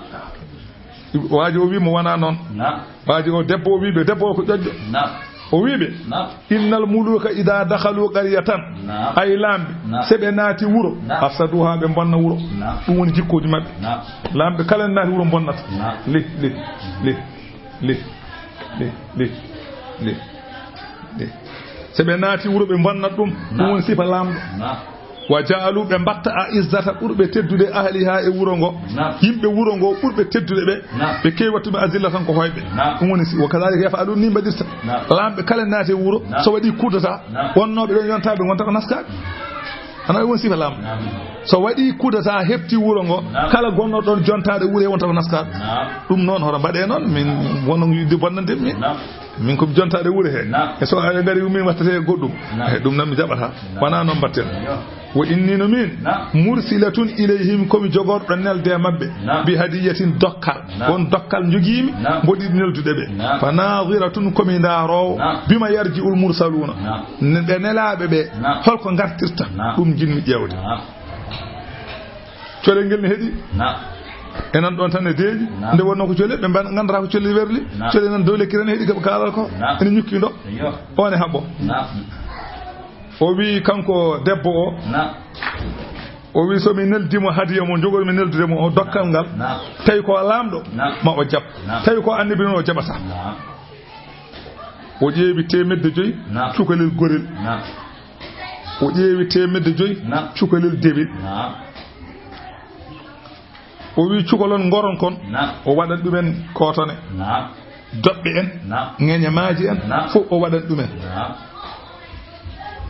Waaji o wi mo wona noon. Naam. Waaji o debbo o wi ɓe, debbo o ko ƴoƴƴo. Naam. O wi ɓe, naam, innal muluka ida dakhalu qaryatan. Naam. Ay laamɓe, naam, so ɓe naati wuro, naam, afsaduha, ɓe bonna wuro. Naam. Ɗum woni jikkooji maɓɓe. Naam. Laamɓe kala naati wuro bonnata. Naam. Le, le, le. Le, le, le, le, le. So ɓe naati wuro, ɓe bonnat ɗum. Ɗum, naam, woni sifa laamɗo. Naam. Wa ja'alu, ɓe mbatta a izzata ɓurɓe teddude ahliha e wuro ngo. Naam. Yimɓe wuro ngo ɓurɓe teddude ɓe. Naam. Ɓe keewi wattuɓe azilla tan ko hoyɓe. Naam. Ɗum woni si, wa kadhalika yaf'alun, ni mbaɗirta. Naam. Laamɓe kala naati e wuro, naam, so waɗi coup d'état, naam, wonnooɓe ɗon yontaɓe wonta ko naskaaɓe. Ana woni sifa laamɗo. Naam. So waɗi coup d'état, heɓti wuro ngo, naam, kala gonnoɗo ɗon jontaade wuro he wonta ko naskaaɓe. Naam. Ɗum noon, hoto mbaɗe noon, min wono yiɗde bonnande min. Naam. Min ko mi jontaade wuro he. Naam. E so aɗa ngari min wattate goɗɗum. Naam. E ɗum noon mi jaɓata. Naam. Wona noon mbatten. Yo. Wo inni no min, naam, mursilatun ilayhim, ko mi jogorɗo nelde e maɓɓe. Naam. Bi hadiyatin, dokkal. Naam. Won dokkal njogiimi, naam, mboɗi neldude ɓe. Naam. Fa naziratun, ko mi ndaaroowo. Naam. Bima yarji'ul mursaluuna. Naam. Ne-, ɓe nelaaɓe ɓe, naam, holko ngartirta? Naam. Ɗum njiɗmi ƴeewde. Naam. Colel ngel ne heɗi. Naam. Enan ɗon tan e deeƴi. Naam. Nde wonnoo ko colel, ɓe mban-, nganndataa ko colel werli. Naam. Colel nan dow lekki tan heɗi, ko kaalal ko. Naam. Ene ñukki ɗo. Naam. O ne haɓɓo. Naam. O wi kanko debbo o. Naam. O wi so mi neldi mo hadiya mo jogor mi neldude mo o dokkal ngal. Naam. Tawi ko laamɗo, naam, ma o jaɓ. Naam. Tawi ko annabi noon o jaɓata. Naam. O ƴeewi teemedde joyi, naam, cukalel gorel. Naam. O ƴeewi teemedde joyi, naam, cukalel dewel. Naam. O wi cukalon ngoron kon, naam, o waɗan ɗumen kootone. Naam. Doɓɓe en, naam, ŋeñamaaji en, naam, fof o waɗan ɗumen. Naam.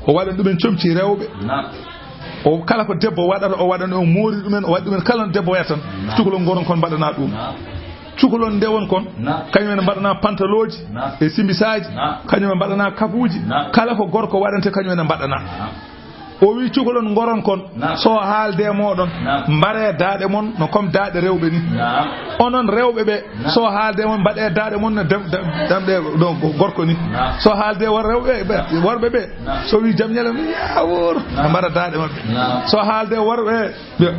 O waɗan ɗumen comci rewɓe. Naam. O kala ko debbo waɗata, o waɗan, o moori ɗumen, o waɗi ɗumen kala no debbo waɗata tan. Naam. Cukalon ngoron kon mbaɗana ɗum. Naam. Cukalon ndewon kon, naam, kañum en mbaɗana pantalooji, naam, e simbisaaji, naam, kañum en mbaɗana kapuuji, naam, kala ko gorko waɗante kañum en mbaɗana. Naam. O wi cukalon ngoron kon, naam, so haalde e mooɗon, naam, mbare daaɗe mon no comme daaɗe rewɓe ni. Naam. Onon rewɓe ɓe, naam, so haalde e mon mbaɗe daaɗe mon no dem-, dem-, demɗe ɗo gorko ni. Naam. So haalde e wor-, rewɓe ɓe, naam, worɓe ɓe, naam, so wi jam ñalawma, ya wor, naam, mbara daaɗe maɓɓe. Naam. So haalde e worɓe ɓe,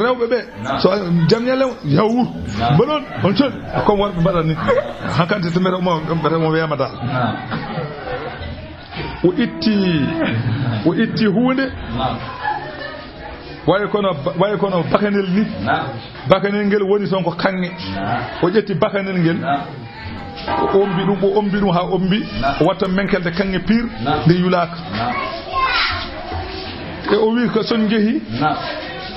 rewɓe ɓe, naam, so jam ñalawma, ya wur. Naam. Mbaɗon, on cooɗi, comme worɓe mbaɗan ni. Naam. Hankkante to mbiyata mo, mbiyata mo wiyama daal. Naam. O itti, o itti huunde. Naam. Wayi kono, wayi kono bakanel ni. Naam. Bakanel ngel woni toon ko kaŋŋe. Naam. O ƴetti bakanel ngel. Naam. O ombi ɗum, o ombi ɗum haa ombi. Naam. O watta menkelde kaŋŋe pir. Naam. Nde yulaaka. Naam. E o wi ko son njehi. Naam.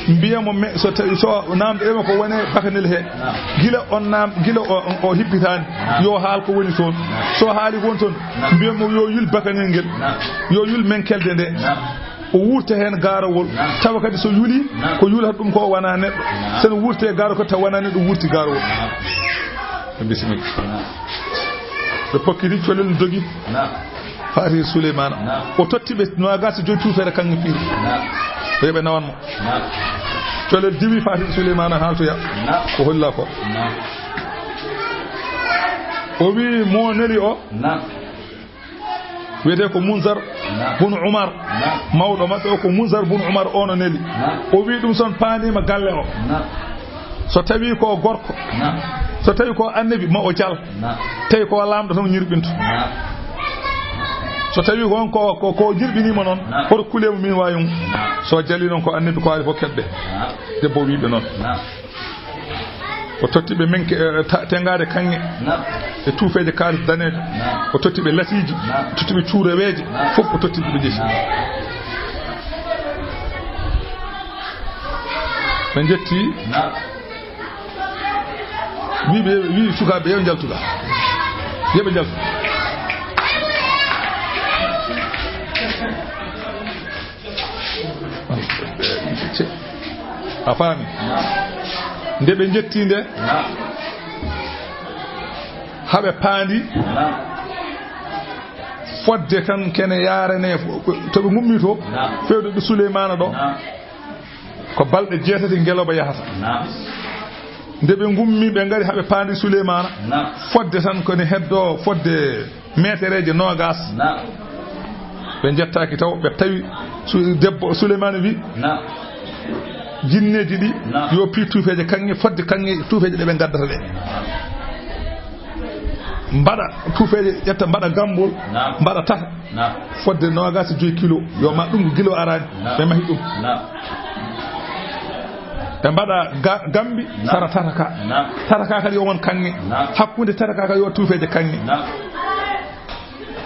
Mbiya mo me, so tawi, so naamɗo ema ko woni bakanel he. Naam. Gila on naam, gila o, o hippitaani. Naam. Yo haal ko woni toon. Naam. So haali ko woni toon, naam, mbiya mo yo yul bakanel ngel. Naam. Yo yul menkelde nde. Naam. O wurta heen gaarawol. Naam. Tawa kadi so yuli, naam, ko yulata ɗum ko o wona neɗɗo. Naam. Sen wurte gaaro ko tawa wona neɗɗo wurti gaarawol. Naam. Bisimilla. Naam. Ɓe pokkiti colel dogi. Naam. Faati Suleymaana. Naam. O totti ɓe noogaas e joyi tuufere kaŋŋe piir. Naam. Ko yo ɓe nawan mo. Naam. Colel diwi Faati Suleymaana haaltoya. Naam. Ko holla ko. Naam. O wi mo neli o. Naam. Wiyetee ko Munzar, naam, bun Umar. Naam. Mawɗo maɓɓe o ko Munzar bun Umar, o no neli. Naam. O wi ɗum son paanima galle o. Naam. So tawi ko gorko. Naam. So tawi ko annabi ma o jal. Naam. Tawi ko laamɗo tan o ñirɓinto. Naam. So tawi ko on ko, ko, ko ñirɓinima noon, naam, hoto kulemo min wawi on. Naam. So jali noon ko annabi ko ari fof keɓɓe. Naam. Debbo o wi ɓe noon. Naam. O totti ɓe menke, eh, ta-, tengaade kaŋŋe. Naam. E tuufeeje kaalis daneejo. Naam. O totti ɓe lasiiji. Naam. O totti ɓe cuuraweeje. Naam. Fof o totti ɓe, ɓe ƴetti. Naam. Ɓe njetti. Naam. Wi ɓe, wi sukaaɓe, yo njaltu ga. Yo ɓe njaltu. A faami? Nde ɓe njetti nde, haa ɓe paandi, fodde tan kene yaarane, to ɓe ngummi to, fewde ɗo Suleymaana ɗo, ko balɗe jeetati ngelooba yahata. Nde ɓe ngummi, ɓe ngari haa ɓe paandi Suleymaana, fodde tan ko ne heddoo, fodde meetereeje noogas. Naam. Ɓe njettaaki taw, ɓe tawi su-, debbo Suleymaana wi, naam, jinneeji ɗi, naam, yo pii tuufeeje kaŋŋe, fodde kaŋŋe tuufeeje ɗe ɓe ngaddata ɗe. Mbaɗa tuufeeje, ƴetta, mbaɗa gammbol, naam, mbaɗa tata. Naam. Fodde noogas e joy kilo, yo ma ɗum ko gilo araani, naam, ɓe mahi ɗum. Naam. Ɓe mbaɗa ga-, gambi, naam, sara tata ka. Naam. Tata ka kadi yo won kaŋŋe. Naam. Hakkunde tata ka kadi yo tuufeeje kaŋŋe. Naam.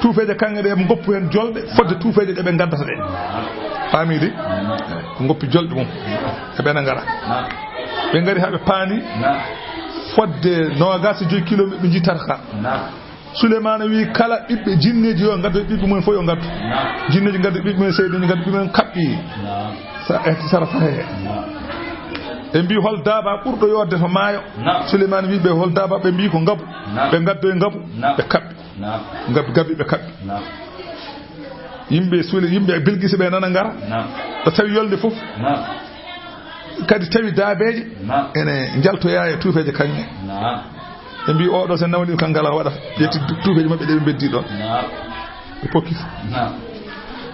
Tuufeeje kaŋŋe ɗe, ɓe ngoppu heen jolɗe, fodde tuufeeje ɗe ɓe ngaddata ɗe. Naam. Faamii de? Naam. Ɓe ngoppi jolɗe mum. E ɓe na ngara. Naam. Ɓe ngari haa ɓe paandi. Naam. Fodde noogas e joy kilo ɓe nji tata ka. Naam. Suleymaana wi kala ɓiɓɓe jinneeji yo ngaddo ɓiɓɓe mum fof yo ngaddu. Naam. Jinneeji ngaddu ɓiɓɓe mum, seyɗiiji ngaddu ɓiɓɓe mum, kaɓɓi. Naam. Sa ehti sara fahe he. Naam. Ɓe mbi hol daaba ɓurɗo yodde to maayo? Naam. Suleymaana wi ɓe hol daaba? Ɓe mbi ko ngabu. Naam. Ɓe ngaddo e ngabu, naam, ɓe kaɓɓi. Naam. Ngabi, ngabi ɓe kaɓɓi. Naam. Yimɓe Sule-, yimɓe Bilgisa ɓe nana ngara. Naam. Ɗo tawi yolnde fof. Naam. Kadi tawi daabeeje, naam, ene njaltoyaa e tuufeeje kaŋŋe. Naam. Ɓe mbi oɗo so nawni kam ngalaa waɗata. Ƴetti du-, tuufeeje maɓɓe ɗe ɓe mbeddi ɗon. Naam. Ɓe pokki. Naam.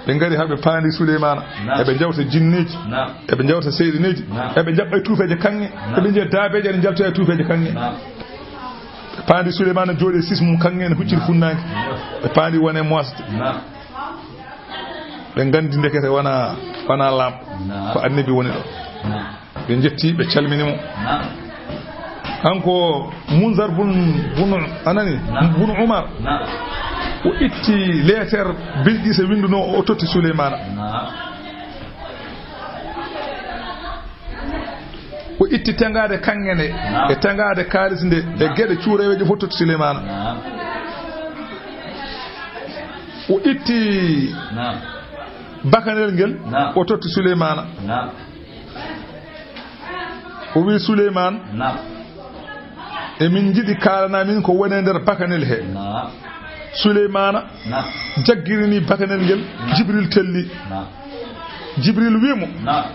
Ɓe ngari haa ɓe paandi Suleymaana. Naam. Eɓe njawta jinneeji. Naam. Eɓe njawta seyɗineeji. Naam. Eɓe njaɓɓa e tuufeeje kaŋŋe. Naam. Eɓe njiya daabeeje ene njaltoya e tuufeeje kaŋŋe. Naam. Ɓe paandi Suleymaana jooɗi e sis mum kaŋŋe ene hucciri funnaange. Ɓe paandi wone moosde. Naam. Ɓe nganndi ndekete wona, wona laamɗo. Naam. Ko annabi woni ɗo. Naam. Ɓe njetti, ɓe calmini mo. Naam. Kanko Munzar bun, bun, anani? Naam. Bun Umar. Naam. O itti leeter Bilgisa winndunoo, o totti Suleymaana. Naam. O itti tengaade kaŋŋe nde, naam, e tengaade kaalis nde, e, naam, geɗe cuureweeje fof totti Suleymaana. Naam. O itti, naam, bakanel ngel, naam, o totti Suleymaana. Naam. O wi Suleymaan, naam, emin njiɗi kaalana min ko woni e nder bakanel he. Naam. Suleymaana, naam, jaggirini bakanel ngel, naam, Jibril telli. Naam. Jibril wi mo, naam,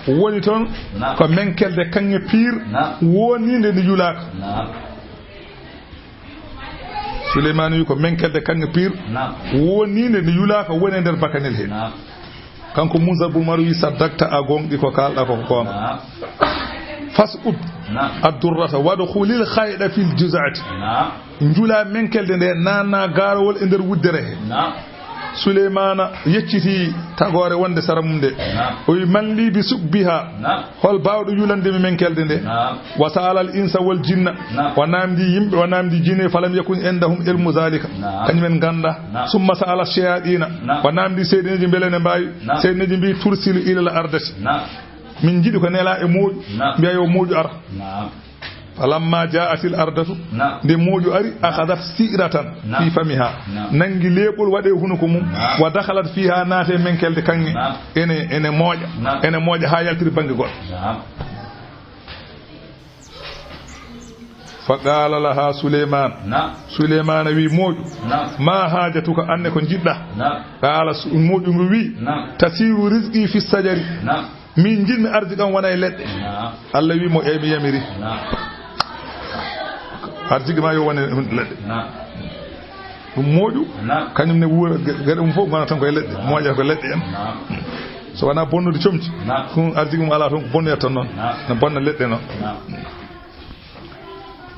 woni toon, naam, ko menkelde kaŋŋe piir, naam, woniinde nde yulaaka. Naam. Suleymaana wi ko menkelde kaŋŋe piir, naam, woniinde nde yulaaka woni e nder bakanel he. Naam. Kanko Muusa bun Umar wi, saddakta, a goongɗi, ko kaalɗa ko, ko goonga. Naam. Fas ub, naam, addurrata, wadkhulil khayda fil juz'ati. Naam. Njula menkelde nde, naanna gaarowol e nder wuddere he. Naam. Suleymaana yecciti tagoore wonde sara mum nde. Naam. O wi, man li bi sukbiha. Naam. Hol baawɗo yulande mi menkelde nde? Naam. Wa sa'ala al insa wal jinna. Naam. O naamndi yimɓe, o naamndi jinne, falam yakun indahum ilmu zalika. Naam. Kañum en ngannda. Naam. Summa sa'ala shayaɗina. Naam. O naamndi seyɗineeji mbele ne mbaawi. Naam. Seyɗineeji mbi, tursilu ila al ardati. Naam. Min njiɗi ko nela e mooƴu. Naam. Mbiya yo mooƴu ara. Naam. Falamma ja'atil ardatu. Naam. Nde mooƴu ari, akhadat si'ratan, naam, fi famiha. Naam. Nangi leeɓol waɗe hunuko mum. Naam. Wa dakhalat fiha, naate menkelde kaŋŋe. Naam. Ene, ene mooƴa. Naam. Ene mooƴa haa yaltiri bannge goɗɗo. Naam. Fa qala laha Suleyman. Naam. Suleymaana wi mooƴu. Naam. Ma hajatuka, anne ko njiɗɗa? Naam. Qala su-, mooƴu ngu wi. Naam. Tasiru rizqi fi sajari. Naam. Min njiɗmi arziki am wona e leɗɗe. Naam. Allah wi mo, eyi mi yamiri. Naam. Arziki ma yo wone leɗɗe. Naam. Ɗum mooƴu, naam, kañum ne wuura ge-, geɗe mum fof ngona tan koye leɗɗe, naam, mooƴata ko leɗɗe en. Naam. So wona bonnude comci, naam, ɗum arziki mum alaa toon ko bonnoyata tan noon. Naam. Ne bonna leɗɗe noon. Naam.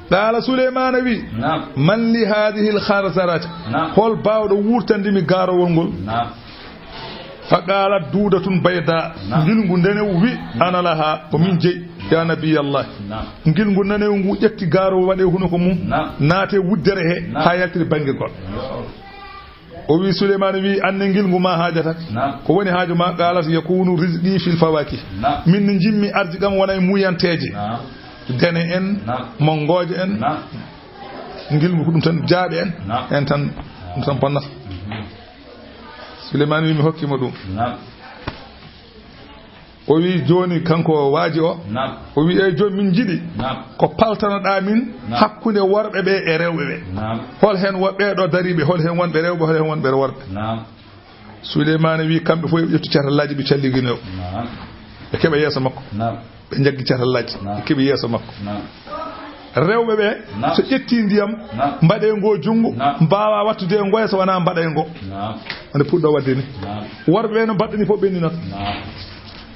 Qala Suleymaana wi, naam, man li hadhihi al kharzarati? Naam. Hol baawɗo wuurtande mi gaarowol ngol? Naam. Fa qalat duudatun bayda, naam, njilngu ndenewu wi, ana laha, ko min jeyi. Ya Nabiyallah. Naam. Ngilngu nanewu ngu ƴetti gaaro waɗe hunuko mum. Naam. Naate wuddere he. Naam. Haa yaltiri bannge gol. Yo. O wi Suleymaana wi, "Anne ngilngu ma haajatake." Naam. "Ko woni haaju ma?" "Qaalat yakunu rizqi fil fawakih." Naam. "Min no njimmi ardi kam wona e muuyanteeje. Naam. Gene en, naam, mongooje en." Naam. Ngilngu ko ɗum tan jaaɓe en. Naam. En tan, ɗum tan bonnata. Mhm. Suleymaana wi, "Mi hokki mo ɗum." Naam. O wi, "Jooni kanko waaji o." Naam. O wi, "Eey jooni min njiɗi, naam, ko paltanoɗaa min, naam, hakkunde worɓe ɓe e rewɓe ɓe. Naam. Hol heen wo-, ɓee ɗo dariiɓe, hol heen wonɓe rewɓe, hol heen wonɓe worɓe?" Naam. Suleymaana wi, "Kamɓe fof yo ɓe ƴettu carallaaji ɓe calligino." Naam. Ɓe keɓa yeeso makko. Naam. Ɓe njaggi carallaaji. Naam. Ɓe keɓi yeeso makko. Naam. Rewɓe ɓe, naam, so ƴetti ndiyam, naam, mbaɗe ngo junngo, naam, mbaawa wattude e ngoya so wonaa mbaɗa e ngo. Naam. Wonde puɗɗo waɗde ni. Naam. Worɓe ɓe no mbaɗɗani fof ɓenni noon. Naam.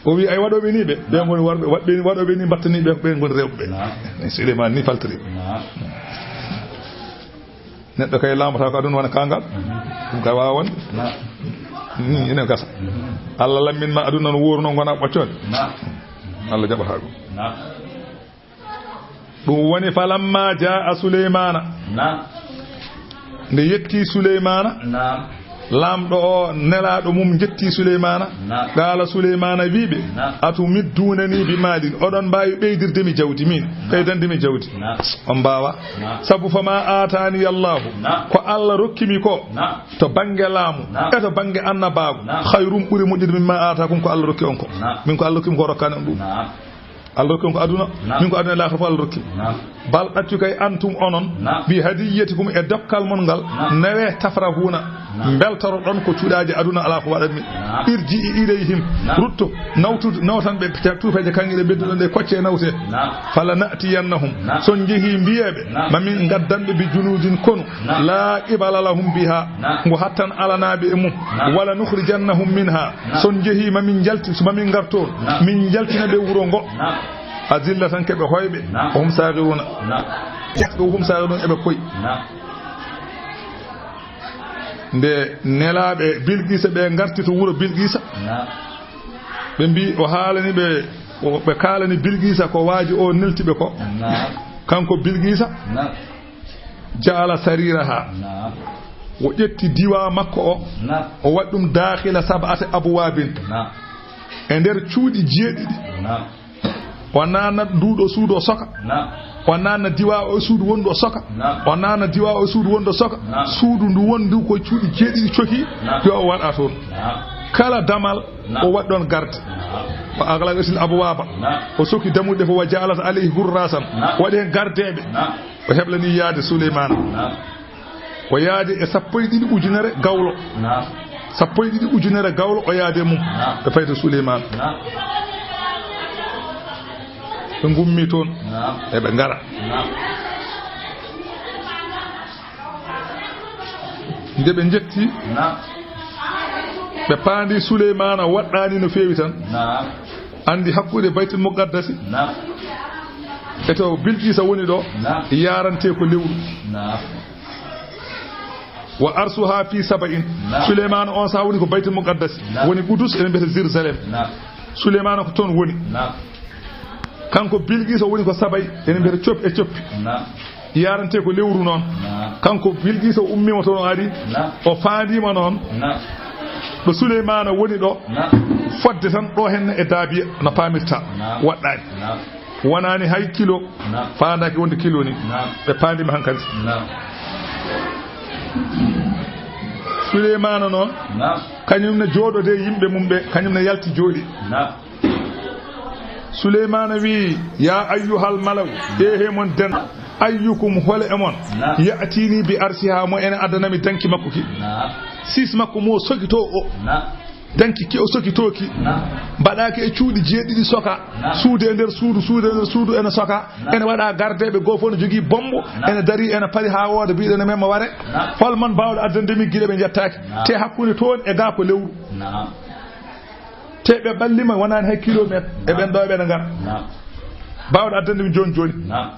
O wi, "Ay waɗooɓe ni ɓe, ɓe ngoni worɓe, waɗɓe ni, waɗooɓe ni mbaɗtani ɓe, ɓe ngoni rewɓe ɓe." Naam. Suleymaana ni faltiri. Naam. Neɗɗo kay laamata ko aduna wona kangal. Mhm. Ɗum kay waawa wonde. Naam. Ni ina gasa. Mhm. Allah lammin ma aduna no wuurno ngona ɓoccoode. Naam. Allah jaɓata ɗum. Naam. Ɗum woni falamma jaa Suleymaana. Naam. Nde yetti Suleymaana. Naam. Laamɗo o nelaaɗo mum njetti Suleymaana. Naam. Qaala Suleymaana wi ɓe, naam, "Atumiddunani bi maalin, oɗon mbaawi ɓeydirde mi jawdi min, naam, ɓeydande mi jawdi?" Naam. On mbaawa. Naam. Sabu fama aatani Allahu, naam, ko Allah rokki mi ko, naam, to bannge laamu, naam, e to bannge annabaagu, naam, khayrun ɓuri moƴƴude mimma aatakum ko Allah rokki on ko. Naam. Min ko Allah rokki mi ko rokkani on ɗum. Naam. Allah rokki on ko aduna, naam, min ko aduna e laakhira fof Allah rokki. Naam. Bal ɗaccu kay antum onon, naam, bi hadiyatikum e dokkal mon ngal, naam, nawe tafrahuna, naam, mbeltoroɗon ko cuuɗaaji aduna alaa ko waɗat mi. Naam. Irji'i ilayhim, naam, rutto, nawtu, nawtan ɓe ca-, tuufeeje kaŋŋe ɗe mbedduɗon ɗe kocce e nawte. Naam. Fala na'tiyannahum. Naam. So on njehii mbiyee ɓe, naam, ma min ngaddan ɓe bi junudin konu. Naam. La qibala lahum biha. Naam. Ngo hattan alanaaɓe e mum. Naam. Wala nukhrijannahum minha. Naam. So on njehii ma min njalti, ma min ngartoon. Naam. Min njaltina ɓe wuro ngo. Naam. Azillatan keɓe hoyɓe. Naam. Wa hum saghiruna. Naam. Ƴakɓe wa hum saghiruna eɓe koy. Naam. Nde nelaaɓe Bilqisa ɓe ngarti to wuro Bilqisa. Naam. Ɓe mbi o haalani ɓe, o, ɓe kaalani Bilqisa ko waaji o nelti ɓe ko. Naam. Kanko Bilqisa. Naam. Ja'ala sariraha. Naam. O ƴetti diwa makko o. Naam. O waɗi ɗum daakhila sab'ati abwabin. Naam. E nder cuuɗi jeeɗiɗi. Naam. O naatna nduuɗo suudu o soka. Naam. O naatna diwa o suudu wondu o soka. Naam. O naatna diwa o suudu wondu o soka. Naam. Suudu ndu wondu ko cuuɗi jeeɗiɗi coki. Naam. Yo o waɗa toon. Naam. Kala damal, naam, o waɗi ɗon garde. Naam. Wa aghlaqatil abwaba. Naam. O soki dammuɗe fof, wa ja'alat alayhi hurrasan. Naam. Waɗi heen gardeeɓe. Naam. O heblani yaade Suleymaana. Naam. O yaadi e sappo e ɗiɗi ujunere gawlo. Naam. Sappo e ɗiɗi ujunere gawlo o yaadi e mum. Naam. Ɓe payti Suleymaana. Naam. Ɓe ngummi toon. Naam. Eɓe ngara. Naam. Nde ɓe njetti, naam, ɓe paandi Suleymaana waɗɗaani no feewi tan. Naam. Anndi hakkunde Baytul Muqaddasi, naam, e to Bilqiisa woni ɗo, naam, yaarante ko lewru. Naam. Wa arsuha fi saba'in. Naam. Suleymaana on saha woni ko Baytul Muqaddasi. Naam. Woni Qudus, ene mbiyata Jérusalem. Naam. Suleymaana ko toon woni. Naam. Kanko Bilqiisa woni ko Sabay, ene mbiyata coppi e coppi. Naam. Yaarante ko lewru noon. Naam. Kanko Bilqiisa o ummiima toon o ari. Naam. O faandiima noon. Naam. Ɗo Suleymaana woni ɗo. Naam. Fodde tan ɗo henne e Daabiya no paamirta. Naam. Waɗɗaani. Naam. Wonaani hay kilo. Naam. Faandaaki wonde kilo ni. Naam. Ɓe paandiima hankadi. Naam. Suleymaana noon. Naam. Kañum ne jooɗodee yimɓe mum ɓe, kañum ne yalti jooɗi. Naam. Suleymaana wi'i, "Ya ayyuhal mala'u, ehe mon den, ayyukum hole e mon, naam, ya'tini bi arshiha mo ene addanami danki makko ki." Naam. Sis makko mo sokito o. Naam. Danki ki o sokito ki. Naam. Mbaɗaaki e cuuɗi jeeɗiɗi soka. Naam. Suudu e nder suudu, suudu e nder suudu ene soka. Naam. Ene waɗa gardeeɓe, goo fof ne jogii bombo. Naam. Ene darii, ene pari haa wooda, mbiɗen e men mo ware. Naam. Hol mon baawɗo addande min gila ɓe njettaaki? Naam. Te hakkunde toon e gaa ko lewru. Naam. Te ɓe ɓallima wonaani hay kilomètre e ɓen ɗo e ɓen ngara. Naam. Baawɗo addande mi jooni jooni. Naam.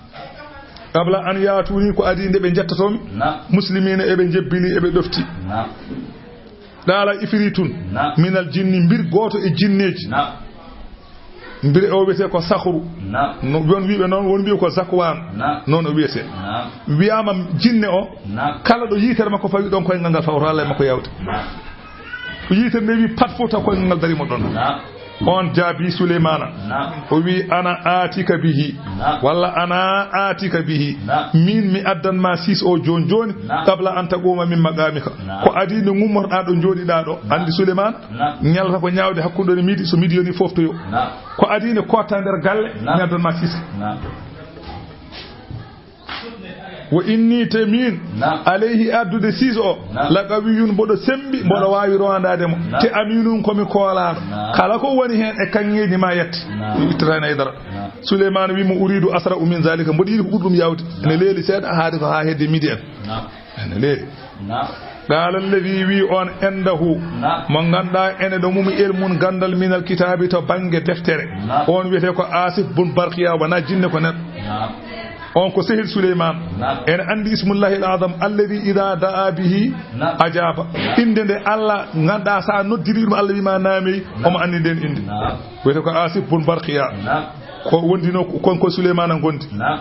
Qabla an yaatuni, ko adii nde ɓe njettoto mi. Naam. Muslimina eɓe njebbini, eɓe ɗofti. Naam. Qaala ifritun, naam, minal jinni, mbir gooto e jinneeji. Naam. Mbire o wiyetee ko Sahru. Naam. No, won wiiɓe noon, won wiiɓe ko Zakwaan. Naam. Noon o wiyetee. Naam. Wiyaama jinne o, naam, kala ɗo yitere makko fawi ɗoon, koyngal ngal fawta, Alla e makko yawta. Naam. Ko yitere nde wi pat fof taw koyngal ngal darimo ɗoon. Naam. On jaabi Suleymaana. Naam. O wi, "Ana aatika bihi." Naam. Walla, "Ana aatika bihi." Naam. Min mi addan ma siis o jooni jooni, naam, qabla an taquuma min maqaamika. Naam. Ko adii nde ngummotoɗaa ɗo njooɗiɗaa ɗo. Naam. Anndi Suleymaana, naam, ñalata ko ñaawde hakkunde o e midi, so midi yoni fof toyo. Naam. Ko adii nde kootta nder galle, naam, mi addan ma siis. Naam. Wa inni, te min, naam, alayhi addude siis o, naam, la qawiyun, mboɗo sembi, mboɗo, naam, waawi rowandaade mo. Naam. Te aminun, ko mi koolaaɗo. Naam. Kala ko woni heen e kaŋŋeeji ma yatti. Naam. Mi ittata heen hay dara. Naam. Suleymaana wi mo, "Uriidu asra'u min zaalika." Mboɗo yiɗi ko ɓuri ɗum yaawde. Naam. Ene leeli seeɗa, haade ko haa hedde midi en. Naam. Ene leeli. Naam. Qaala alladhi, wi on, indahu, naam, mo ngannduɗaa ene ɗo mum ilmun, ganndal, minal kitaabi, to bannge deftere. Naam. On wiyetee ko Aasif bun Barkiya, wonaa jinne, ko neɗɗo. Naam. On ko sehil Suleymaan. Naam. Ene anndi ismullahi al-azam, alladhi idha da'a bihi, naam, ajaaba. Naam. Innde nde Alla ngannduɗaa, so a noddiri ɗum, Alla wi ma naamey, naam, omo anndi nden innde. Naam. Wiyetee ko Aasif bun Barkiya. Naam. Ko wondino ko, kon ko Suleymaana ngondi. Naam.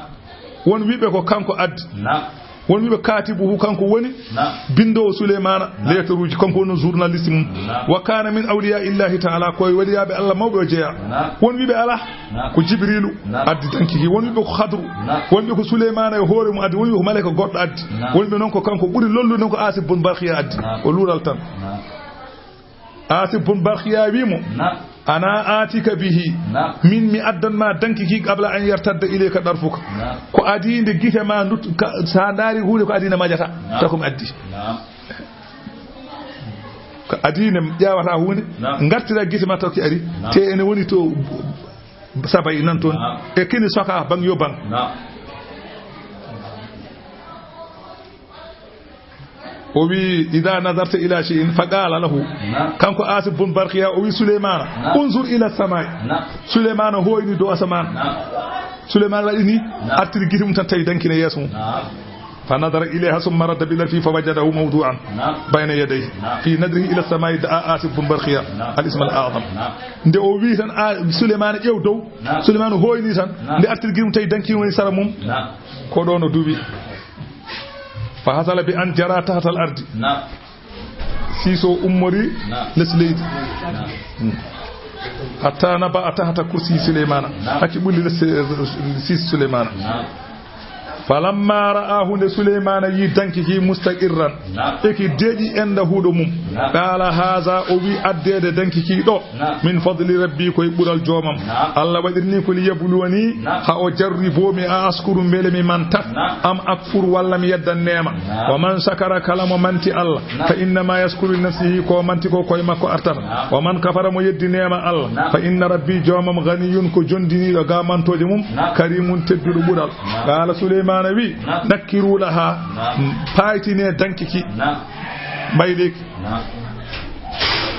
Won wiiɓe ko kanko addi. Naam. Won wiiɓe kaatibuhu, kanko woni, naam, binndoowo Suleymaana, naam, leetaruuji, kanko woni journaliste mum. Naam. Wa kaana min awliyaa illahi taala, ko e waliyaaɓe Alla mawɓe o jeyaa. Naam. Won wiiɓe alaa, naam, ko Jibriilu, naam, addi danki ki. Won wiiɓe ko Khadru. Naam. Won wiiɓe ko Suleymaana e hoore mum addi. Won wiiɓe ko maleyka goɗɗo addi. Naam. Won wiiɓe noon ko kanko ɓuri lollude noon ko Aasif bun Barkiya addi. Naam. Ko luural tan. Naam. Aasif bun Barkiya wi mo, naam, "Ana aatika bihi." Naam. Min mi addan ma danki ki, qabla an yartadda ilayka darfuka. Naam. Ko adii nde gite ma ndut-, ka, so a ndaari huunde, ko adii nde majata. Naam. Taw ko mi addi. Naam. Ko adii nde ƴeewata huunde, naam, ngartira gite ma taw ki ari. Naam. Te ene woni to Saba'i nan toon. Naam. E kini soka bang yo bang. Naam. O wi, "Idha nazarta ila shay'in," fa qala lahu. Naam. Kanko Aasif bun Barkiya, o wi Suleymaana, naam, "Unzur ila samai." Naam. Suleymaana hooyni dow asamaan. Naam. Suleymaana waɗi ni, naam, artiri gite mum tan tawi danki ne yeeso mum. Naam. Fa nadara ilayha summa radda bi darfi fa wajadahu mawdu'an, naam, bayna yadayhi. Naam. Fi nadrihi ila samai da'a Aasif bun Barkiya, naam, al ism al a'zam. Naam. Nde o wi tan, a, Suleymaana ƴeew dow. Naam. Suleymaana hooyni tan, naam, nde artiri gite mum tawi danki woni sara mum. Naam. Ko ɗoon o duwi. Fa hasala bi an jara tahtal ardi. Naam. Siiso ummori, naam, les leydi. Naam. Hmm. Hatta naba tahta kursi Suleymaana. Naam. Hakki ɓulli les, eh, siis Suleymaana. Naam. Falamma ra'ahu, nde Suleymaana yi danki ki mustaqirran, naam, eki deeƴi enda huuɗo mum. Naam. Qala haza, o wi addeede danki ki ɗo. Naam. Min fadli rabbi, koye ɓural joomam. Naam. Allah waɗirni ko li yabluwani, naam, ha o jarribo mi, a askuru, mbele mi mantat, naam, am akfur, walla mi yeddan neema. Naam. Wa man shakara, kala mo manti Allah, naam, fa innama yaskuru li nafsihi, ko manti ko koye makko artata. Naam. Wa man kafara, mo yeddi neema Allah, naam, fa inna rabbi, joomam, ganiyun, ko jondiniiɗo ga mantooje mum, naam, karimun, tedduɗo ɓural. Naam. Qala Suleymaana wi, naam, nakkiru laha, naam, paytine danki ki. Naam. Mbayleki. Naam.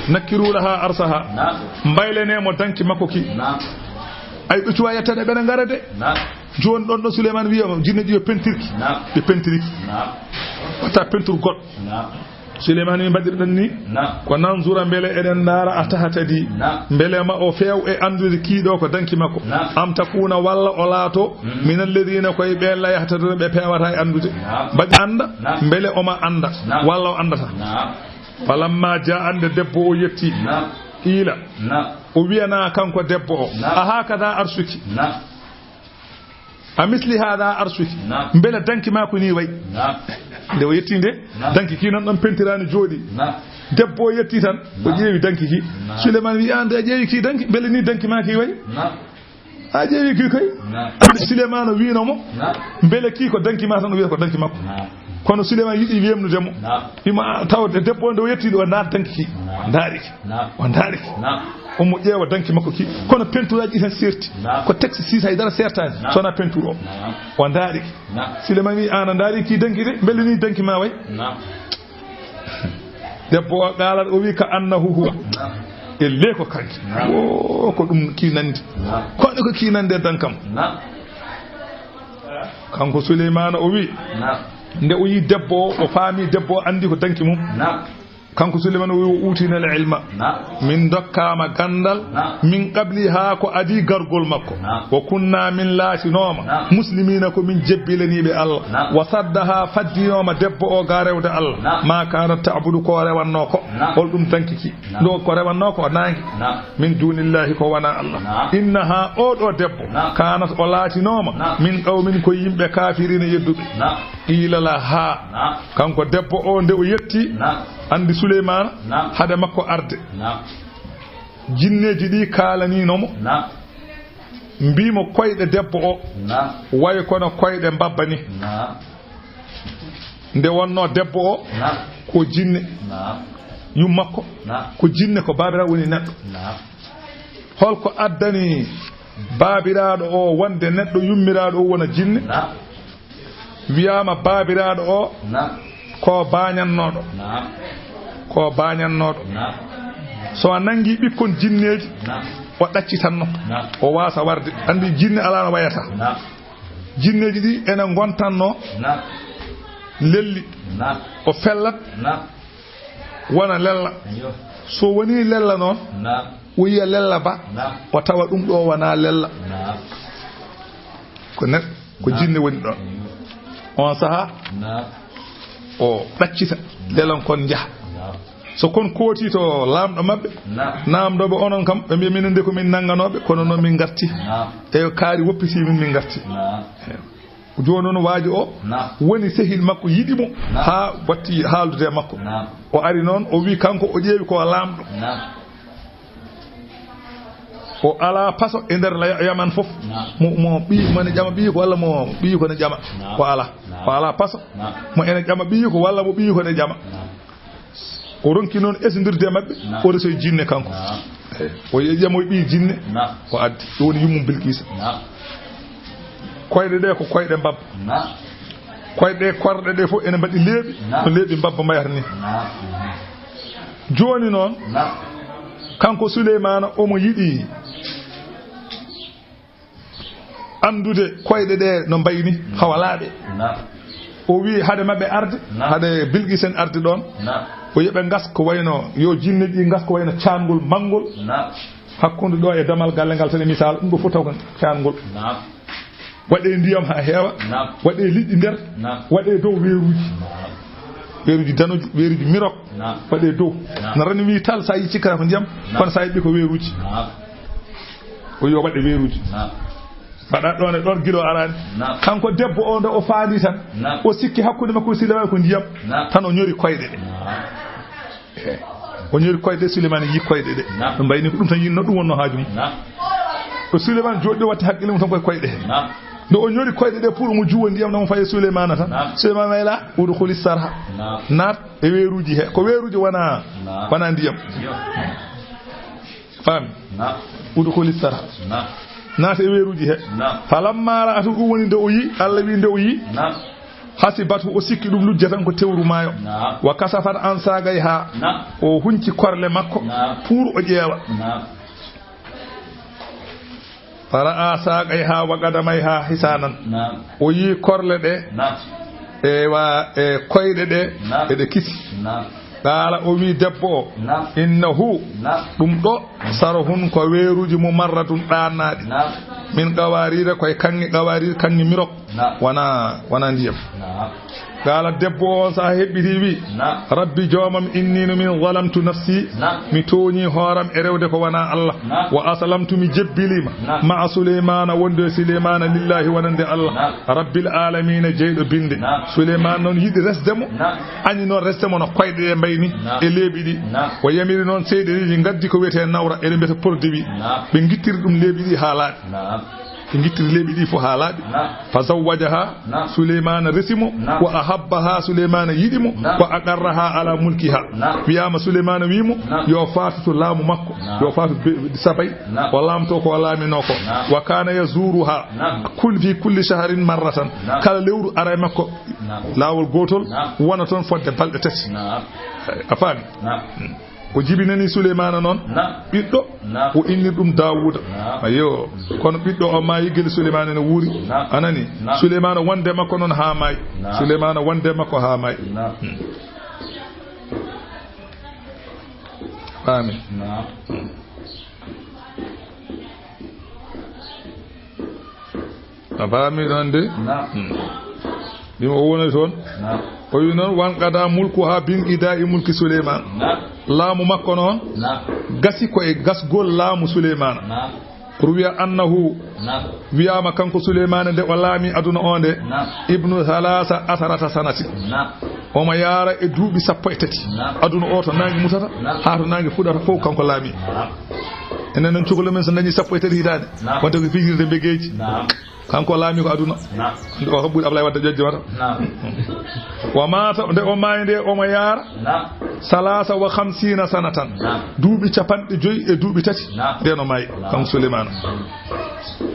Nakkiru laha arsaha. Naam. Mbaylene mo danki makko ki. Naam. Ay, ɓe cuwa yettade ɓe na ngara de. Naam. Jooni ɗon ɗo Suleymaan wiyama jinneji yo pentirki. Naam. Ɓe pentirki. Naam. Wata pentur goɗɗo. Naam. Suleymaan wi mbaɗirɗen ni. Naam. Ko nanzura mbele eɗen ndaara a tahatadi. Naam. Mbele ma o feew e anndude kii ɗo ko danki makko. Naam. Am takuna walla o laato. Mm. Min alladina koye ɓe la yahtaduna ɓe peewata e anndude. Naam. Mbaɗi annda. Naam. Mbele oma annda. Naam. Walla o anndata. Naam. Falamma jaa, nde debbo o yetti. Naam. Qiila. Naam. O wiyana kanko debbo o. Naam. A hakada arsuki. Naam. A misli hada arsuki. Naam. Mbele danki ma ko ni way. Naam. Nde o yetti nde, naam, danki ki nan ɗon pentirani jooɗi. Naam. Debbo o yetti tan, o, naam, ƴeewi danki ki. Naam. Suleymaan wi, "An de a ƴeewi ki danki, mbele ni danki ma ki way?" Naam. A ƴeewi ki koy? Naam. Suleymaana wiino mo, naam, "Mbele kii ko danki ma tan?" O wiyata ko danki makko. Naam. Kono Suleymaana yiɗi weemnude mo. Naam. Wima, a, taw de-, debbo o nde o yetti o ndaar danki ki. Naam. Ndaari ki. Naam. O ndaari ki. Naam. Omo ƴeewa danki makko ki. Kono penturaaji ɗi tan seerti. Naam. Ko texte six hay dara seertaani. Naam. So wonaa pentur o. Naam. O ndaari ki. Naam. Suleymaana wi, "An a ndaari ki danki de? Mbele ni danki ma way?" Naam. Debbo o qaalat, o wi, "Ka annahu huwa." Naam. Elle ko kanki. Naam. O, ko ɗum ki nandi. Naam. Ko ɗum ko ki nandi e dankam. Naam. Kanko Suleymaana o wi, naam, nde o yi debbo o, o faami debbo o andi ko danki mum. Naam. Kanko Suleymaana o wi: "Wa uutiina al ilma." Naam. Min ndokkaama ganndal. Naam. Min qabli, haa ko adii gargol makko. Naam. "Wa kunnaa", min laatinooma. Naam. "Muslimiina", ko min jebbilaniiɓe Allah. Naam. "Wa saddahaa", faddinooma debbo o ga rewde Allah. Naam. "Maa kaanat ta'budu", ko o rewannoo ko. Naam. Hol ɗum dankiki? Naam. Ɗo ko rewannoo ko naange. Naam. "Min duunillaahi", ko wanaa Allah. Naam. "Innahaa", oo ɗo debbo. Naam. "Kaanat", o laatinooma. Naam. "Min qawmin", ko yimɓe, "kaafiriina", yedduɓe. Naam. "Qiila lahaa". Naam. Kanko debbo o, nde o yetti, naam, anndi Suleymaana, naam, hade makko arde. Naam. Jinneeji ɗi kaalaniino mo. Naam. Mbii mo koyɗe debbo o, naam, wayi kono koyɗe mbabba ni. Naam. Nde wonnoo debbo o, naam, ko jinne. Naam. Yumma makko, naam, ko jinne, ko baabiraaɗo woni neɗɗo. Naam. Holko addani baabiraaɗo o wonde neɗɗo, yummiraaɗo o wona jinne? Naam. Wiyaama baabiraaɗo o, naam, ko baañannooɗo. Naam. Ko baañannooɗo. Naam. So a nanngi ɓikkon jinneeji, naam, o ɗaccitanno. Naam. O waasa warde. Anndi jinne alaa no wayata. Naam. Jinneeji ɗi ene ngontanno, naam, lelli. Naam. O fellat. Naam. Wona lella. Iyo. So woni lella noon, naam, o yiya lella ba, naam, o tawa ɗum ɗo wona lella. Naam. Ko neɗɗo, ko, naam, jinne woni ɗon. Iyo. On saha, naam, o ɗaccita, lelan kon njaha. Naam. So kon kooti to laamɗo maɓɓe, naam, naamdooɓe onon kam, ɓe mbiya minen de ko min nannganooɓe, kono noon min ngarti. Naam. E kaari woppiti min, min ngarti. Naam. Eyo. Jooni noon waaji o, naam, woni sehil makko yiɗi mo, naam, haa watti haaldude e makko. Naam. O ari noon, o wi kanko o ƴeewi ko laamɗo. Naam. O alaa paso e nder la-, Yaman fof. Naam. Mo, mo ɓiy mo ne ƴama ɓiy ko walla mo ɓiy ko ne ƴama. Naam. O alaa. Naam. O alaa paso. Naam. Mo ene ƴama ɓiy ko walla mo ɓiy ko ne ƴama. Naam. O ronki noon esondirde e maɓɓe, naam, o resoyi jinne kanko. Naam. Eyi. O yehi ƴamoyi ɓiyi jinne, naam, o addi. Ɗum woni yummum Bilkiisa. Naam. Koyɗe ɗe ko koyɗe mbabba. Naam. Koyɗe ɗe, korɗe ɗe fof ene mbaɗi leeɓi, naam, no leeɓi mbabba mayata ni. Naam. Jooni noon, naam, kanko Suleymaana omo yiɗi anndude koyɗe ɗe no mbayni, hawa laaɓe. Naam. O wi hade maɓɓe arde, naam, hade Bilkiisa en arde ɗon. Naam. O yeɓe ngas ko wayno, yo jinne ɗi ngas ko wayno caangol manngol. Naam. Hakkunde ɗo e damal galle ngal tan e misal, ɗum ɗo fof taw ko caangol. Naam. Waɗe ndiyam haa heewa, naam, waɗe liɗɗi nder, naam, waɗe dow weeruuji. Naam. Weeruuji danuji, weeruuji mirok. Naam. Waɗe dow. Naam. No rani wi tal, sa yi cikkata ko ndiyam, naam, kono sa yi ɓi ko weeruuji. Naam. O yo waɗe weeruuji. Naam. Mbaɗa ɗon e ɗon gilo arani. Naam. Kanko debbo o nde o faandi tan, naam, o sikki hakkunde makko e Suleymaana ko ndiyam. Naam. Tan o ñori koyɗe ɗe. Naam. Eh. O ñori koyɗe ɗe, Suleymaana yi koyɗe ɗe. Naam. Ɗum mbayni ko ɗum tan yinno, ɗum wonno haaju mum. Naam. Ɗo Suleymaana jooɗi ɗo watti hakkille mum tan koye koyɗe he. Naam. Nde o ñori koyɗe ɗe pour omo juwa ndiyam, no mo faye Suleymaana tan. Naam. Suleymaana wayla, "Udkhuli sarha." Naam. Naat e weeruuji he. Ko weeruuji wona, naam, wona ndiyam. Ndiyam. Faami? Naam. "Udkhuli sarha." Naam. Naat e weeruuji he. Naam. "Falamma ra'atu", ɗum woni nde o yi, Allah wi nde o yi. Naam. "Hasibathu", o sikki ɗum lujja tan ko tewru maayo. Naam. "Wa kashafat an saqayha." Naam. O hunci korle makko. Naam. Pour o ƴeewa. Naam. "Fara'a saqayha wa qadamayha hisanan." Naam. O yi korle ɗe. Naam. Ewa, e koyɗe ɗe. Naam. Eɗe kisi. Naam. Qaala, o wi debbo o, naam, "Innahu." Naam. Ɗum ɗo, "sarhun", ko weeruuji mumarratun ɗaannaaɗi. Naam. "Min qawaariira", koye kaŋŋe qawaariir, kaŋŋe mirok. Naam. Wona, wona ndiyam. Naam. Qaala, debbo o on saha heɓɓiti wi, naam, "Rabbi, joomam, inni no min zalamtu nafsi." Naam. "Mi tooñi hooram e rewde ko wona Allah." Naam. "Wa aslamtu", mi jebbilima. Naam. "Ma'a Suleymaana", wonde e Suleymaana, "lillahi", wonande Allah. Naam. "Rabbil aalamiina", jeyɗo binde. Naam. Suleymaana noon yiɗi resde mo. Naam. Añi noon resde mo no koyɗe ɗe mbayni, naam, e leeɓi ɗi. Naam. O yamiri noon seyɗeneeji ngaddi ko wiyetee nawra, eɗen mbiyata produit. Naam. Ɓe ngittiri ɗum leeɓi ɗi haa laaɓi. Naam. Ɓe ngittiri leeɓi ɗi fof haa laaɓi. Naam. Fa zawwajaha, naam, Suleymaana resi mo, naam, wa ahabbaha, Suleymaana yiɗi mo, naam, wa aqarraha ala mulkiha. Naam. Wiyaama Suleymaana wii mo, naam, yo faatu to laamu makko, naam, yo faatu be-, Sabay, naam, o laamto ko o laaminoo ko. Naam. Wa kaana yazuruha, naam, kul-, fi kulli shahrin marratan. Naam. Kala lewru ara e makko, naam, laawol gootol, naam, wona toon fodde balɗe tati. Naam. A faami? Naam. O jibinani Suleymaana noon, naam, ɓiɗɗo, naam, o inni ɗum Daawuda. Naam. Ayo, kono ɓiɗɗo o maayi gila Suleymaana ne wuuri. Naam. A nani? Naam. Suleymaana wonde makko noon haa maayi. Naam. Suleymaana wonde makko haa maayi. Naam. Hmm. Amin. Naam. A faami ɗon de? Naam. Hmm. Ɗum o woni toon. Naam. O wi noon, "Wan qada mulku ha bin qida i mulki Suleyman." Naam. Laamu makko noon, naam, gasi ko e gasgol laamu Suleymaana. Naam. Ruwiya annahu, naam, wiyaama kanko Suleymaana nde o laami aduna o nde, naam, ibnu halaasa asarata sanati. Naam. Omo yaara e duuɓi sappo e tati. Naam. Aduna o to naange mutata, naam, haa to naange fuɗata fof kanko laami. Naam. Enen noon cukalel men so dañi sappo e tati hitaande, naam, wonta ko fijirde mbegeeji. Naam. Kanko laami ko aduna. Naam. O haɓɓude Ablaye Wadde ƴoƴde wata. Naam. Wa maata, nde o maayi nde, omo yaara. Naam. Salaasa wa khamsiina sanatan. Naam. Duuɓi capanɗe joyi e duuɓi tati. Naam. Nden o maayi, naam, kanko Suleymaana.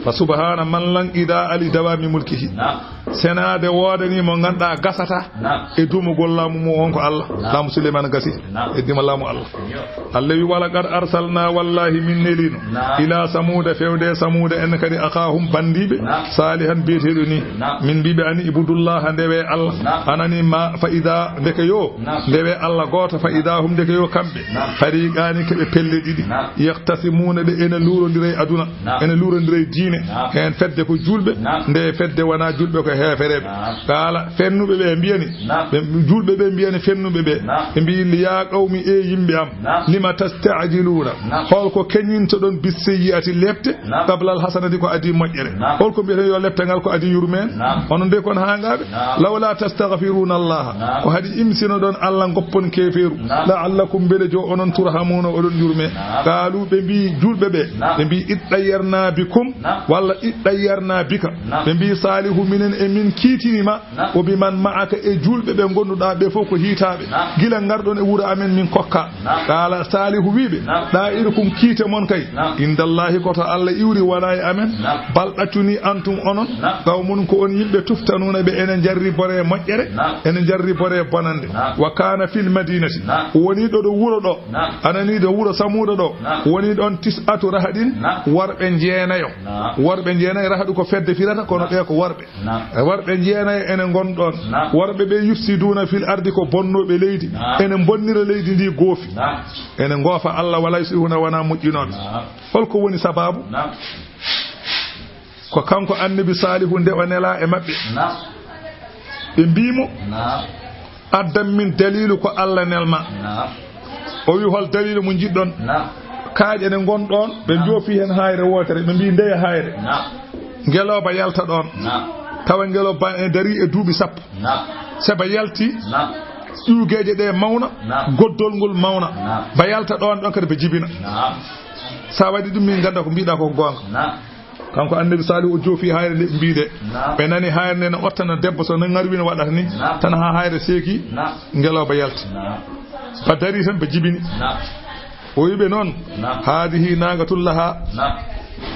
Fa subhaana man lan ida ali dawami mulkihi. Naam. Senaade woodani mo ngannduɗaa gasata, naam, e duumugol laamu mum on ko Allah. Naam. Laamu Suleymaana gasi. Naam. Heddima laamu Allah. Yo. Allah wi, "Wala qad arsalna, wallahi min nelino, naam, ila samuda, fewde samuda en kadi, akhahum, bandiɓe, naam, salihan, biyeteɗo ni." Naam. Min mbiɓe ani, "Ibudullaha, ndewe Allah." Naam. Anani ma, fa ida, ndeke yo, naam, ndewe Allah gooto, fa ida hum, ndeke yo kamɓe, naam, fariqani, keɓe pelle ɗiɗi, naam, yahtasimuna, ɓe ene luurondira e aduna, naam, ene luurondira e diine, naam, heen fedde ko julɓe, naam, nde fedde wona julɓe ko heefereɓe. Naam. Qala, fennuɓe ɓe mbiyani, naam, ɓe, julɓe ɓe mbiyani fennuɓe ɓe, naam, ɓe mbi, "Ya qawmi, e yimɓe am, naam, lima tasta'jiluna, naam, holko keñintoɗon bis sayyi'ati lepte, naam, qabla al hasanati, ko adi moƴƴere?" Naam. Holko mbiyeten yo lepte ngal ko adi yurmeen? Naam. Onon de kon haangaaɓe. Naam. Lawla tastaghfiruna Allah. Naam. Ko haɗi imsinoɗon Allah, ngoppon keefeeru. Naam. La'allakum, mbele jo onon, turhamuna, oɗon yurme. Naam. Qaalu, ɓe mbi julɓe ɓe. Naam. Ɓe mbi, "Ittayyarna bikum." Naam. Walla, "Ittayyarna bika." Naam. Ɓe mbi, "Salihu, minen e min kiitinima." Naam. "Wa biman ma'aka", e julɓe ɓe ngonduɗa ɓe fof ko hiitaaɓe. Naam. Gila ngarɗon e wuro amen min kokka. Naam. Qala Salihu wiɓe, naam, "Da'irukum, kiite mon kay, naam, indallahi, ko to Allah iwri, wona e amen. Naam. Bal, ɗaccuni, antum, onon, naam, qawmun, ko on yimɓe, tuftanuna, ɓe ene jarribore moƴƴere, naam, ene jarribore bonande." Naam. "Wa kana fil madinati." Naam. Woni ɗo, ɗo wuro ɗo. Naam. Anani ɗo wuro Samuda ɗo. Naam. Woni ɗon tis'atu rahadin, naam, worɓe jeenayo. Naam. Worɓe jeenayo, rahadu ko fedde firata, kono, naam, ɓe ko worɓe. Naam. E worɓe jeenayo ene ngon ɗon. Naam. Worɓe ɓe yufsiduna fil ardi, ko bonnooɓe leydi. Naam. Ene bonnira leydi ndi goofi. Naam. Ene ngoofa Allah, wala yuslihuna, wona moƴƴinooɓe. Naam. Holko woni sababu? Naam. Ko kanko annabi Salihu nde o nela e maɓɓe. Naam. Ɓe mbi mo, naam, addan min dalilu ko Allah nelma. Naam. O wi, "Hol dalilu mo njiɗɗon?" Naam. Kaaƴe ɗe ngon ɗon, ɓe, naam, joofi heen haayre wootere, ɓe mbi, "Ndeye haayre?" Naam. Ngelooba yalta ɗon. Naam. Tawa ngelooba e dari e duuɓi sappo. Naam. Se ba yalti, naam, ƴuugeeje ɗe mawna, naam, goddol ngol mawna. Naam. Ba yalta ɗon, ɗon kadi ba jibina. Naam. Sa waɗi ɗum, min ngannda ko mbiɗa ko goonga. Naam. Kanko annabi Salihu o joofi haayre nde ɓe mbiɗe. Naam. Ɓe nani haayre nde ne ottana debbo, so nani ngarwi no waɗata ni. Naam. Tan haa haayre seeki, naam, ngelooba yalti. Naam. Ba dari tan, ba jibini. Naam. O wiɓe noon, naam, "Haadihi naaqatun laha, naam,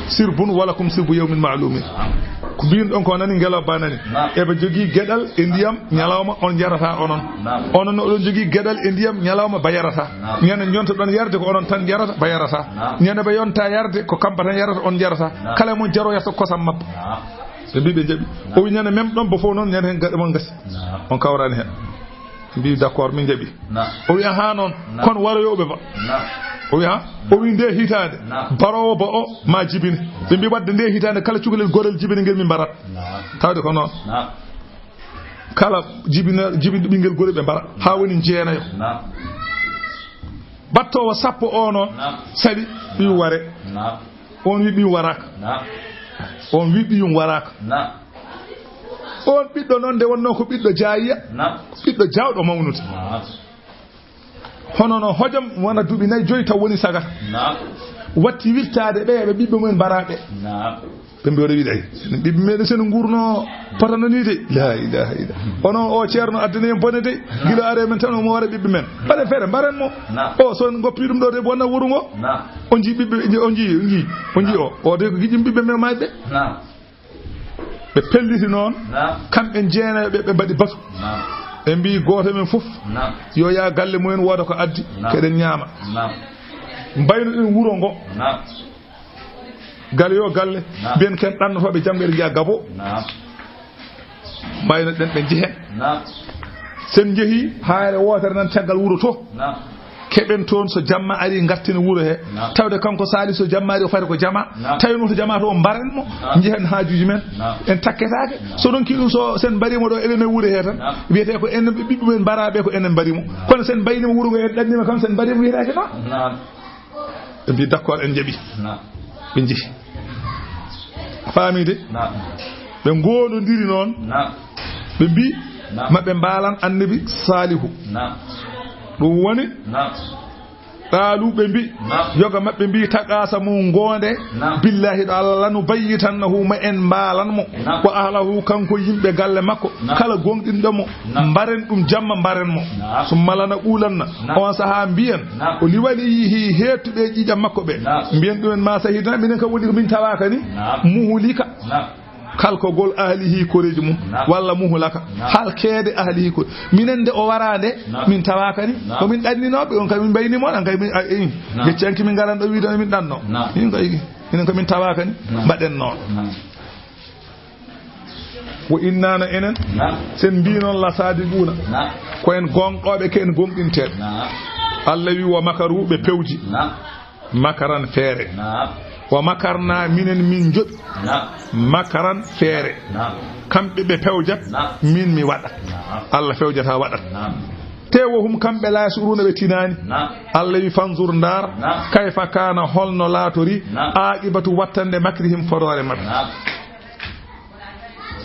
sirbun wa lakum sirbu yawmin ma'lumin." Naam. Ko mbin ɗon ko nani, ngelooba nani. Naam. Eɓe jogii geɗal e ndiyam ñalawma, on njarata onon. Naam. Onon oɗon jogii geɗal e ndiyam ñalawma, ba yarata. Naam. Ñande jonta ɗon yarde, ko onon tan jarata, ba yarata. Naam. Ñande ba yonta yarde, ko kamɓe tan yarata, on jarata. Naam. Kala mo jaro yarta kosam mabba. Naam. Ɓe mbi ɓe jaɓi. Naam. O wi ñande mem ɗon ba fof noon, ñande heen gaɗa mon gasi. Naam. On kawrani heen. Mbi, "D'accord, min jaɓi." Naam. O wi, "Ahaa noon, naam, kono waroyooɓe ba?" Naam. O wi, "Ha?" O wi, "Nde hitaande, naam, baroowo ba o ma jibine." Ɓe mbi, "Wadde nde hitaande, kala cukalel gorel jibine ngel, min mbarat." Naam. Tawde ko noon. Naam. Kala jibina-, jibinɗo ɓinngel gorel, ɓe mbara. Haa woni jeenayo. Naam. Battoowo sappo o noon, naam, saɗi ɓiyum ware. Naam. On wi ɓiyum waraaka. Naam. On wi ɓiyum waraaka. Naam. On ɓiɗɗo noon, nde wonnoo ko ɓiɗɗo jaayiya, naam, ɓiɗɗo jaawɗo mawnude. Naam. Hono no hojom wona duuɓi nayi, joyi taw woni sagata. Naam. Watti wirtaade ɓe, ɓe ɓiɓɓe mumen mbaraaɓe. Naam. Ɓe mbi, "Oɗo wiɗa, ɓiɓɓe meɗen seno nguurno potano ni de." La ilaha illa. Ono o ceerno addani en bone de. Naam. Gila are men tan omo wara ɓiɓɓe men. Mbaɗen feere, mbaren mo. Naam. O so en goppi ɗum ɗo de, wonna wuro ngo. Naam. On jii ɓiɓɓe, on jii, on jii, on jii o. O de ko giƴum ɓiɓɓe men mayɓe. Naam. Ɓe pelliti noon, naam, kamɓe jeenayo ɓe, ɓe mbaɗi batu. Naam. Ɓe mbi gooto men fof, naam, yo yaa galle mumen, wooda ko addi, naam, keɗen ñaama. Naam. Mbaynoɗen wuro ngo. Naam. Galle yo galle, naam, mbiyen ken ɗannotooɓe janngo eɗen njiya gabo. Naam. Mbaynoɗen ɓe njehen. Naam. Sen njehi, haayre wootere nan caggal wuro to. Naam. Keɓen toon so jamma ari, ngarten wuro he. Naam. Tawde kanko Saalihu so jamma ari, o fari ko jama. Naam. Tawi noon so jama to, o mbaren mo. Naam. Njehen haajuuji men. Naam. En takketaake. Naam. So ɗon ki ɗum, so sen mbarimo ɗo, eɗen e wuro he tan. Naam. Wiyete ko enen ɓe ɓiɓɓe men mbaraaɓe, ko enen mbari mo. Naam. Kono sen mbayni mo wuro ngo, en ɗannima kam, sen mbari mo, wiyetaake noon. Naam. Ɓe mbi, "D'accord, en jaɓi." Naam. Ɓe njehi. Faami de? Naam. Ɓe ngoondondiri noon. Naam. Ɓe mbi, naam, maɓe mbaalan Annabi Saalihu. Naam. Ɗum woni, naam, qaalu, ɓe mbi, naam, yoga maɓɓe mbi, taqaasamu, ngoonde, naam, billaahi ɗo Allah, lanubayyitannahu, ma en mbaalan mo, naam, wa ahlahu, kanko yimɓe galle makko, naam, kala gooŋɗinɗo mo, naam, mbaren ɗum jamma, mbaren mo. Naam. Summa lanaqulanna, naam, on sahaa mbiyen, naam, o liwaliyihi, heettuɓe ƴiiƴam makko ɓe. Naam. Mbiyen ɗumen, ma sahidna, minen kam woni ko min tawaaka ni. Naam. Muhlika. Naam. Kalkogol ahlihi, koreeji mum. Naam. Walla muhlaka. Naam. Halkeede ahlihi, ko minen nde o waraa nde, naam, min tawaaka ni. Naam. Ko min ɗanninooɓe, on kay min mbayni mo, on kay min, a, eh, naam, gecci hanki min ngaran ɗo wiide on min ɗanno. Naam. Min kay, minen ko min tawaaka ni. Naam. Mbaɗen noon. Naam. Wo innaano enen, naam, sen mbii noon la saadiquuna. Naam. Ko en gooŋɗooɓe, ko en gooŋɗinteeɓe. Naam. Allah wi, wa makaru, ɓe pewji. Naam. Makaran, feere. Naam. Wa makarna, minen min njoɓi. Naam. Makaran, feere. Naam. Kamɓe ɓe pewjat, naam, min mi waɗa. Naam. Allah fewjata, waɗat. Naam. Te wo hum, kamɓe, la yash'uruna, ɓe tinaani. Naam. Allah wi, fanzur, ndaar, naam, kayfa kaana, holno laatori, naam, aqibatu, wattande, makrihim, fodoore maɓɓe. Naam.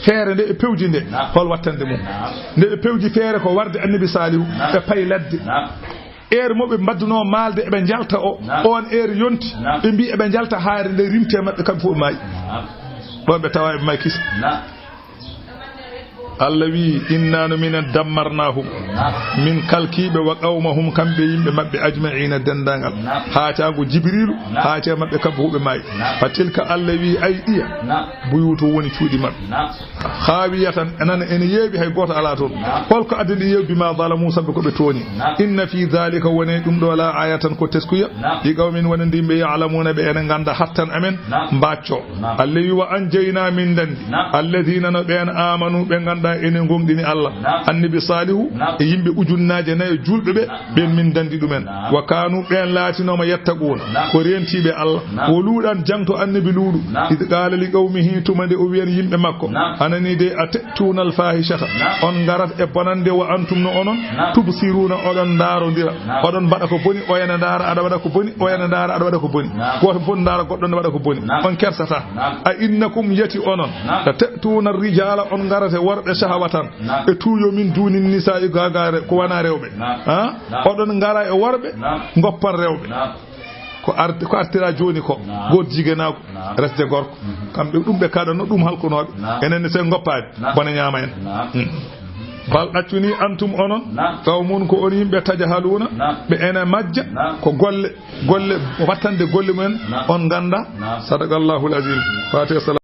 Feere nde ɓe pewji nde, naam, hol wattande mum? Naam. Nde ɓe pewji feere ko warde Annabi Saalihu, naam, ɓe payi ladde. Naam. Heure mo ɓe mbaddunoo maalde eɓe njalta o, naam, oon heure yonti, naam, ɓe mbii eɓe njalta haayre nde rimte maɓɓe, kamɓe fof ɓe maayi. Naam. Ɗoon ɓe tawa eɓe maayi kisa. Naam. Allah wi, inna no minen dammarnahum. Naam. Min kalkii ɓe wa qawmahum, kamɓe yimɓe maɓɓe, ajma'iina, denndaangal. Naam. Haa caango Jibriilu, naam, haa cee maɓɓe kamɓe fof ɓe maayi. Naam. Fa tilka, Allah wi, ay ɗiya. Naam. Buyuutu woni cuuɗi maɓɓe. Naam. Haawiyatan, nana ene yeeɓi, hay gooto alaa toon. Naam. Hol ko addi ɗi yeeɓi? Bimaa zalamu, sabu ko ɓe tooñi. Naam. Inna fii zaalika, woni ɗum ɗo, la aayatan, ko teskuya. Naam. Li qawmin, wonande yimɓe, ya'lamuuna, ɓe ene ngannda, hattan amen, naam, mbaaccoo. Naam. Allah wi, wa anjaynaa, min ndanndi. Naam. Alladiina, no ɓeen, aamanu, ɓe ngannduɗaa ene ngooŋɗini Allah. Naam. Annabi Saalihu, naam, e yimɓe ujunnaaje nayi juulɓe ɓe, naam, ɓeen min ndanndi ɗumen. Naam. Wa kaanu, ɓeen laatinooma, yattaquuna, naam, ko reentiiɓe Allah. Naam. Wo Luuɗan, jaŋto Annabi Luuɗu. Naam. Id qaala li qawmihi, tuma nde o wiyan yimɓe makko. Naam. Hanani de, ata'tuuna al-faahishata. Naam. On ngarat e bonannde, wa antum, no onon. Naam. Tubsiruuna, oɗon ndaarondira. Naam. Oɗon mbaɗa ko boni, o ene ndaara, aɗa waɗa ko boni, o ene ndaara, aɗa waɗa ko boni. Naam. Gooto fof ndaara goɗɗo ne waɗa ko boni. Naam. On kersataa. Naam. A innakum, yati onon. Naam. La ta'tuuna ar-rijaala, on ngarata e worɓe, shahwatan. Naam. E tuuyo, min duuni nisaa'i, gaagaare, ko wanaa rewɓe. Naam. Ha? Naam. Oɗon ngara e worɓe, naam, ngoppan rewɓe. Naam. Ko art-, ko artira jooni ko, naam, gooto jigeenaagu, naam, resde gorko. Mhm. Kamɓe ɗum ɓe kaɗanno, ɗum halkunooɓe. Naam. Enen ne, so en ngoppaani, naam, bone ñaama en. Naam. Hmm. Bal, ɗaccu ni, antum, onon, naam, qawmun, ko on yimɓe, tajhaluuna, naam, ɓe ene majja, naam, ko golle, golle, wattande golle mumen, naam, on nganndaa. Naam. Sadaqallahul azim. Fatiha.